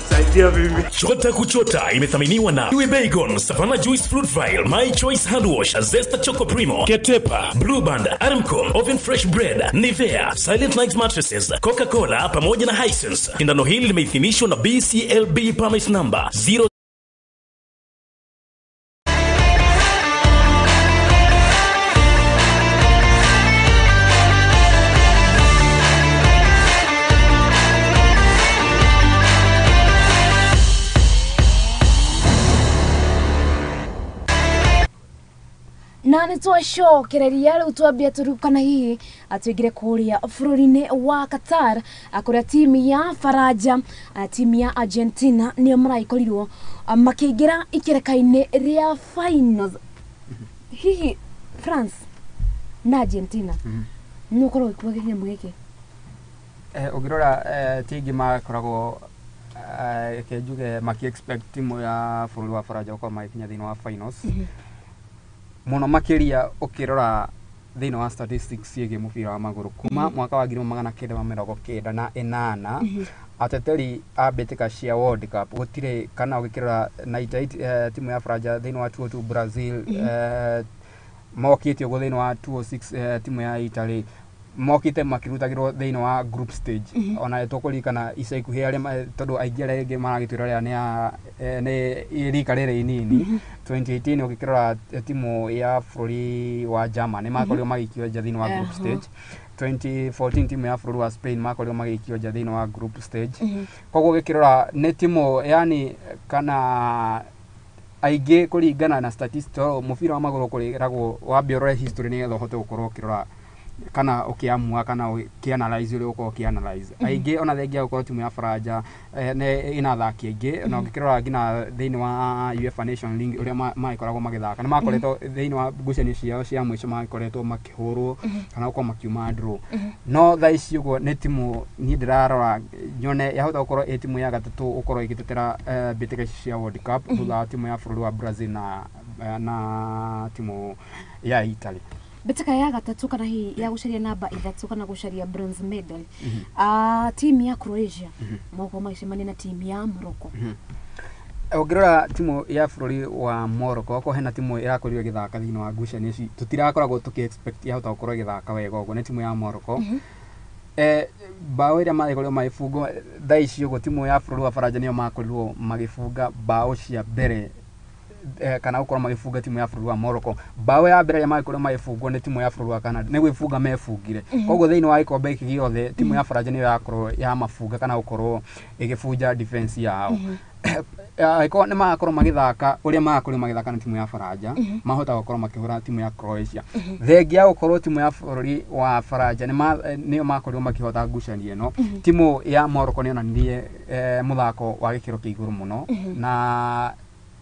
Saidia mimi. Chota kuchota imethaminiwa na Iwe Bacon, Savannah Juice Fruit Vial, My Choice Hand Wash, Zesta Choco Primo, Ketepa, Blue Band, Armcom, Oven Fresh Bread, Nivea, Silent Night Mattresses, Coca-Cola pamoja na Hisense. Shindano hili limeidhinishwa na BCLB permit number 0. Na nĩ twacokereria rĩu twambia tũrukana hihi atwĩngire kũrĩa bũrũri-inĩ wa Qatar, kũrĩa timu ya Faranja, timu ya Argentina nĩo maragĩkorirwo makĩingĩra ikereka-inĩ rĩa finals. Hihi France na Argentina nĩ ũkorwo ũgĩkua kĩnyamũ gĩkĩ? Ũngĩrora ti aingĩ makoragwo reke njuge maki expect timu ya bũrũri wa Faranja gũkorwo magĩkinya thĩinĩ wa finals. Mũno makĩria ũkĩrora thĩinĩ wa statistics ciĩgiĩ mũbira wa magũrũ kuma mwaka wa 1998 ateteri a mbĩtĩka cia World Cup gũtirĩ, kana ũgĩkĩrora 98 timu ya Faranja thĩinĩ wa 2002 Brazil, mokĩte ũguo thĩinĩ wa 2006 timu ya Italy. Mokĩte makĩrutagĩrwo thĩinĩ wa group stage. Ona tũkũririkana ica ikuhĩ arĩa tondũ aingĩ arĩa aingĩ maragĩtwĩra arĩa nĩ a nĩ rika rĩrĩ inini, 2018 ũgĩkĩrora timu ya bũrũri wa Germany makorirwo magĩikio nja thĩinĩ wa group stage. 2014 timu ya bũrũri wa Spain makorirwo magĩikio nja thĩinĩ wa group stage. Koguo ũgĩkĩrora nĩ timu yani kana aingĩ kũringana na statistics, tondũ mũbira wa magũrũ kũrĩragwo wambe ũrore history nĩgetha ũhote gũkorwo ũkĩrora kana ũkĩamua kana ũkĩanalyze ũrĩa ũkorwo ũkĩanalyze. Aingĩ ona thengia gũkorwo timu ya Faranja nĩ ĩna athaki aingĩ, na ũngĩkĩrora nginya thĩinĩ wa UEFA Nation League ũrĩa magĩkoragwo magĩthaka, nĩ makoretwo thĩinĩ wa ngucanio ciao cia mũico makoretwo makĩhũrwo kana gũkorwo makiuma draw. No thaa ici ũguo nĩ timu niĩ ndĩrarora nyone yahota gũkorwo ĩ timu ya gatatũ gũkorwo ĩgĩtetera mbĩtĩka ici cia World Cup thutha wa timu ya bũrũri wa Brazil na timu ya Italy. Mbĩtĩka ya gatatũ kana hihi ya gũcaria namba 3 kana gũcaria bronze medal. Timu ya Croatia mokorwo magĩcemania na timu ya Morocco. Ũngĩrora timu ya bũrũri wa Morocco, okorwo hena timu ĩrakorirwo ĩgĩthaka thĩinĩ wa ngucanio ici tũtirakoragwo tũkĩ expect yahota gũkorwo ĩgĩthaka wega ũguo, nĩ timu ya Morocco. Bao ĩrĩa magĩkorirwo magĩbungwo thaa ici ũguo, timu ya bũrũri wa Faranja nĩo makorirwo magĩbunga bao cia mbere kana gũkorwo magĩbunga timu ya bũrũri wa Morocco. Bao ya mbere ĩrĩa magĩkorirwo magĩbungwo nĩ timu ya bũrũri wa Canada, nĩ gwĩbunga mebungire. Koguo thĩinĩ wa gĩkombe gĩkĩ gĩothe timu ya Faranja nĩyo yakorwo yamabunga kana gũkorwo ĩgĩbunja defense yao. Angĩkorwo nĩ magakorwo magĩthaka ũrĩa magakorirwo magĩthaka na timu ya Faranja, mahota gũkorwo makĩhũra timu ya Croatia. Thengia gũkorwo timu ya bũrũri wa Faranja nĩo makorirwo makĩhota ngucanio ĩno, timu ya Morocco nĩ yonanirie mũthako wa gĩkĩro kĩa igũrũ mũno, na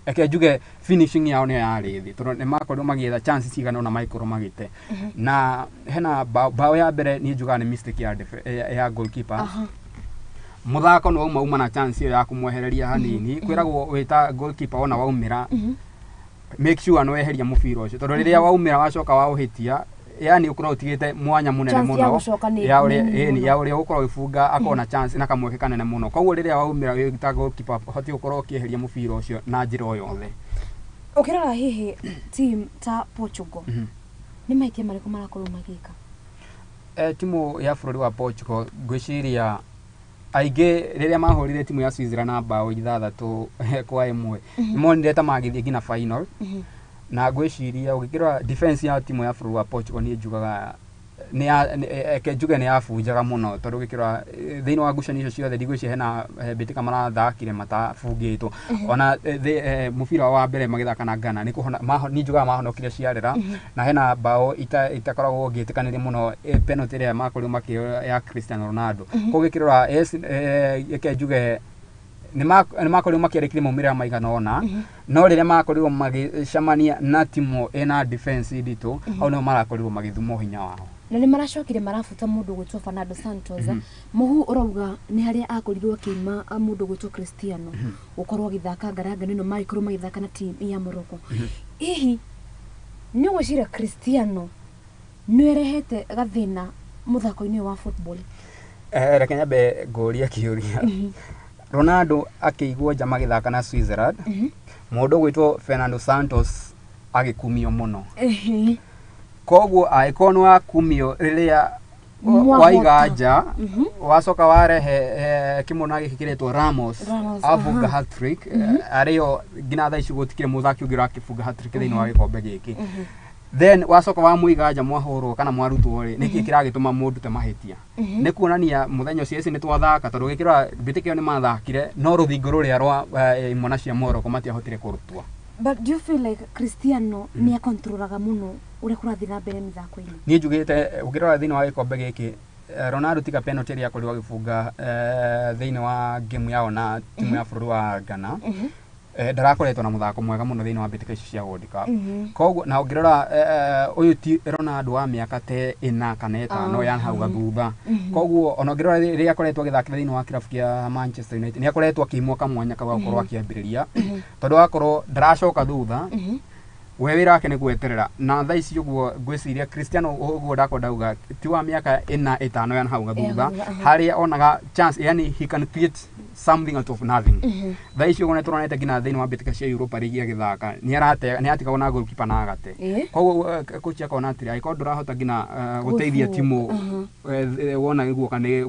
eke njuge finishing yao nĩyo yarĩ thĩ tondũ nĩ makorirwo magĩetha chance cigana ũna magĩkorwo magĩte. Na hena bao ya mbere niĩ njugaga nĩ mistake ya goalkeeper. Mũthako nĩ wauma uma na chance ĩyo ya kũmwehereria hanini. Kwĩragwo wĩta goalkeeper wona waumĩra, make sure nĩ weheria mũbira ũcio, tondũ rĩrĩa waumĩra wacoka waũhĩtia, yani ũkorwo ũtigĩte mwanya mũnene Chance ya mũno gũcoka nĩ ya ũrĩa nini ĩni mũno. Ya ũrĩa ũgũkorwo ũgĩbunga akona chance na kamweke kanene mũno. Koguo rĩrĩa waumĩra wĩ ta goalkeeper ũbatiĩ gũkorwo ũkĩeheria mũbira ũcio na njĩra o yothe. Ũkĩrora hihi team ta Portugal, nĩ mahĩtia marĩkũ marakorwo magĩka? Timu ya bũrũri wa Portugal, ngwĩciria aingĩ rĩrĩa mahũrire timu ya Switzerland na bao 6-1, nĩmonire ta magĩthiĩ nginya final. Na ngwĩciria ũgĩkĩrora defense ya timu ya bũrũri wa Portugal, niĩ njugaga eke njuge nĩ yabunjaga mũno, tondũ ũgĩkĩrora thĩinĩ wa ngucanio icio ciothe ndigwĩciria hena mbĩtĩka marathakire matabungĩtwo. Ona mũbira wa mbere magĩthaka na Ghana nĩ kũhona niĩ njugaga mahonokire ciarera. Na hena bao itakoragwo ngĩtĩkanĩria mũno, penalty ĩrĩa makorirwo makĩoya ya Cristiano Ronaldo. Koguo ũgĩkĩrora yes, eke njuge nĩ makorirwo makĩarĩkirie maumĩrĩra maigana ũna, no rĩrĩa makorirwo magĩcemania na timu ĩna defense nditũ, hau nĩho marakorirwo magĩthumwo hinya wao. Na nĩ maracokire marabuta mũndũ gwĩtwo Fernando Santos. Mũhu ũrauga nĩ harĩa akorirwo akĩima mũndũ gwĩtwo Cristiano gũkorwo agĩthaka ngarangano ĩno magĩkorwo magĩthaka na timu ya Morocco. Hihi nĩ ũgwĩciria Cristiano nĩ erehete gathĩna mũthako-inĩ ũyũ wa football? Reke nyambe ngũrie kĩũria. Ronaldo akĩigwo nja magĩthaka na Switzerland, mũndũ ũgwĩtwo Fernando Santos agĩkumio mũno. Koguo angĩkorwo nĩ wakumio rĩrĩa Mwahota. waiga nja, wacoka warehe kĩmwana gĩkĩ kĩretwo Ramos, Ramos, abunga hat-trick, arĩo nginya thaa ici gũtikĩrĩ mũthaki ũngĩ ũrakĩbunga hat-trick thĩinĩ wa gĩkombe gĩkĩ, then wacoka wamũiga nja mwahũrwo kana mwarutwo rĩ, nĩkĩ kĩragĩtũma mũndute mahĩtia? Nĩ kuonania mũthenya ũcio eci nĩ twathaka, tondũ gĩkĩrora mbĩtĩka ĩyo nĩ mathakire no rũthingo rũrĩa rwa imwana cia Morocco matiahotire kũrũtua. But do you feel like Cristiano nĩ akontrolaga mũno ũrĩa kũrathiĩ na mbere mĩthako-inĩ? Niĩ njugĩte ũngĩrora thĩinĩ wa gĩkombe gĩkĩ, Ronaldo tiga penalty ĩrĩa akorirwo agĩbunga thĩinĩ wa game yao na timu ya bũrũri wa Ghana, ndarakoretwo na mũthako mwega mũno thĩinĩ wa mbĩtĩka ici cia World Cup. Koguo na ũngĩrora ũyũ ti Ronaldo wa mĩaka te 4 kana 5 ya hau gathutha. Koguo ona ũngĩrora rĩrĩa akoretwo agĩthakĩra thĩinĩ wa kĩrabu kĩa Manchester United, nĩ akoretwo akĩimwo kamwanya kau gakorwo akĩambĩrĩria, tondũ wakorwo ndaracoka thutha, we wĩra wake nĩ gweterera. Na thaa ici ũguo ngwĩciria Cristiano ũguo ndakwa ndauga ti wa mĩaka 4 5 ya hau gathutha, thutha, aha. harĩa onaga chance, yani he can create something out of nothing. Thaa ici ũguo nĩtũronete nginya thĩinĩ wa mbĩtĩka cia Europa League agĩthaka nĩaratigagwo na goalkeeper na agate. Koguo coach akona atĩrĩ, angĩkorwo ndũrahota nginya gũteithia timu wona guoka nĩ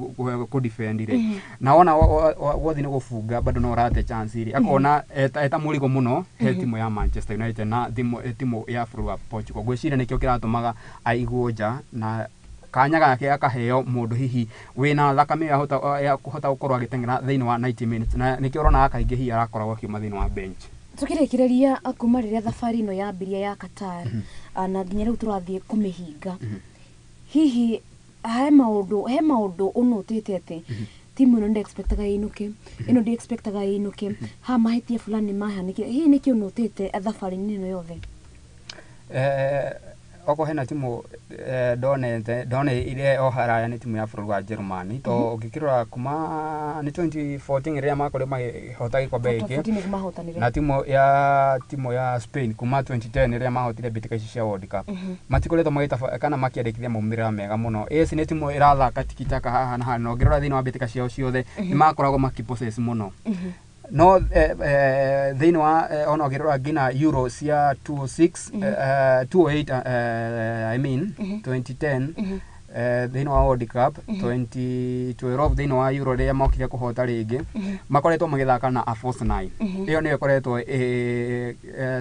kũ defend rĩ, na wona wothi nĩ gũbunga bado no ũrate chance rĩ, akona eta mũrigo mũno he timu ya Manchester United na timu ya bũrũri wa Portugal. Ngwĩciria nĩkĩo kĩratũmaga aigwo nja na kanya gake akaheo mũndũ hihi wĩna thakame ya kũhota gũkorwo agĩteng'era thĩinĩ wa 90 minutes, na nĩkĩo ũronaga kaingĩ hihi arakoragwo akiuma thĩinĩ wa bench. Tukĩrĩkĩrĩria kuma rĩrĩa thabarĩ ĩno yambirie ya Qatar na nginya rĩu tũrathiĩ kũmĩhinga, hihi he maũndũ ũnotĩte atĩ timu ĩno ndĩ-expectaga ĩinũke, ĩno ndĩ-expectaga ĩinũke, ha mahĩtia fulani mahanĩkire, hihi nĩkĩ ũnotĩte thabarĩ-inĩ ĩno yothe? Okorwo hena timu ndone ire o haraya nĩ timu ya bũrũri wa Germany, to ũngĩkĩrora kuma nĩ 2014 rĩrĩa makorirwo makĩhota gĩkombe gĩkĩ, na timu ya Spain kuma 2010 rĩrĩa mahotire mbĩtĩka ici cia World Cup, matikoretwo magĩtaba kana makĩandĩkithia maumĩrĩra mega mũno. AS nĩ timu ĩrathaka tikitaka haha na harĩa, na ũngĩrora thĩinĩ wa mbĩtĩka ciao ciothe nĩ makoragwo makĩ-possess mũno, no thĩinĩ wa ona ũngĩrora nginya Euro cia 2006, 2008, I mean 2010 thĩinĩ wa World Cup, 2012 thĩinĩ wa Euro rĩrĩa mokire kũhota rĩngĩ, makoretwo magĩthaka na a false nine. Ĩyo nĩyo ĩkoretwo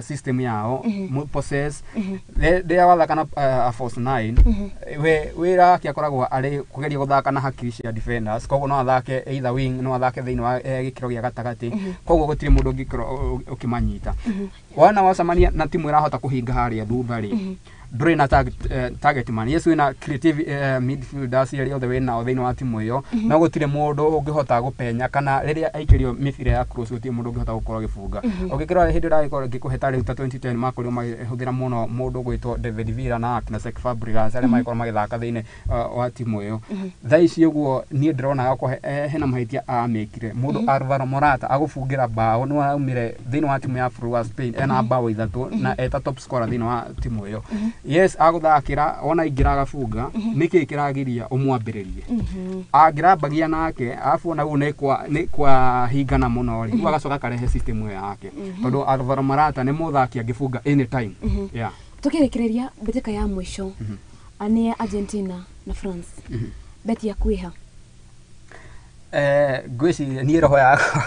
system yao, possess. Rĩrĩa wathaka na a false nine, we wĩra wake akoragwo arĩ kũgeria gũthaka na hakiri cia defenders, koguo no athake either wing, no athake thĩinĩ wa gĩkĩro gĩa gatagatĩ, koguo gũtirĩ mũndũ ũngĩkorwo ũkĩmanyita. Wona wacemania na timu ĩrahota kũhinga harĩa thutha rĩ, ndũrĩ na target man. Yes, wĩna creative midfielders arĩa othe wĩnao thĩinĩ wa timu ĩyo, no gũtirĩ mũndũ ũngĩhota gũpenya, kana rĩrĩa aikĩrio mĩbira ya cross gũtirĩ mũndũ ũngĩhota gũkorwo agĩbunga. Ũngĩkĩrora hĩndĩ ĩrĩa agĩkorwo ngĩkũhe ta rĩu ta 2010, makorirwo magĩhũthĩra mũno mũndũ ũgwĩtwo David Villa na Cesc Fabregas arĩa magĩkorwo magĩthaka thĩinĩ wa timu ĩyo. Thaa ici ũguo niĩ ndĩrona okorwo hena mahĩtia amĩkire mũndũ Alvaro Morata agũbungĩra bao, nĩ waumire thĩinĩ wa timu ya bũrũri wa Spain ena bao 3 na eta top scorer thĩinĩ wa timu ĩyo. Yes, agũthakĩra ona ingĩra agabunga, nĩkĩ kĩragiria ũmwambĩrĩrie angĩrambagia nake, arabu ona ũguo nĩ kwahingana mũno rĩ, rĩu agacoka akarehe system ĩyo yake, tondũ Alvaro Morata nĩ mũthaki angĩbunga anytime. Yeah. Tukĩrĩkĩrĩria mbĩtĩka ya mũico nĩ ya Argentina na France, beti yaku ĩha? Ngwĩciria niĩ roho yakwa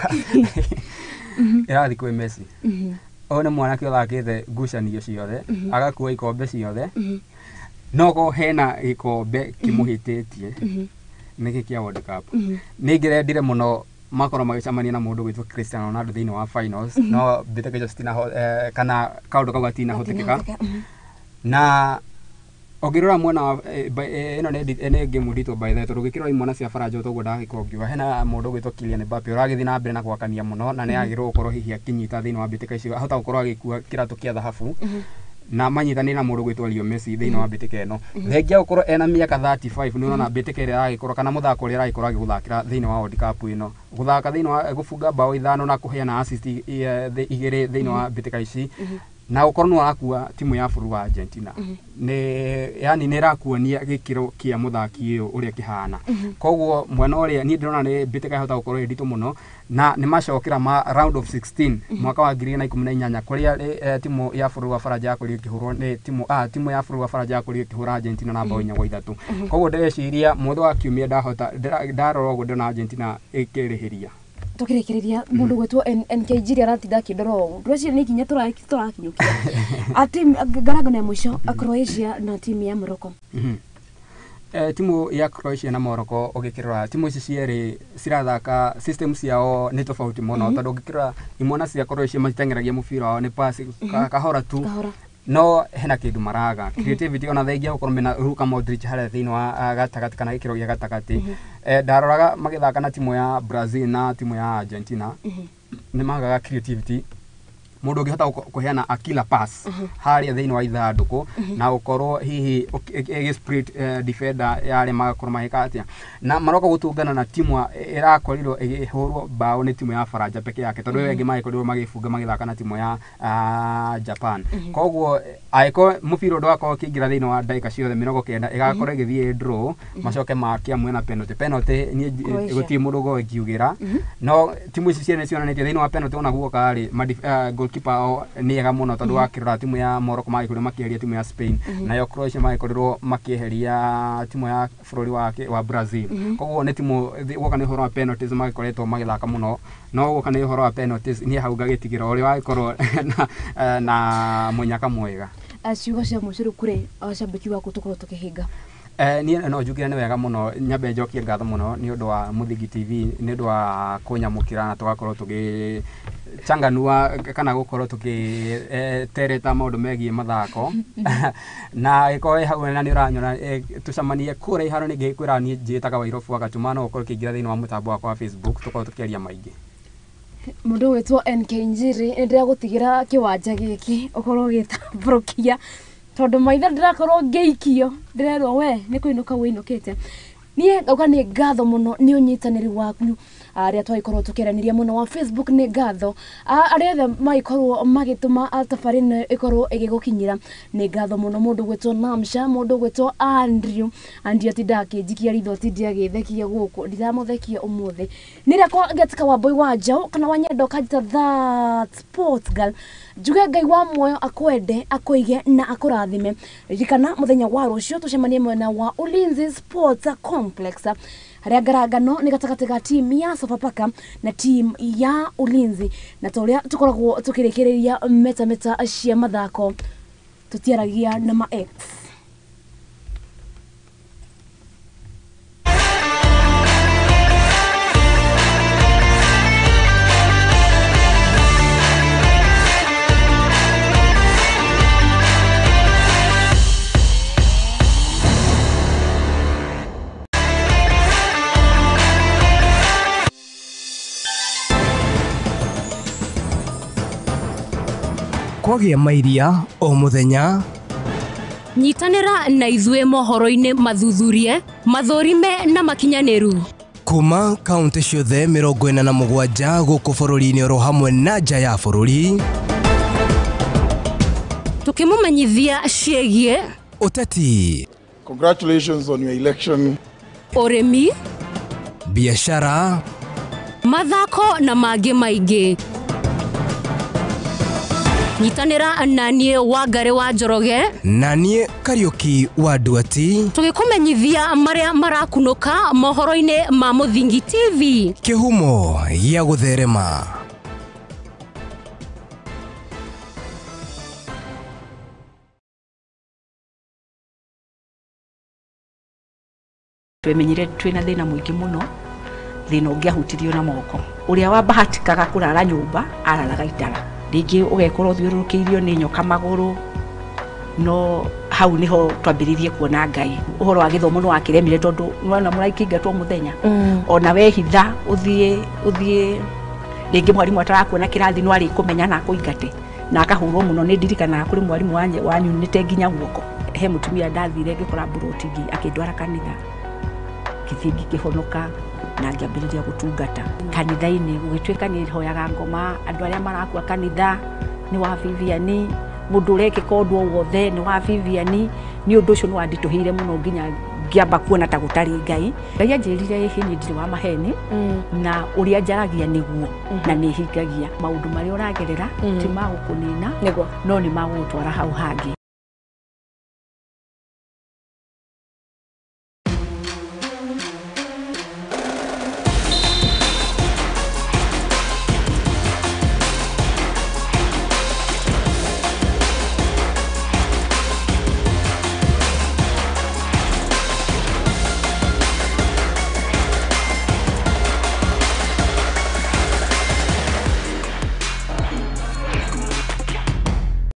ĩrathiĩ kwĩ Messi. Ũyũ nĩ mwanake ũthakĩte ngucanio ciothe, agakua ikombe ciothe, no ko hena gĩkombe kĩmũhĩtĩtie nĩ gĩkĩ kĩa World Cup. Nĩ ingĩrendire mũno makorwo magĩcemania na mũndũ gwĩtwo Cristiano Ronaldo thĩinĩ wa finals, no mbĩtĩka icio citinaho kana kaũndũ kau gatinahotĩkĩka. Na ũngĩrora mwena wa ĩno nĩ game nditũ by the way, tondũ ũngĩkĩrora imwana cia Faranja toguo ndagĩkorwo ngiuga hena mũndũ ũgwĩtwo Kylian Mbappe ũragĩthiĩ na mbere na gwakania mũno, na nĩ agĩrĩirwo gũkorwo hihi akĩnyita thĩinĩ wa mbĩtĩka icio, ahota gũkorwo agĩkua kĩratũ kĩa thahabu na manyitanĩre na mũndũ ũgwĩtwo Leo Messi thĩinĩ wa mbĩtĩka ĩno. Thengia gũkorwo ena mĩaka 35, nĩ ũrona mbĩtĩka ĩrĩa aragĩkorwo kana mũthako ũrĩa aragĩkorwo agĩgũthakĩra thĩinĩ wa World Cup ĩno, gũthaka thĩinĩ wa gũbunga bao 5 na kũheana assist 2 thĩinĩ wa mbĩtĩka ici, na gũkorwo nĩ arakua timu ya bũrũri wa Argentina, nĩ yani nĩ ĩrakuonia gĩkĩro kĩa mũthaki ũyũ ũrĩa kĩhana. Koguo mwena ũrĩa niĩ ndĩrona nĩ mbĩtĩka yahota gũkorwo ĩ nditũ mũno, na nĩ macokera ma round of 16 mwaka wa 2018 kũrĩa timu ya bũrũri wa Faranja yakorirwo ĩkĩhũrwo nĩ timu ya bũrũri wa Faranja yakorirwo ĩkĩhũra Argentina na bao 4-3. Koguo ndĩreciria mũthĩ wa kiumia ndahota ndarora ũguo ndĩrona Argentina ĩkĩrĩhĩria. Tukĩrĩkĩrĩria, mũndũ gwĩtwo NKG rĩ aratinda akĩndora ũũ, ndĩreciria nĩ ikinya tũrakinyũkia ngarangano ya mũico, Croatia na timu ya Morocco. Timu ya Croatia na Morocco, ũgĩkĩrora timu ici cierĩ cirathaka system ciao nĩ tofauti mũno, tondũ ũngĩkĩrora imwana cia Croatia matiteng'eragia mũbira wao, nĩ pass kahora tu, no hena kĩndũ maraga, creativity, ona thengia gũkorwo mena Luka Modric harĩa thĩinĩ wa gatagatĩ kana gĩkĩro gĩa gatagatĩ. Ndaroraga magĩthaka na timu ya Brazil na timu ya Argentina, nĩ magaga creativity. Mũndũ ũngĩhota kũheana a killer pass harĩa thĩinĩ wa ithandũkũ na gũkorwo hihi ĩgĩ split defender yarĩa magakorwo magĩka atĩa na maroka gũtũngana na timu ĩrakorirwo ĩgĩhũrwo bao nĩ timu ya Faranja peke yake tondũ ĩyo ĩngĩ magĩkorirwo magĩbunga magĩthaka na timu ya Japan. Koguo angĩkorwo mũbira ndũgakorwo ũkĩingĩra thĩinĩ wa ndagĩka ciothe 90 ĩgakorwo ĩgĩthiĩ draw macoke makiamue na penalty. Penalty niĩ gũtirĩ mũndũ ũgũkorwo ĩkiugĩra no timu ici cierĩ nĩcionanĩtie thĩinĩ wa penalty ona guoka rĩ goalkeeper ao nĩ ega mũno tondũ wakĩrora timu ya Morocco magĩkorirwo makĩeheria timu ya Spain nayo Croatia magĩkorirwo makĩeheria timu ya bũrũri wa Brazil. Koguo nĩ timu guoka nĩ ũhoro wa penalties magĩkoretwo magĩthaka mũno no guoka nĩ ũhoro wa penalties niĩ hau ngagĩtigĩra ũrĩa wagĩkorwo na mũnyaka mwega. Ciugo cia mũico rĩu kũrĩ acambĩki waku tũkorwo tũkĩhinga. Niĩ no njugire nĩ wega mũno nyambe njokie ngatho mũno nĩ ũndũ wa Mũthingi TV nĩ ũndũ wa kũnyamũkĩra na tũgakorwo tũgĩchanganua kana gũkorwo tũgĩtereta maũndũ megiĩ mathako na gĩkorwo hau na nĩ ũranyona tũcemanie kũrĩa iharo nĩ ngĩkwĩra niĩ njĩtaga Wairobu wa Gachuma no ũkorwo ũkĩingĩra thĩinĩ wa mũtambo wakwa wa Facebook tũkorwo tũkĩaria maingĩ. Mũndũ wĩtwo NK Njiri nĩ ndĩragũtigĩra kĩwanja gĩkĩ ũkorwo ũgĩtambũrũkia tondũ maitho ndĩrakorwo ngĩikio ndĩrerwo we nĩ kũinũka wĩinũkĩte. Niĩ ngauga nĩ ngatho mũno nĩ ũnyitanĩri waku arĩa twagĩkorwo tũkĩaranĩria mũno wa Facebook nĩ ngatho arĩa othe magĩkorwo magĩtũma tabarĩra ĩno ĩkorwo ĩgĩgũkinyĩra nĩ ngatho mũno mũndũ gwĩtwo Namsha mũndũ gwĩtwo Andrew Andrew atindaga akĩnjikia ritho atinde agĩthekia gũkũ ndiramũthekia ũmũthĩ nĩ rĩakwa Getka Wambui wa Njaũ kana wa Nyendo kanjĩta that sports girl njuge Ngai wa muoyo akwende akũige na akũrathime. Ririkana mũthenya wa rũciũ tũcemanie mwena wa Ulinzi Sports Complex harĩa ngarangano nĩ gatagatĩ ga timu ya Sofapaka na timu ya Ulinzi na ta ũrĩa tũkoragwo tũkĩrĩkĩrĩria metameta cia mathako tũtiaragia na ma ex. Kwagĩa mairia o mũthenya nyitanĩra na ithuĩ mohoro-inĩ mathuthurie mathũrime na makinyanĩru kuma kaunti ciothe 47 gũkũ bũrũri-inĩ oro hamwe na nja ya bũrũri tukĩmũmenyithia ciĩgiĩ ũteti. Congratulations on your election. Ũrĩmi, biashara, mathako na mangĩ maingĩ. Nyitanĩra na niĩ Wangari wa Njoroge na niĩ Kariuki wa Nduati tũgĩkũmenyithia marĩa marakunũka mohoro-inĩ ma Mũthingi TV kĩhumo gĩa gũtherema. Twemenyire twĩna thĩna mũingĩ mũno thĩna ũngĩahutirio na moko ũrĩa wabahatikaga kũrara nyũmba araraga itara rĩngĩ ũgekorwo ũthiũrũrũkĩirio nĩ nyoka magũrũ no hau niho twambĩrĩirie kuona Ngai ũhoro wa gĩthomo nĩ wakĩremire tondũ nĩwona mũraikĩingatwo mũthenya ona wehitha ũthiĩ rĩngĩ mwarimũ atarakuona kĩrathi no arĩkũmenya na akũingate na akahũrwo mũno. Nĩ ndirikanaga kũrĩ mwarimũ wanyunĩte nginya guoko. He mũtumia ndathire ngĩkora mburoti akĩndwara kanitha ngĩthiĩ ngĩkĩhonoka na ngĩambĩrĩria gũtungata kanitha-inĩ. Gũgĩtuĩka nĩ hoyaga ngoma andũ arĩa marakua kanitha nĩ wa Vivian, mũndũ ũrekĩka ũndũ o wothe nĩ wa Vivian. Nĩ ũndũ ũcio nĩ wanditũhĩire mũno nginya ngĩamba kuona ta gũtarĩ Ngai. Ngai anjĩrire ĩhĩ niĩ ndirĩ wa maheni na ũrĩa njaragia nĩguo na nĩ hingagia. Maũndũ marĩa ũragerera ti ma gũkũnina no nĩ ma gũgũtwara hau hangĩ.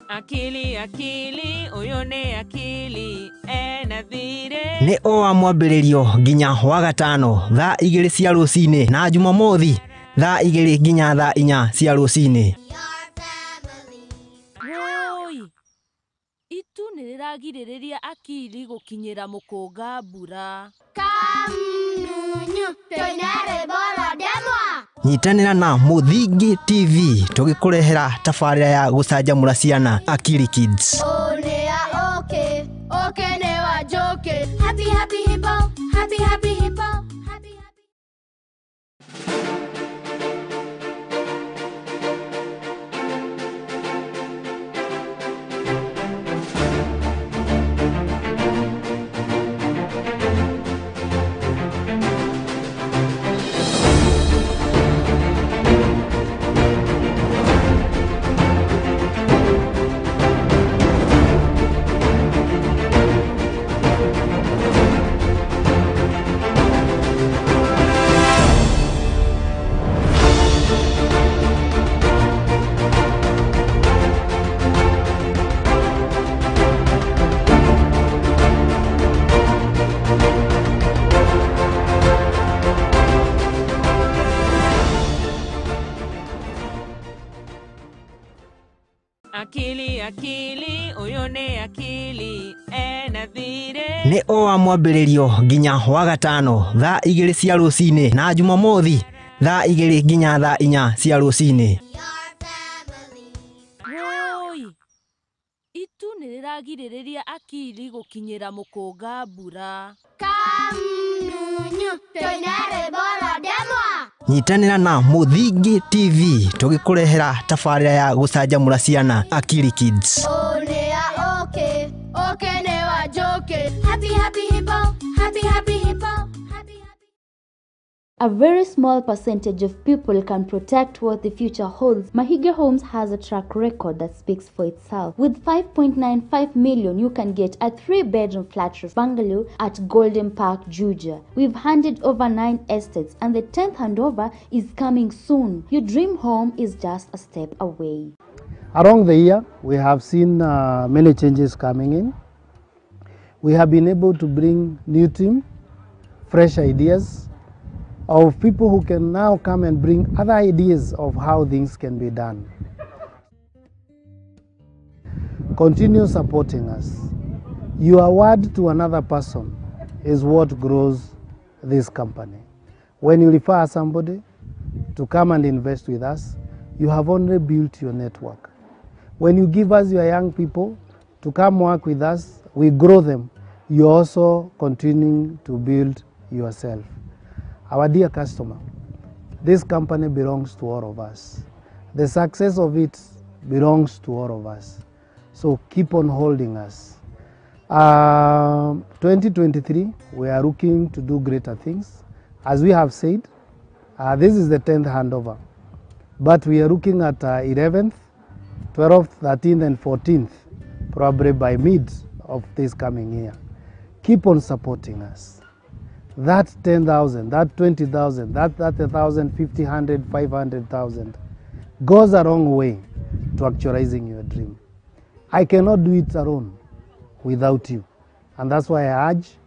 Akili akili uyu ni akili ena thire nĩ o wa mwambĩrĩrio nginya wa gatano thaa 2 cia rũcinĩ na Jumamothi thaa 2 nginya thaa 4 cia rũcinĩ. nĩ rĩragirĩrĩria akili gũkinyĩra mũkũnga mbura. Kamunyu tũine rwĩmbo rwa ndemwa. Nyitanĩra na Mũthingi TV tũgĩkũrehera tabarĩra ya gũcanjamũra ciana Akili Kids. O nĩ ya ũkĩ, ũkĩ nĩ wa njũkĩ. Happy happy hippo, happy happy hippo. Akili akili ũyũ nĩ akili ena thirĩ. Nĩ o wa mwambĩrĩrio nginya wa gatano thaa 2 cia rũcinĩ na Jumamothi thaa 2 nginya thaa 4 cia rũcinĩ. Woi, itu nĩ rĩragirĩrĩria akili gũkinyĩra mũkũnga mbura. Kamunyu tũine rwĩmbo rwa ndemwa. Nyitanĩra na Mũthingi TV tũgĩkũrehera tabarĩra ya gũcanjamũra ciana Akili Kids. O nĩ ya ũkĩ, ũkĩ nĩ wa njũkĩ. Happy happy hippo, happy happy hippo. A very small percentage of people can protect what the future holds. Mahiga Homes has a track record that speaks for itself. With 5.95 million, you can get a 3-bedroom flat roof bungalow at Golden Park, Juja. We've handed over 9 estates and the 10th handover is coming soon. Your dream home is just a step away. Along the year, we have seen many changes coming in. We have been able to bring new team, fresh ideas, of people who can now come and bring other ideas of how things can be done. Continue supporting us. Your word to another person is what grows this company. When you refer somebody to come and invest with us, you have only built your network. When you give us your young people to come work with us, we grow them. You're also continuing to build yourself. Our dear customer, this company belongs to all of us. The success of it belongs to all of us. So keep on holding us. 2023, we are looking to do greater things. As we have said, this is the 10th handover. But we are looking at 11th, 12th, 13th, and 14th, probably by mid of this coming year. Keep on supporting us. That 10,000, that 20,000, that 30,000, 50, 100, 500,000 goes a long way to actualizing your dream. I cannot do it alone without you. And that's why I urge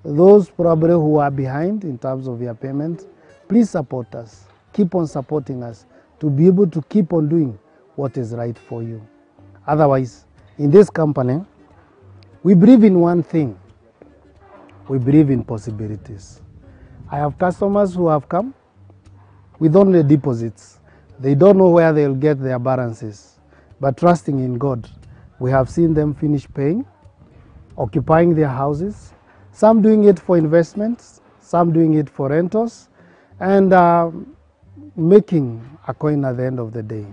those probably who are behind in terms of your payment, please support us. Keep on supporting us to be able to keep on doing what is right for you. Otherwise, in this company, we believe in one thing. We believe in possibilities. I have customers who have come with only deposits. They don't know where they'll get their balances, but trusting in God, we have seen them finish paying, occupying their houses, some doing it for investments, some doing it for rentals, and making a coin at the end of the day.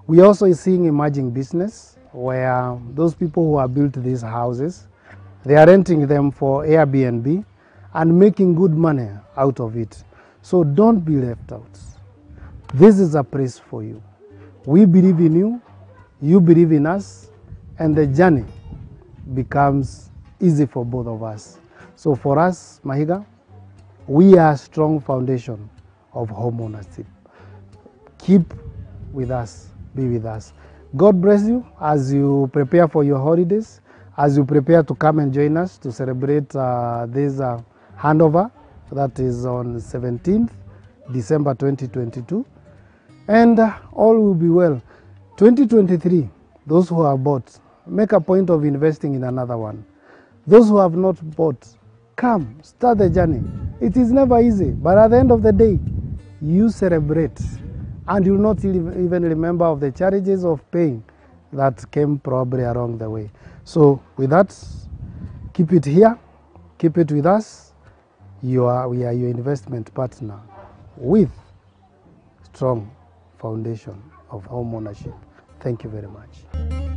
We also are seeing emerging business where those people who have built these houses, they are renting them for Airbnb and making good money out of it. So don't be left out. This is a place for you. We believe in you, you believe in us, and the journey becomes easy for both of us. So for us, Mahiga, we are a strong foundation of home ownership. Keep with us, be with us. God bless you as you prepare for your holidays, as you prepare to come and join us to celebrate this handover that is on 17th December 2022. And all will be well. 2023, those who have bought, Make a point of investing in another one. Those who have not bought, come, start the journey. It is never easy, but at the end of the day, you celebrate and you'll not even remember of the challenges of paying that came probably along the way. So with that, keep it here, keep it with us. We are your investment partner with strong foundation of home ownership. Thank you very much.